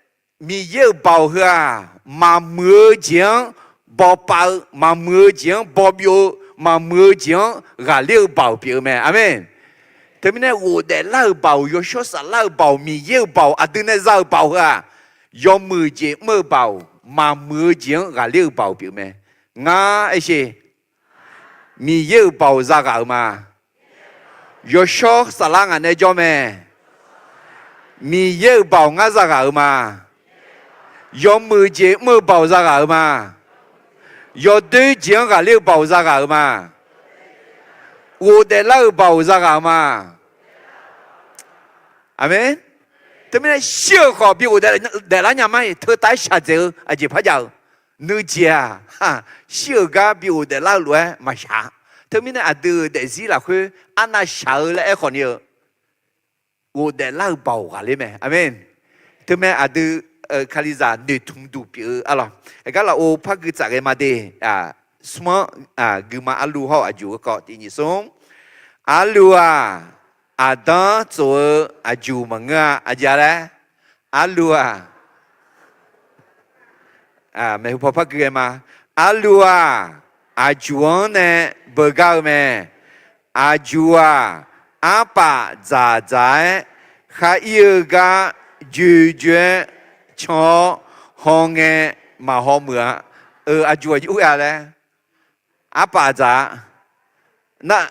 Miqyaer-euq baoq heu-aq, maqmuiq-eu jeq-anr bawpav-eu, maqmuiq-eu jeq-anr bawbyov-eu, maqmuiq-eu jeq-anr ghaqler-eu baoq pyeuf-eu mae. Aqmeq. Teumirnae ghofdaef lar-euq baoq, yawshawr saflar-euq baoq, Miqyaer-euq baoq, aqdui nae za-euq baoq heu-aq, yawmuiq jeq mr-eu baoq, maqmuiq-eu jeq-anr ghaqler-eu baoq pyeuf mae. Ngar aer sheq. Miqyaer-euq baoq zaghaq-euq ma. Yawshawr saflar ngaq nae jawr mae. Miqyaer-euq baoq ngar zaghaq-euq ma. Yawmuiq jeq mr-eu baoq zaghaq-euq ma. Yawdoer jeq-anr ghaqler-eu baoq zaghaq-euq ma. Ghofdaef lar-euq baoq zaghaq-euq ma. Aqmeq. Teumirnae shir-euq khawf bi ghofdaef daeflar nya ma-iq, teutav-aer shaqdzaeq-eu aqjeq par jav-eu. Nuijeq-aq, shir-euq gar bi ghofdaef lar-eu lof-aer maqshaq. Teumirnae aqdui-euq daefzir lafkhoer arnav shaq-eu laer aerkhawf ni-eu, ghofdaef lar-eu baoq ghaqler mae. Aqmeq. Teumae aqdui Kalizaq noeqtmq duq pyeuf-eu arlawq. Aqgar lafov par gui tsaf ghae ma de. Smr-anr guima arlu hawr-eu aqjuq-eu kawv tiq nyiq smr. Arlu-aq, aqdanr tsof-eu aqjuq maqngeur-a. Aqjeq-a laer, arlu-aq, maeqhu paw par gui ghae ma. Arlu-aq, aqjuq-anr nae beugar-eu mae. Aqjuq-aq, arpaf dzaqdzaq-aer khar ir-eu gar joejoe-aer can-awr hawngae maq hawmuiq-a. Aqjuq aqjox-a laer, arpaf dzaq-a. Nar,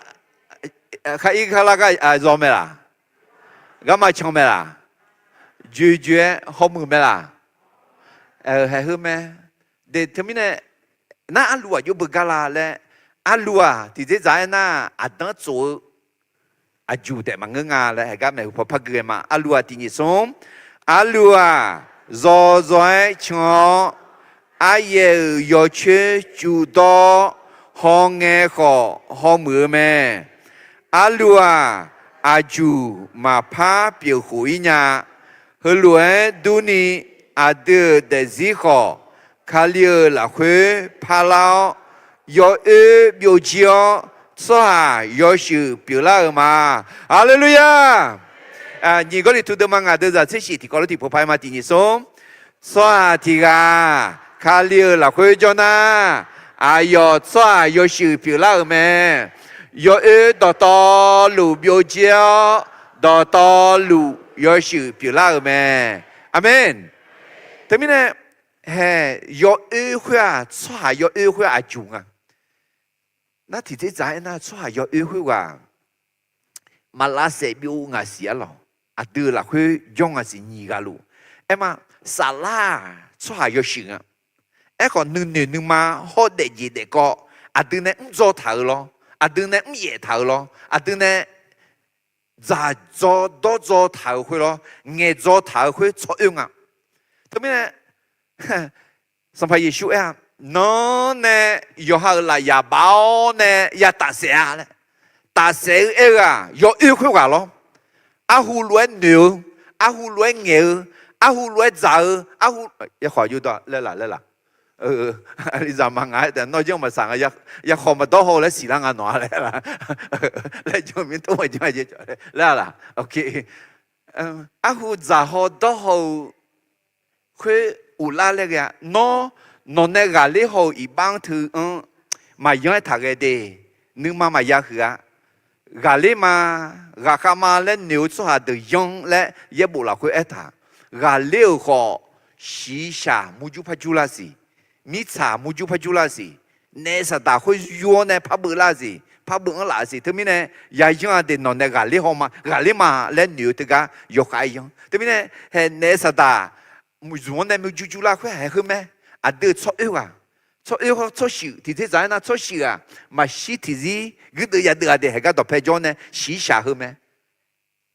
khar ir khar lar gar zaw mae laq? Garma can mae laq? Joejoe-aer hawmuiq mae laq? Haeq heu mae. De teumirnae, nar arlu-aq jov beugar la laer, arlu-aq tiqdzer dzaq-aer nar aqdanr tsof-eu aqjuq taef maqngeur nga laer haeq gar maeqhu paw par gui ghae ma. Arlu-aq tiq nyiq smr. Arlu-aq, zawzaw-aer can-awr, aryaev-euq yawcoer cuvdawr-awr hawngae khawf hawmuiq-eu mae. Arlu-aq, aqjuq maqpar pyeuf khof-ir nya. Heulof-aer durni, aqdui-euq daefzir khawf, Kali-euq lafkhoer parlar-awr, yawoer byovjir-awr, tsawrhaq yawshuif pyeuflar-euq ma. Haleluya! Nyiq Gawrliqtu deuvma ngaq deuv zaq tser shif tiqkawv lof tiqpov paq-aer ma tiq nyiq smr. Tsawrhaq tiq ghaq Kali-euq lafkhoer jawr nar, aqyawf tsawrhaq yawshuif pyeuflar-euq mae. Yawoer dawqtawvluf byovjir-awr, dawqtawvluf yawshuif pyeuflar-euq mae. Aqmeq. Teumirnae, hae, yawoer khoer-aq, tsawrhaq yawoer khoer aqjuq nga. Nar tiqdzer dzaq-aer nar tsawrhaq yawoer khoerghaq maqlavsaef byov ngaq siq arlawq. Aqdui lafkhoer jawr ngaq siq nyiq ghaq luf. Aerma, saflar-aq tsawrhaq yawshuif nga. Aerkhawf nuinoeq nuima hawr daefjeq daefkawv, aqdui nae mrdzaw taq-euq lawr, aqdui nae mryaef taq-euq lawr, aqdui nae dzaq dzaw dawr dzaw taq-euq khoer lawr, ngaeq dzaw taq-euq khoer tsawroer nga. Teumirnae, Sanqpaq Yeqsur aer-a, Nawr nae yawqha-euq lafyaq baf-awr nae ya tafsaef-a laer. Tafsaef-eu aer-eu-aq, yawoer khoerghaq lawr. Arhu lof-aer noeq-eu, arhu lof-aer ngaeq-eu, arhu lof-aer dzaq-eu, arhu, yakhawf yurdawr laer laq laer laq. Alizaq maqngaq-aer taef nawr janr maqsaq nga, yakhawf maqdawr haw-eu laer siqlar nga nawq-a laer laq. Laer janr mir tov maqjanr laer laq. Arhu dzaq haw dawr haw-eu khoer uvlar laer ghae-a. Nawr, nawq nae ghaqler haw-euq iqbax-anr teu-anr maqyanr-aer taq ghae de. Nuima maqya huiq-a. Ghaqler ma, ghaqkhav ma laer noeq-eu tsawrhaq deuq yanr laer yaerbof lafkhoer aertaq. Ghaqler-euq khawf, shiqshaq murjur par jur lar siq. Mirtsaq murjur par jur lar siq. Naef saqdaq khoer yur-awr nae parbeuv lar siq, parbeuv anr laf siq. Teumirnae, yayanr-a de nawq nae ghaqler haw ma, ghaqler ma laer noeq-eu teugar yawkhav-aer yanr. Teumirnae, hae naef saqdaq zmq-anr nae murjur jur lar khoer haeq heu mae. Aqdui-euq tsawroer ghaq, tsawroer hawr tsawrshuif tiqdzer dzaq-aer nar tsawrshuif-aq, maqshir tiqzir guirdeuv yadeuv-a de haeq gar dawqpae jawr nae shiqshaq heu mae.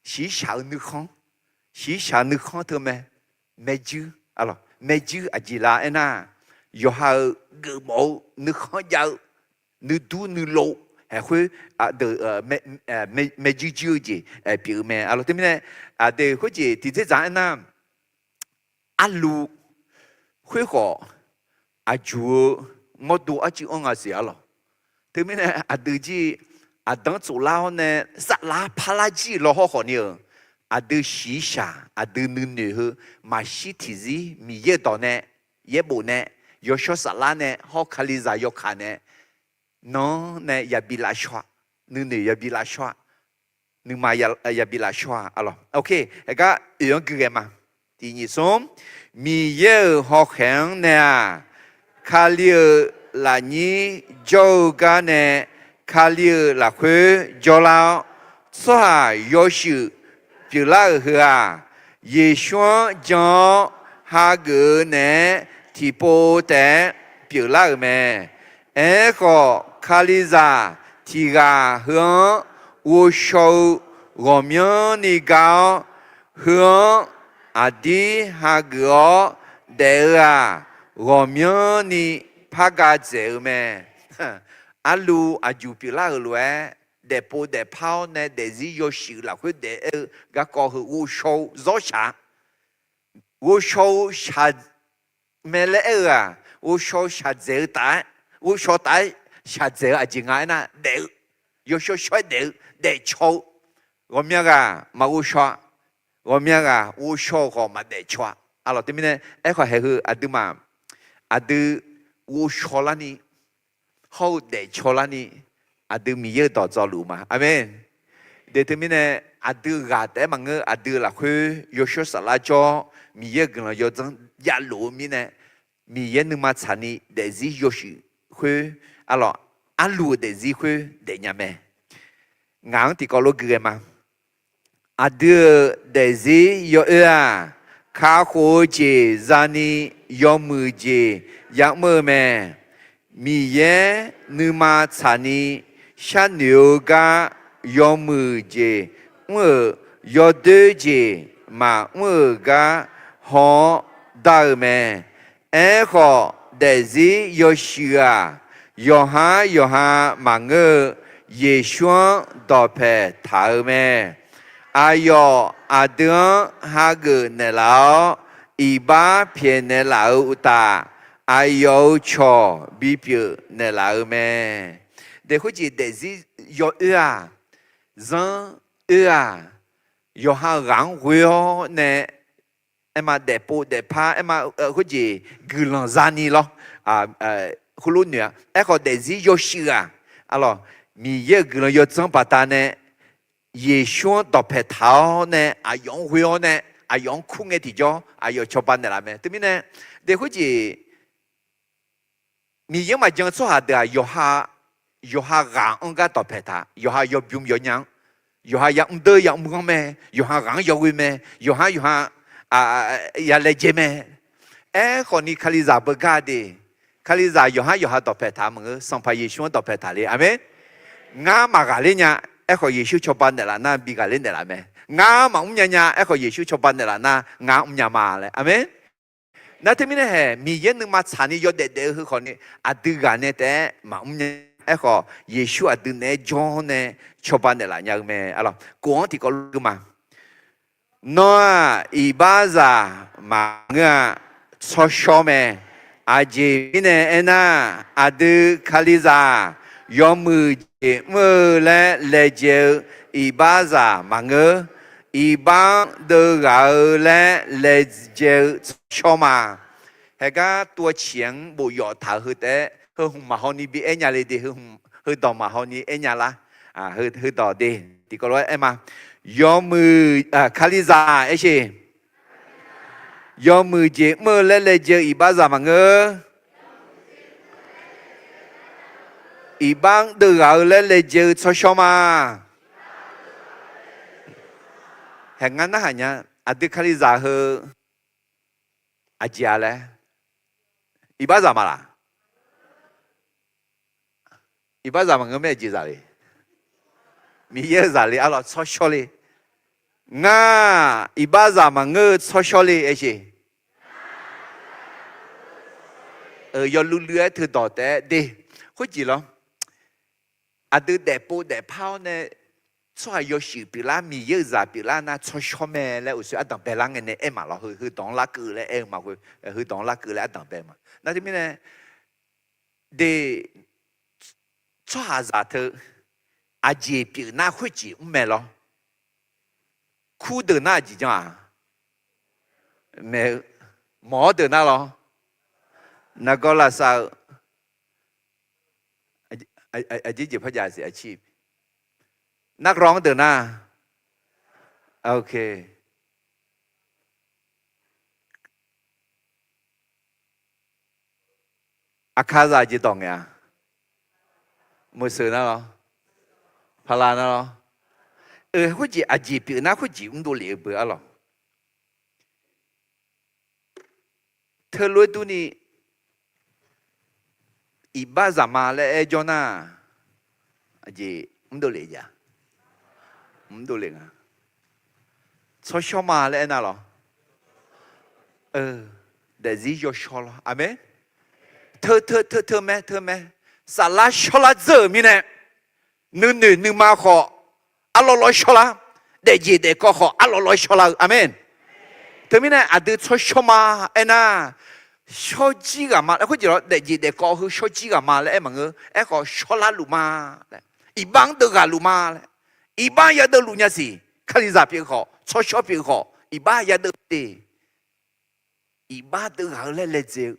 Shiqshaq-eu nuikhanr, shiqshaq-eu nuikhanr teu mae. Maerjuir, maerjuir aqjeq la aernar, yawqha-euq geufmawf-eu nuikhanr jav-eu nuidur nuilov haeq khoer, aqdui maerjuir juir-eu jeq pyeuf-eu mae. Arlawr teumirnae, aqdui khoerjeq tiqdzer dzaq-aer nar, arlu khoerkhawf aqjuq-eu mawrdo arcuiv anr nga siq arlawr. Teumirnae aqdui jir aqdanr tsoflar-awr nae saflar parlar jir law hawr khawf ni-euq, aqdui shiqshaq aqdui nuinoeq heu maqshir tiqzir Miqyaer-euq dawq nae, yaerbof nae, yawshawr saflar nae hawr kalizaq yawkaq nae, nanr nae yabi lavshaw-a, nuinoeq yabi lavshaw-a, nuima yabi lavshaw-a arlawr. Haeq gar oeq-anr gui ghae ma. Tiq nyiq smr, Miqyaer-euq hawkhaeq-anr nae-aq, Kali-euq lafnyir jawr-eu gar nae Kali-euq lafkhoer jawrlar-awr, tsawrhaq yawshuif pyeuflar-euq heu-aq, Yeqsur-anr jan-awr hageuf-eu naeq-aer tiqpov taef-aer pyeuflar-euq mae. Aerkhawf, Kalizaq tiq ghaq heu-anr ghovshaw-eu ghawqmyanrni gar-awr, heu-anr aqdir hageuf-awr daef-eu-aq, ghawqmyanrni par ga dzaeq-eu mae. Arlu aqjuq pyeuflar-euq lof-aer, daefpov daefpar-awr nae daefzir yawshuif lafkhoer daef-aer-eu garkawv heu ghovshaw-eu zawrshaq, ghovshaw-eu shaq mae laer aer-eu-aq, ghovshaw-eu shaqdzaeq-eu taf-aer, ghovshaw taf-aer shaqdzaeq-eu aqjeq nga aernar daef-eu, yawshawr shawr-aer daef-eu, daefcaw-eu, ghawqmya ghaq maqghovshaw-a, ghawqmya ghaq ghovshaw-euq khawf maqdaefcaw-a. Arlawq teumirnae aerkhawf haeq heu aqduimaf aqdui ghovshaw larni hawr-eu daefcaw larni aqdui Miqyaer-euq dawq dzawluf ma. Aqmeq. De teumirnae aqdui ghaq taef-aer maqngeur, aqdui lafkhoer yawshawr saflar jawr, Miqyaer-euq guiqlanq yawdzanr javlof-eu mirnae, Miqyaer nuima tsaqni daefzir yawshuif khoer, arlawq, arlu-euq daefzir khoer daefnya mae. Ngaq-anr tiqkawv lof gui ghae ma. Aqdui-euq daefzir yawoer-aq, kakhof-eu jeq zani yawmuiq jeq yamr-eu mae. Miqyaer nuima tsaqni sharnoeq-eu gar yawmuiq jeq mr-euq yawdoer jeq maqmr-euq gar haw-awr dar-eu mae. Aerkhawf, daefzir yawshuif-aq, yawqhar yawqha maqngeur-eu Yeqsur-anr dawqpae taq-eu mae. Aqyawf aqdui-anr hageuf naeqlaf-awr, iqbax pyaeqnaeq laf-euq uqtaf, aqyawf-euq cawq bipyeuf naeqlaf-eu mae. Daef khoerjeq daefzir yawoer-aq, zanr oer-aq, yawqha ghaq-anr ghoe-awr nae, aerma daefpov daefpar aerma khoerjeq guiqlanq zani lawr, heulof noeq-a. Aerkhawf daefzir yawshuif-aq, arlawq, Miqyaer-euq guiqlanq yawdzanr baqdanae Yeqsur-anr dawqpae taq-awr nae aqyawf-anr ghoe-awr nae aqyawf-anr kur ngae tiqjawr aqyawf cawba naeqlaf mae. Teumirnae, de khoerjeq Miqyaer maqjan-eu tsawrhaq deuq-aq, yawqha ghaq-anr gar dawqpae taq, yawqha yawbymr yawnya-anr, yawqha yamr deur yamr-anr mae, yawqha ghaq-anr yawghoe mae, yawqha yawqha ya laejae mae. Aerkhawf ni Kalizaq beugar de, Kalizaq yawqhar yawqha dawqpae taq maqngeur, Sanqpaq Yeqsur-anr dawqpae taq le. Aqmeq. Ngar maqghaqler nya, aerkhawf Yeqsur cawba naeqlaf nar bi ghaqler naeqlaf mae. Ngar maqmr nya nya, aerkhawf Yeqsur cawba naeqlaf nar ngar mrnya ma laer. Aqmeq. Nar teumirnae haeq, Miqyaer nuima tsaqni yawdaef daef-eu heu khawfni aqdui ghaq nae taef-aer maqmr nya. Aerkhawf Yeqsur aqdui naeq-aer jawr nae cawba naeqlaf nya-eu mae. Kof-anr tiqkawv lor geu ma. Nawr-aq, iqbaxzaq maqngeur-a, tsawrshawr mae. Aqjeq mirnae aernar, aqdui Kalizaq yawmuiq jeq mr-eu laer laejae-eu iqbaxzaq maqngeur. Iqbax-anr deuv ghaq-eu laer laejae-eu tsawrshawr ma. Haegar tuv-eu ciq-anr bof yawf taq-eu heu taef-aer heu hmq maqhaw ni bi aer nya le de, heudawq maqhaw ni aer nya lar. Heudawq de, tiqkawv lof-aer aer ma. Yawmuiq, Kalizaq aer sheq. Yawmuiq jeq mr-eu laer laejae-eu iqbaxzaq maqngeur. Iqbax-anr deuv ghaq-eu laer laejae-eu tsawrshawr ma. Haeq ngar narhaq nya, aqdui Kalizaq heu aqjeq-a laer, iqbaxzaq maqlaq? Iqbaxzaq maqngeur mae, aqjeq zaq le? Miqyaer-eu zaq le, arlawq tsawrshawr le. Ngar iqbaxzaq maqngeur-eu tsawrshawr le aer sheq. Yawluiv luiv-aer teudawq taef-aer de. Khoerjeq lawr, aqdui daefpov daefpar-awr nae tsawrhaq yawshuif pyeuflar, Miqyaer-euq zaq pyeuflar nar tsawrshawr mae laer uqshoe ardanq baelar ngae nae aer ma lawr. Heudawq-anr larkeuv laer aer-eu ma. Heudawq-anr larkeuv laer ardanq bae ma. Nar teumirnae de, tsawrhaqzaq teu aqjeq pyeuf nar khoerjeq mr mae lawr. Kur deuq nar aqjeq jan-aq, maeq-eu, mawq-awr deuq nar lawr, nargawr lavsav-eu, aqjeq jeq par jav siq aqcir, nargawr-anr deuq nar, ok. Aqkaqzaq jeq dawq ngaeq-a? Meuqseuq nar lawr, paqlaq nar lawr. Khoerjeq aqjeq pyeuf nar khoerjeq mrdov lef-eu beu arlawq. Teulof-aer durni, iqbaxzaq ma laer aer jawr nar, aqjeq mrdov lef jav? Mrdov lef nga. Tsawrshawr ma laer aernar lawr, daefzir yawshawr lawr. Aqmeq. Teu teu teu teu mae, teu mae. Saflar shawrlar dzeur-euq mirnae, nuinoeq nuima khawf arlawr lawr shawrlar, daefjeq daefkawv khawf arlawr lawr shawrlar-eu. Aqmeq. Teumirnae aqdui tsawrshawr ma aernar, shawrjir ghaq ma laer khoerjeq lawr, daefjeq daefkawv heu shawrjir ghaq ma laer aer maqngeur. Aerkhawf shawrlar luf ma laer, iqbax-anr deuv ghaq luf ma laer, iqbax yadeuv luf nya siq. Kalizaq pyeuf khawf, tsawrshawr pyeuf khawf, iqbax yadeuv de. Iqbax deuv ghaq-eu laer laejae-eu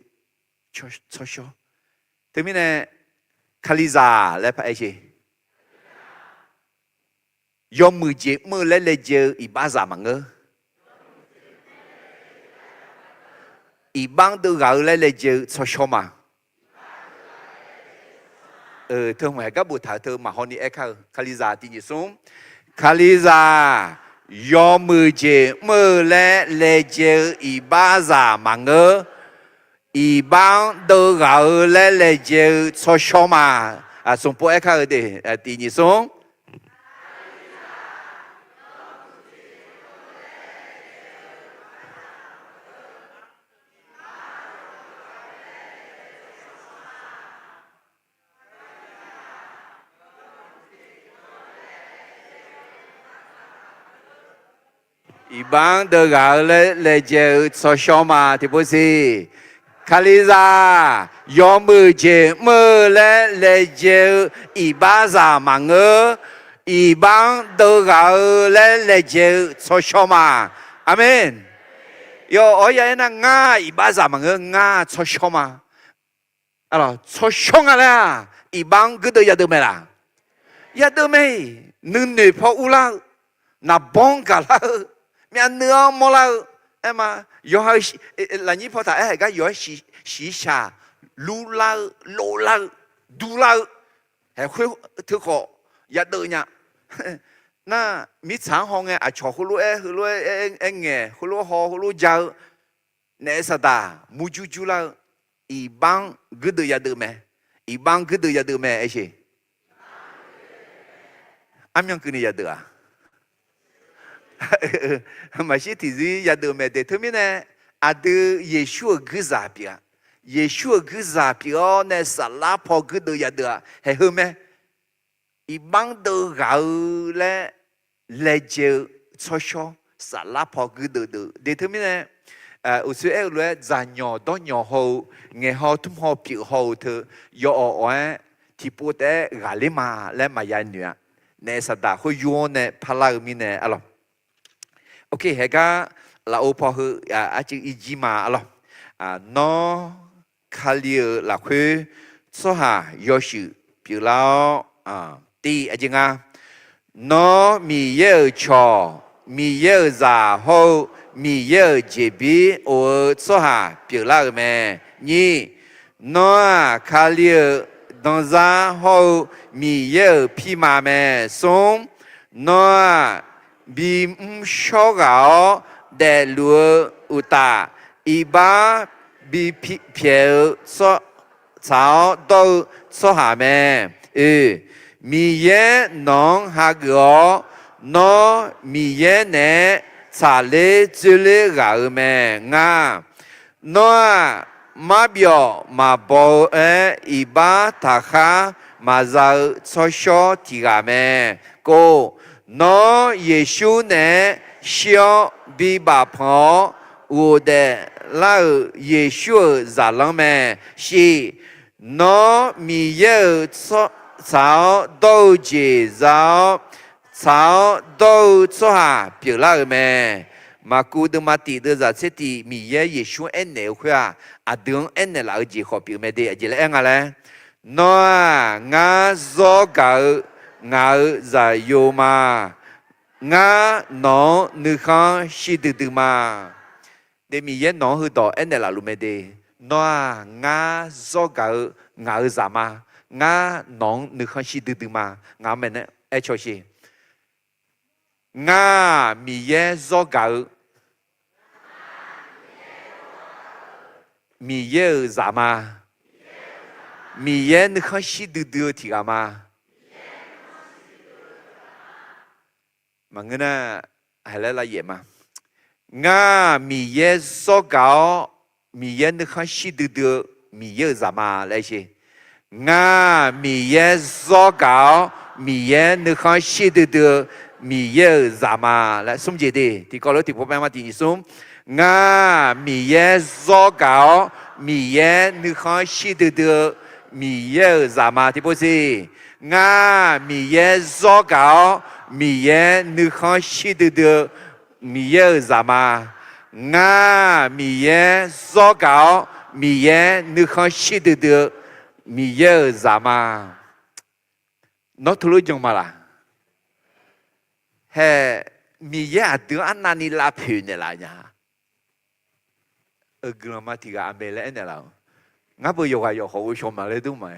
tsawrshawr. Teumirnae Kalizaq laer paraer sheq. Yawmuiq jeq mr-eu laer laejae-eu iqbaxzaq maqngeur. Iqbax-anr deuv ghaq-eu laer laejae-eu tsawrshawr ma. Teu hmq haeq gar boftaq-eu teu maqhaw ni aer kar-eu. Kalizaq tiq nyiq smr. Kalizaq yawmuiq jeq mr-eu laer laejae-eu iqbaxzaq maqngeur. Iqbax-anr deuv ghaq-eu laer laejae-eu tsawrshawr ma. Smq pov aer kar-eu de, tiq nyiq smr. Iqbax-anr deuv ghaq-eu laer laejae-eu tsawrshawr ma. Tiqpov siq. Kalizaq yawmuiq jeq mr-eu laer laejae-eu iqbaxzaq maqngeur. Iqbax-anr deuv ghaq-eu laer laejae-eu tsawrshawr ma. Aqmeq. Yawf-awr ya aernar, ngar iqbaxzaq maqngeur, ngar tsawrshawr ma. Tsawrshawr nga laer-aq, iqbax-anr guirdeuv yadeuv mae laq? Yadeuv mae-iq. nuinoeq paw urlar-eu, naqbanr gaqlar-eu, myavnuiv-anr mawrlar-eu, aer ma, yawqha-eu lafnyir paw taq aer-aer gar yawq-aer shiqshaq lurlar-eu, lovlar-eu, durlar-eu, haeq khoer teukhawf yadeuv nya. Nar, mirtsaq-anr haw ngae aqcawq heulof-aer heulof-aer aer ngaeq, heulof haw heulof ja-eu, naef saqdaq murjur jurlar-eu, iqbax-anr guirdeuv yadeuv mae. Iqbax-anr guirdeuv yadeuv mae aer sheq. Armyan keuvni yadeuv-aq, maqshir tiqzir yadeuv mae de. Teumirnae aqdui Yeqsur-euq guirzaq pyeuf-a. Yeqsur-euq guirzaq pyeuf-awr nae saflar paw guirdeuv yadeuv-aq haeq heu mae. Iqbax-anr deuv ghaq-eu laer laejae-eu tsawrshawr saflar paw guirdeuv deuv de. Teumirnae uqtsoeq aer-eu lof-aer dzaqnyawq dawrnyawq haw-eu, ngaeqhaw tmrhaw pyeuf haw-eu teu yawawq awq-aer tiqpov taef-aer ghaqler ma laer maqya noeq-a. Naef saqdaq khoer yur-awr nae parlar-eu mirnae arlawq. Ok, haeq gar lafov paw heu arcuiv ir jir ma arlawq. Nawr, Kali-euq lafkhoer tsawrhaq yawshuif pyeuflar-awr, tiv aqjeq nga. Nawr Miqyaer-euq cawq, Miqyaer-euq zaq hawr-eu Miqyaer-euq jeqbir of-eu tsawrhaq pyeuflar-euq mae. Nyir, nawr-aq Kali-euq danzar hawr-eu Miqyaer-euq pirma mae. Smr, nawr-aq bimr shawr ghaq-awr daefluf-eu uqtaf, iqbax bi pyaeq-eu tsawrhaq, tsaq-awr dawr-eu tsawrhaq mae. Oe, Miqyaer nawq-anr hageuf-awr, nawr Miqyaer naeq-aer tsaqler dzoerler ghaq-euq mae. Ngar, nawr-aq marbyawf maqbaw-eu-aer iqbax taqkhar maqza-eu tsawrshawr tiq ghaq mae. Kov, nawr Yeqsur naeq-aer shir-awr bi bafpanq-awr ghofdaef lar-euq Yeqsur-euq zaqlanr mae. Shiq, nawr Miqyaer-euq tsawr-, tsaq-awr dawr-eu jeq za-awr, tsaq-awr dawr-eu tsawrhaq pyeuflar-euq mae. Maqkuv deuvma tiq deuvzaq tser tiq Miqyaer Yeqsur aernaeq-eu khoer-aq, aqdui-anr aernaeq laf-eu jeq khawf pyeuf mae de. Aqjeq laer aer nga laer, nawr-aq ngar zawr gaq-eu ngaq-euq zaqyo ma. Ngar nawq-anr nuikhanr shir duidui ma. De, Miqyaer nawq-anr heudawq aernaeq laf luf mae de. Nawr-aq ngar zawr gaq-eu ngaq-euq zaq ma. Ngar nawq-anr nuikhanr shir duidui ma. Ngaq-anr maeqnaeq aer caw sher. Ngar-aq Miqyaer zawr gaq-eu Miqyaer-euq zaq ma. Miqyaer nuikhanr shir duidui-eu tiq ghaq ma. Maqngeur nar, haiq laer lavyaef ma. Ngar Miqyaer zawr gaq-awr Miqyaer nuikhanr shir duidui-eu Miqyaer-euq zaq ma laer sher. Ngar Miqyaer zawr gaq-awr Miqyaer nuikhanr shir duidui-eu Miqyaer-euq zaq ma laer smr jeq de. Tiqkawv lof tiqpov paer ma tiq nyiq smr. Ngar Miqyaer zawr gaq-awr Miqyaer nuikhanr shir duidui-eu Miqyaer-euq zaq ma tiqpov siq. Ngar Miqyaer zawr gaq-awr Miqyaer nuikhanr shir duidui-eu Miqyaer-euq zaq ma. Ngar Miqyaer zawr gaq-awr Miqyaer nuikhanr shir duidui-eu Miqyaer-euq zaq ma. Nawr teulof jan ma laq? Hae, Miqyaer aqdui-anr arnavni lavpoeq naeqlaf nya. Guiqlanq ma tiq ghaq aqmeq laer aernaeq laf-eu. Ngar beu yawqghaq yawqkhawf ghovshaw ma laer dur ma.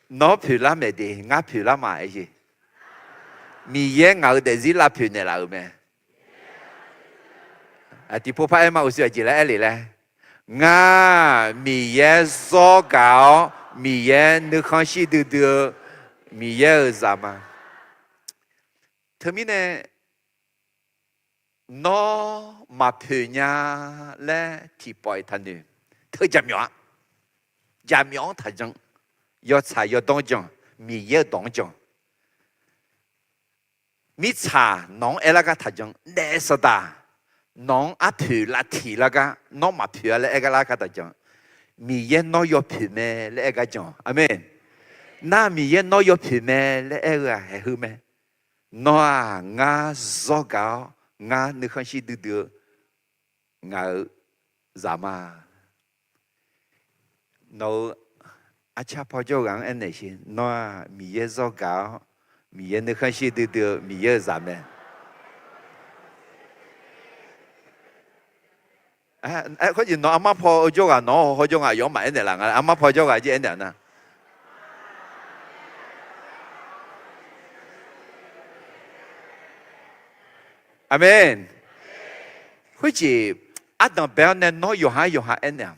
Nawr poeqlar maeq de, ngar poeqlar ma aer jeq. Miqyaer ngaq-euq daefzir lavpoeq naeqlaf-euq mae. Tiqpov par aer ma, uqshoe aqjeq laer aer le laer. Ngar Miqyaer zawr gaq-awr Miqyaer nuikhanr shir duidui-eu Miqyaer-euq zaq ma. Teumirnae nawr maqpoeq nya laer tiqpawf-iq taqnoeq. Teu jaqmyawf-a. Jaqmyawf-anr taqjan. Yawtsaq yawdawr-anr jan. Miqyaer-euq dawq-anr jan. Mirtsaq nawq-anr aerlar gar taqjan. Naef saqdaq nawq-anr arpoeq lavtiq lar gar, nawr maqpoeq-a laer aer gar lar gar taqjan. Miqyaer nawr yawpoeq mae laer aer gar jan. Aqmeq. Nar Miqyaer nawr yawpoeq mae laer aer-eu-aq haeq heu mae. Nawr-aq ngar zawr gaq-awr ngar nuikhanr shir duidui-eu ngaq-euq zaq ma. Nawq-euq arcar paw jawr ghaq-anr aernaeq sher. Nawr-aq Miqyaer zawr gaq-awr, Miqyaer nuikhanr shir duidui-eu Miqyaer-euq zaq mae. Khoerjeq nawq armar paw jawr ghaq, nawq-anr hawjawr nga, aqyawf-anr maqaer naeqlaf nga. Armar paw jawr ghaq jir aernaeq nar. Aqmeq. Khoerjeq ardanq bae-awr nae nawr yawqha yawqha aernaeq-aq,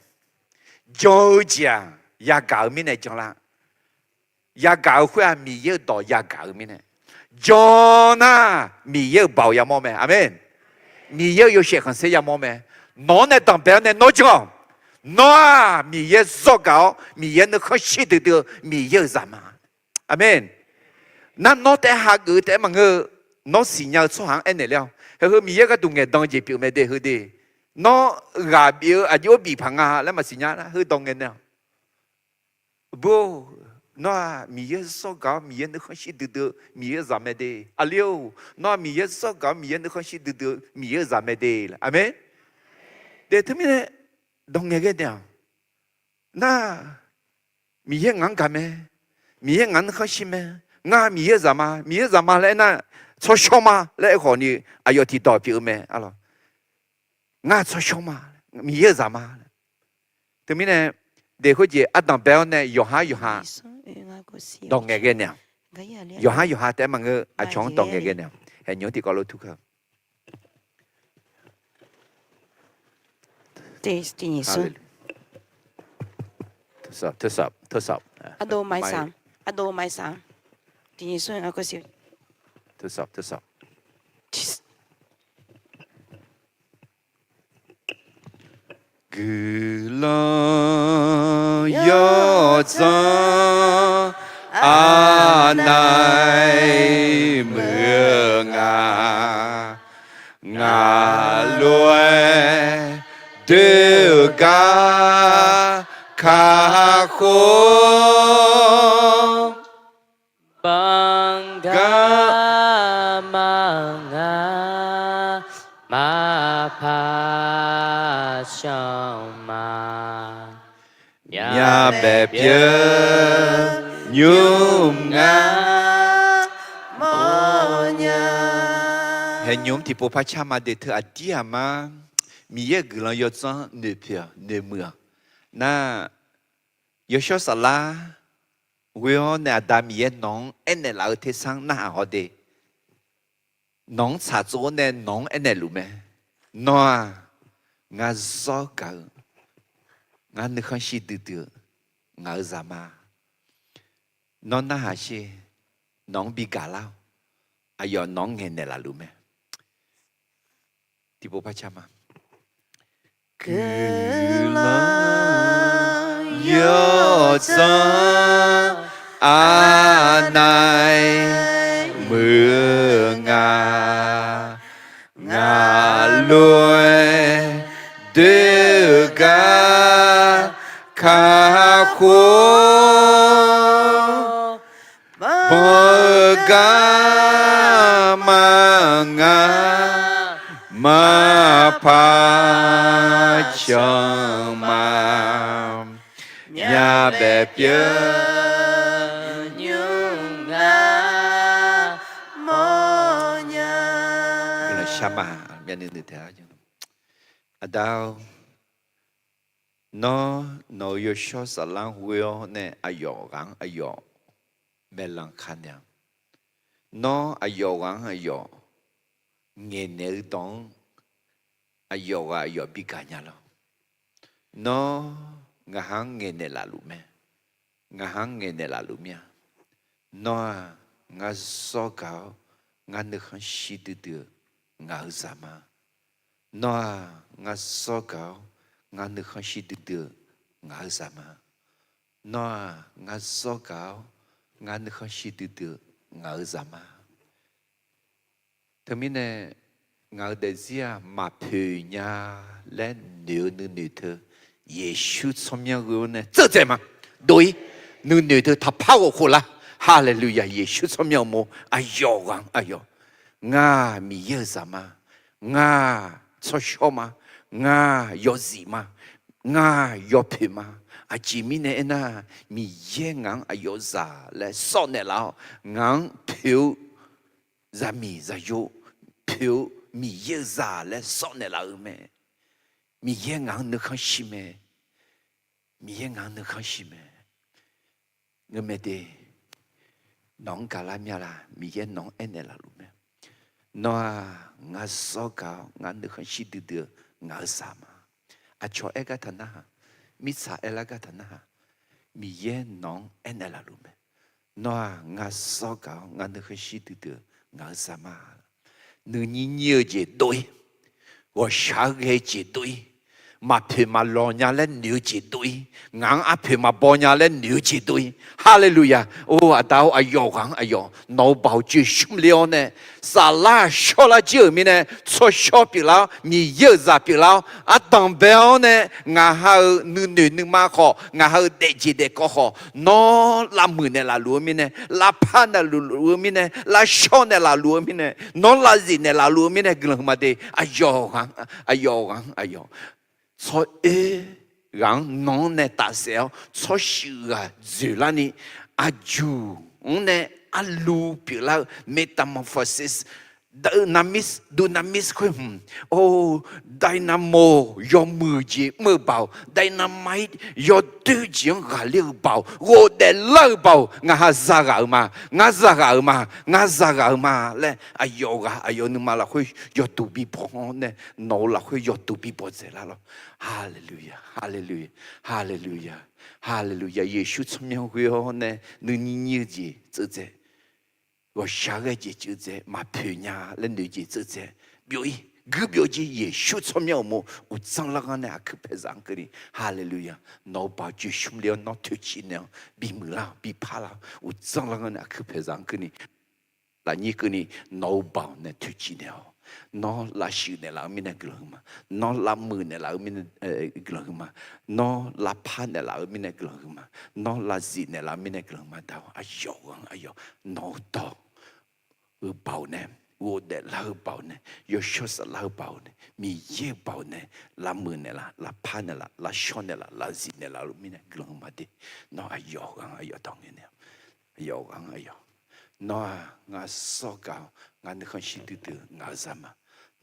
jan-eu jeq-aq yagaq-eu mirnae janlar. Yagaq-eu khoer-aq Miqyaer-euq dawq yagaq-eu mirnae. Jan nar, Miqyaer-euq baoq yamawr mae. Aqmeq. Miqyaer-euq yawshaef khanqsaer yamawr mae. Nawq-anr nae danqbae-awr nae nawr jan-awq. Nawr-aq Miqyaer zawr gaq-awr Miqyaer nuikhanr shir duidui-eu Miqyaer-euq zaq ma. Aqmeq. Nar nawr taef-aer hageuf-eu taef-aer maqngeur-eu, nawr siqnya-eu tsawrhaq-anr aernaeq ler-awq. Heu heu Miqyaer gharduq ngaeqdan jeq pyeuf mae de heu de. Nawr ghaq bif-eu aqjox-aer bif paq nga laer maqsiq nya nar, heu dawq ngaeq naeq-awq. Bur-or, nawr-aq Miqyaer zawr gaq-awr Miqyaer nuikhanr shir duidui-eu Miqyaer-euq zaq mae de. Aqli-or, nawr-aq Miqyaer zawr gaq-awr Miqyaer nuikhanr shir duidui-eu Miqyaer-euq zaq mae de. Aqmeq. De teumirnae dawq ngaeq ghae naeq-awq. Nar, Miqyaer ngaq-anr gaq mae. Miqyaer ngaq-anr nuikhanr shir mae. Ngar Miqyaer-euq zaq ma. Miqyaer-euq zaq ma laer aernar, tsawrshawr ma laer aerkhawf ni aqyawf tiqdawq pyeuf-eu mae. Ngar tsawrshawr ma, Miqyaer-euq zaq ma. Teumirnae, de khoerjeq ardanq bae-awr nae yawqhar yawqha dawq ngaeq ghae naeq-awq. Yawqhar yawqha taef-aer maqngeur, aqcawq-anr dawq ngaeq ghae naeq-awq. Haeqnymr tiqkawv lof tur kar. Guiqlanq yawdzanr aqnaeq muiq-eu nga. Ngaq lof-aer doer-eu gar kakhof-awr, bangaq ma nga maqpar can ma. Myavbaef pyeuf nymr ngar mawrnya. Haeqnymr tiqpov par car ma. De teu aqdir aqmar Miqyaer-euq guiqlanq yawdzanr noeqpoeq-awq, noeqmuiq-awq. Nar, yawshawr saflar ghoe-awr nae Aqda Miqyaer nawq-anr aernaeq laf-eu tersar narhaq haw de. Nawq-anr tsaqtsov-awr nae nawq-anr aernaeq luf mae. Nawr-aq, ngar zawr gaq-eu, ngar nuikhanr shir duidui-eu ngaq-euq zaq ma. Nawr narhaq sher, nawq-anr bi gaq lar-awq. Aqyawf nawq-anr ngaeqnaeq laf luf mae. Tiqpov par car ma. Guiqlanq yawdzanr aqnaeq muiq-eu nga. Ngaq lof-aer doer-eu gar kakhof-awr, banq-eu garma ngar maqpar can ma. Myavbaef pyeuf nymr ngar mawrnya. Aqda-or, nawr nawq-euq yawshawr saflar ghoe-awr nae aqyawf ghaq-anr aqyawf maeqlanq ka naeq-awq. Nawr aqyawf ghaq-anr aqyawf ngaeqnaeq-eu dawq-anr aqyawf ghaq aqyawf bi gaq nya lawr. Nawr ngaq-anr ngaeqnaeq laf luf mae. Ngaq-anr ngaeqnaeq laf luf mir-a. Nawr-aq, ngar zawr gaq-awr ngar nuikhanr shir duidui-eu ngaq-euq zaq ma. Nawr-aq, ngar zawr gaq-awr ngar nuikhanr shir duidui-eu ngaq-euq zaq ma. Nawr-aq, ngar zawr gaq-awr ngar nuikhanr shir duidui-eu ngaq-euq zaq ma. Teumirnae, ngaq-euq daefzir-aq maqpoeq nya laer noeq-eu nuinoeq teu, Yeqsur tsawrmyanr ghoe-awr nae tseuvdzaeq ma. Dov-ir, nuinoeq teu taqpar ghofkhof lar. Haleluya, Yeqsur tsawrmyanr uqmov aqyawf ghaq-anr aqyawf, ngar Miqyaer-euq zaq ma, ngar tsawrshawr ma, ngar yawzif ma, ngar yawpoeq ma, Aqjeq mirnae aernar, Miqyaer ngaq-anr aqyawf zaq laer sawr naeqlaf-awr, ngaq-anr poeq-eu zaqmiq zaqyo, poeq-eu Miqyaer-eu zaq laer sawr naeqlaf-eu mae. Miqyaer ngaq-anr nuikhanr shir mae. Miqyaer ngaq-anr nuikhanr shir mae. Ngeurmae de, nawq-anr gaqlar mya la? Miqyaer nawq-anr aernaeq laf luf mae. Nawr-aq, ngar sawr gaq-awr ngar nuikhanr shir duidui-eu ngaq-euq zaq ma. Aqcawq aer gar taq narhaq, mirtsaq aer lar gar taq narhaq, Miqyaer nawq-anr aernaeq laf luf mae. Nawr-aq, ngar sawr gaq-awr ngar nuikhanr shir duidui-eu ngaq-euq zaq ma. Nuinyir nyir-eu jeq dov-ir, ghawqshaq-aer ghae-eu jeq dov-ir, maqpoeq maqlawq nya laer noeq-eu jeq dov-ir, ngaq-anr arpoeq maqbaw nya laer noeq-eu jeq dov-ir. Haleluya! Or, aqda-or, aqyawf ghaq-anr aqyawf nawq-eu baoq joeqshmr le-awr nae, saflar shawrlar jir-euq mirnae tsawrshawr pyeuflar-awr, Miqyaer-euq zaq pyeuflar-awr, ardanq bae-awr nae ngaq ha-euq nuinoeq nuima khawf, ngaq ha-euq daefjeq daefkawv khawf, nawr lavmuiq naeqlaf luf-eu mirnae, lavpar naeqlaf luf-eu mirnae, lavshawr naeqlaf luf-eu mirnae, nawr lavzif naeqlaf luf-eu mirnae guiqlanq huiqma de. Aqyawf ghaq-anr aqyawf, tsawroer ghaq-anr nawq-anr nae tafsaef-awr tsawrshuif ghaq dzoeqlarni, aqjuq-anr nae arlu pyeuflar-eu metamorphosis, dunamis, dunamis khoer hmq, or, dynamo, yawmuiq jeq mr-eu baoq, dynamite, yawdoer jeq-anr ghaqler-eu baoq, ghofdaef lar-eu baoq, ngaq ha zaghaq-euq ma, ngar zaghaq-euq ma, ngar zaghaq-euq ma laer aqyawf ghaq aqyawf nuima lafkhoer yawduq bibaw hawr nae, nawq-eu lafkhoer yawduq bibaw dzaeqlar lawr. Haleluya, haleluya, haleluya, haleluya. Yeqsur tsawrmyanr ghoe-awr nae nuinyir nyir-eu jeq tseuv dzae, ghawqshaq ghae jeq tseuv dzae, maqpoeq nya laer noeq jeq tseuv dzae, byov-ir, guir byov jir. Yeqsur tsawrmyanr uqmov uqdzanr larghar nae aqkuir paeqzaq-anr keuvni, haleluya, nawq-eu baoq joeqshmr le-awr nawr toeqciv naeq-awr bimuiq lar-awq, bipar lar-awq. Uqdzanr larghar nae aqkuir paeqzaq-anr keuvni, lafnyir keuvni, nawq-eu baoq nae toeqciv naeq-awq. Nawr lavshuif naeqlaf-eu mirnae guiqlanq huiqma. Nawr lavmuiq naeqlaf-eu mirnae guiqlanq huiqma. Nawr lavpar naeqlaf-eu mirnae guiqlanq huiqma. Nawr lavzif naeqlaf-eu mirnae guiqlanq huiqma. Daq-or, aqyawf ghaq-anr aqyawf nawq-eu dawq-eu baoq nae, ghofdaef lar-eu baoq nae, yawshawr saflar-eu baoq nae, Miqyaer-eu baoq nae, lavmuiq naeqlaf, lavpar naeqlaf, lavshawr naeqlaf, lavzif naeqlaf-eu mirnae guiqlanq huiqma de. Nawr aqyawf ghaq-anr aqyawf dawq ngae naeq-awq. Aqyawf ghaq-anr aqyawf, nawr-aq ngar sawr gaq-awr ngar nuikhanr shir duidui-eu ngaq-euq zaq ma.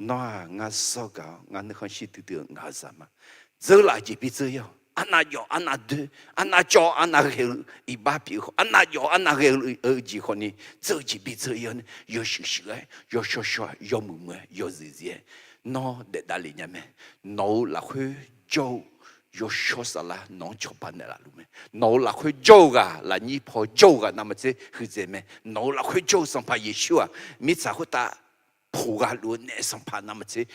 Nawr-aq ngar sawr gaq-awr ngar nuikhanr shir duidui-eu ngaq-euq zaq ma. Dzeurlaf jeq bi dzeur-ir-awq. Arnav jawf arnav doer, arnav cawv arnav ghae-eu iqbax pyeuf khawf, arnav jawf arnav ghae-eu jeq khawfni, dzeur-eu jeq bi dzeur-ir-awr nae, yawshuif shuif-aer, yawshawr shawr-aer, yawmuiq muiq-aer, yawzif zif-aer, nawr daef davlef nya mae. Nawq-eu lafkhoer jawr-eu yawshawr saflar nawq-anr cawba naeqlaf luf mae. Nawq-eu lafkhoer jawr-eu ghaq, lafnyir paw jawr-eu ghaq navmaqtser huiqdzaeq mae. Nawq-eu lafkhoer jawr-eu Sanqpaq Yeqsur-aq, mirtsaq khoertav poq ghaq luf-eu naef Sanqpaq navmaqtser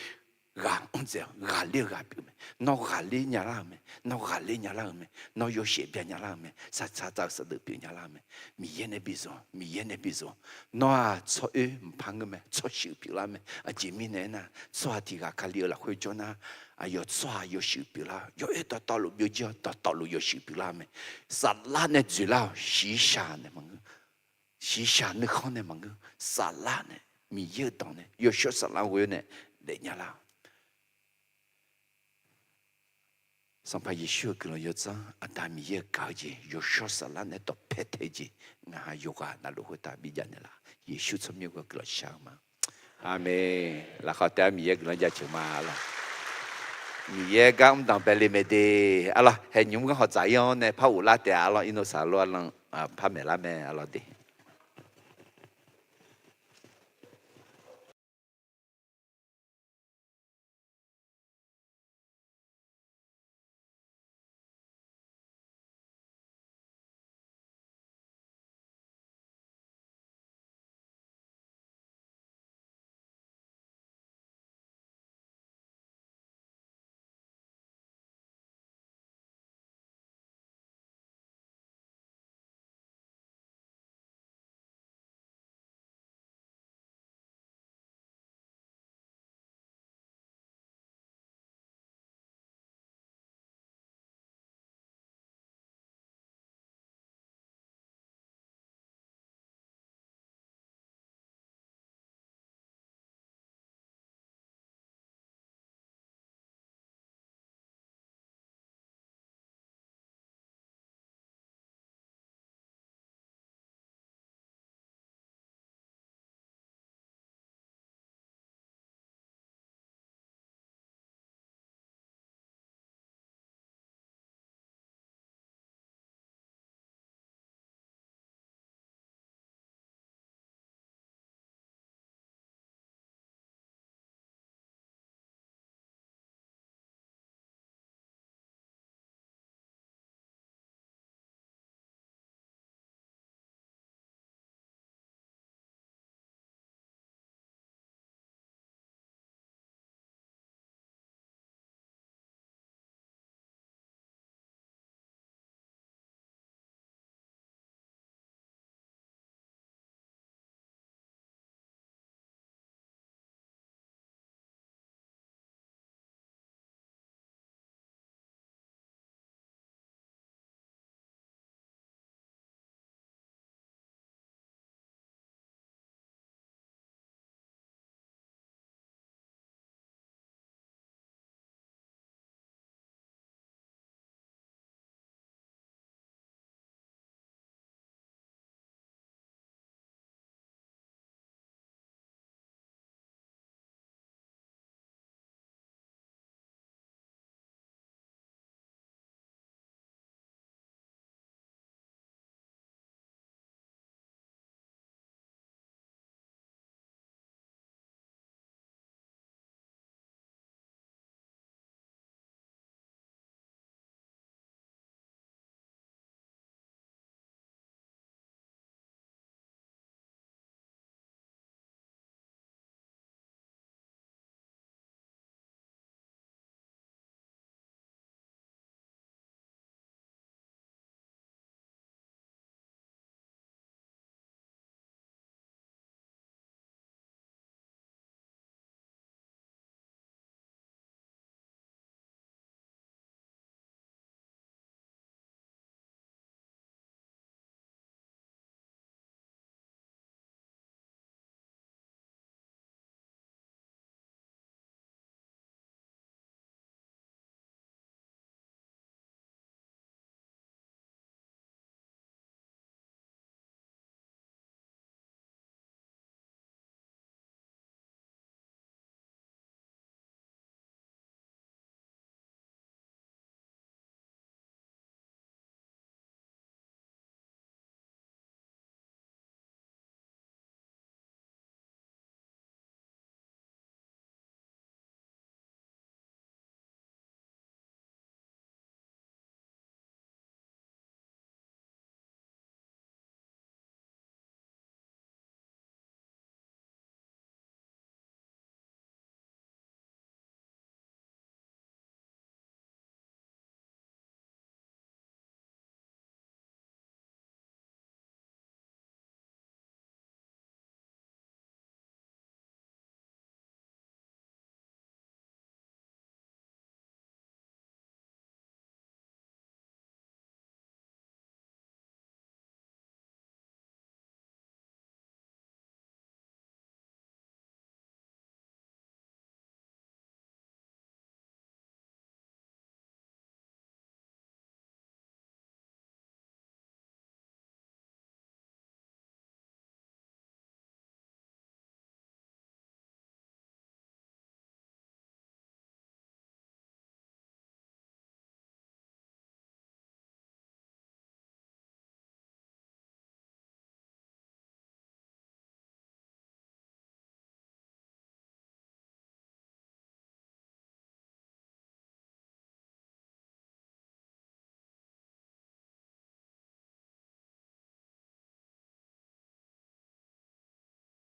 ghaq anr dzaeq-awr ghaqler-eu ghaq pyeuf mae. Nawr ghaqler nya lar-euq mae. Nawr ghaqler nya lar-euq mae. Nawr yawshaef bya nya lar-euq mae. Saqtsaq taq-eu saqdeuf pyeuf nya lar-euq mae. Miqyaer nae bizmq, Miqyaer nae bizmq. Nawr-aq tsawroer mqpar ngeur mae, tsawrshuif pyeuflar mae. Aqjeq mirnae aernar, tsawrhaq tiq ghaq Kali-euq lafkhoer jawr nar, aqyawf tsawrhaq yawshuif pyeuflar, yawoer dawqtawvluf byovjir-awr dawqtawvluf yawshuif pyeuflar mae. Saflar nae dzoeqlar-awq. Shiqshaq nae maqngeur, shiqshaq nuikhanr nae maqngeur, saflar nae, Miqyaer-euq dawq nae, yawshawr saflar ghoe-awr nae daefnya lar-awq. Sanqpaq Yeqsur-euq guiqlanq yawdzanr, Aqda Miqyaer-euq gaq-eu jeq, yawshawr saflar nae dawqpae tae-eu jeq, ngaq ha yawqghaq navluf khoertav bijav naeqlaf. Yeqsur tsawrmyanr ghoe-awr guiqlanq shar-eu ma. Aqmeq. Laqkhaq taef-aer Miqyaer guiqlanq jaceuq ma lawq. Miqyaer gar mr danqbae le mae de. Arlawq, haeqnymr ghanr hawdzaq-ir-awr nae par ghoflar taef-a. Arlawq, irnov saqlor arlan par maeqlar mae. Arlawq de.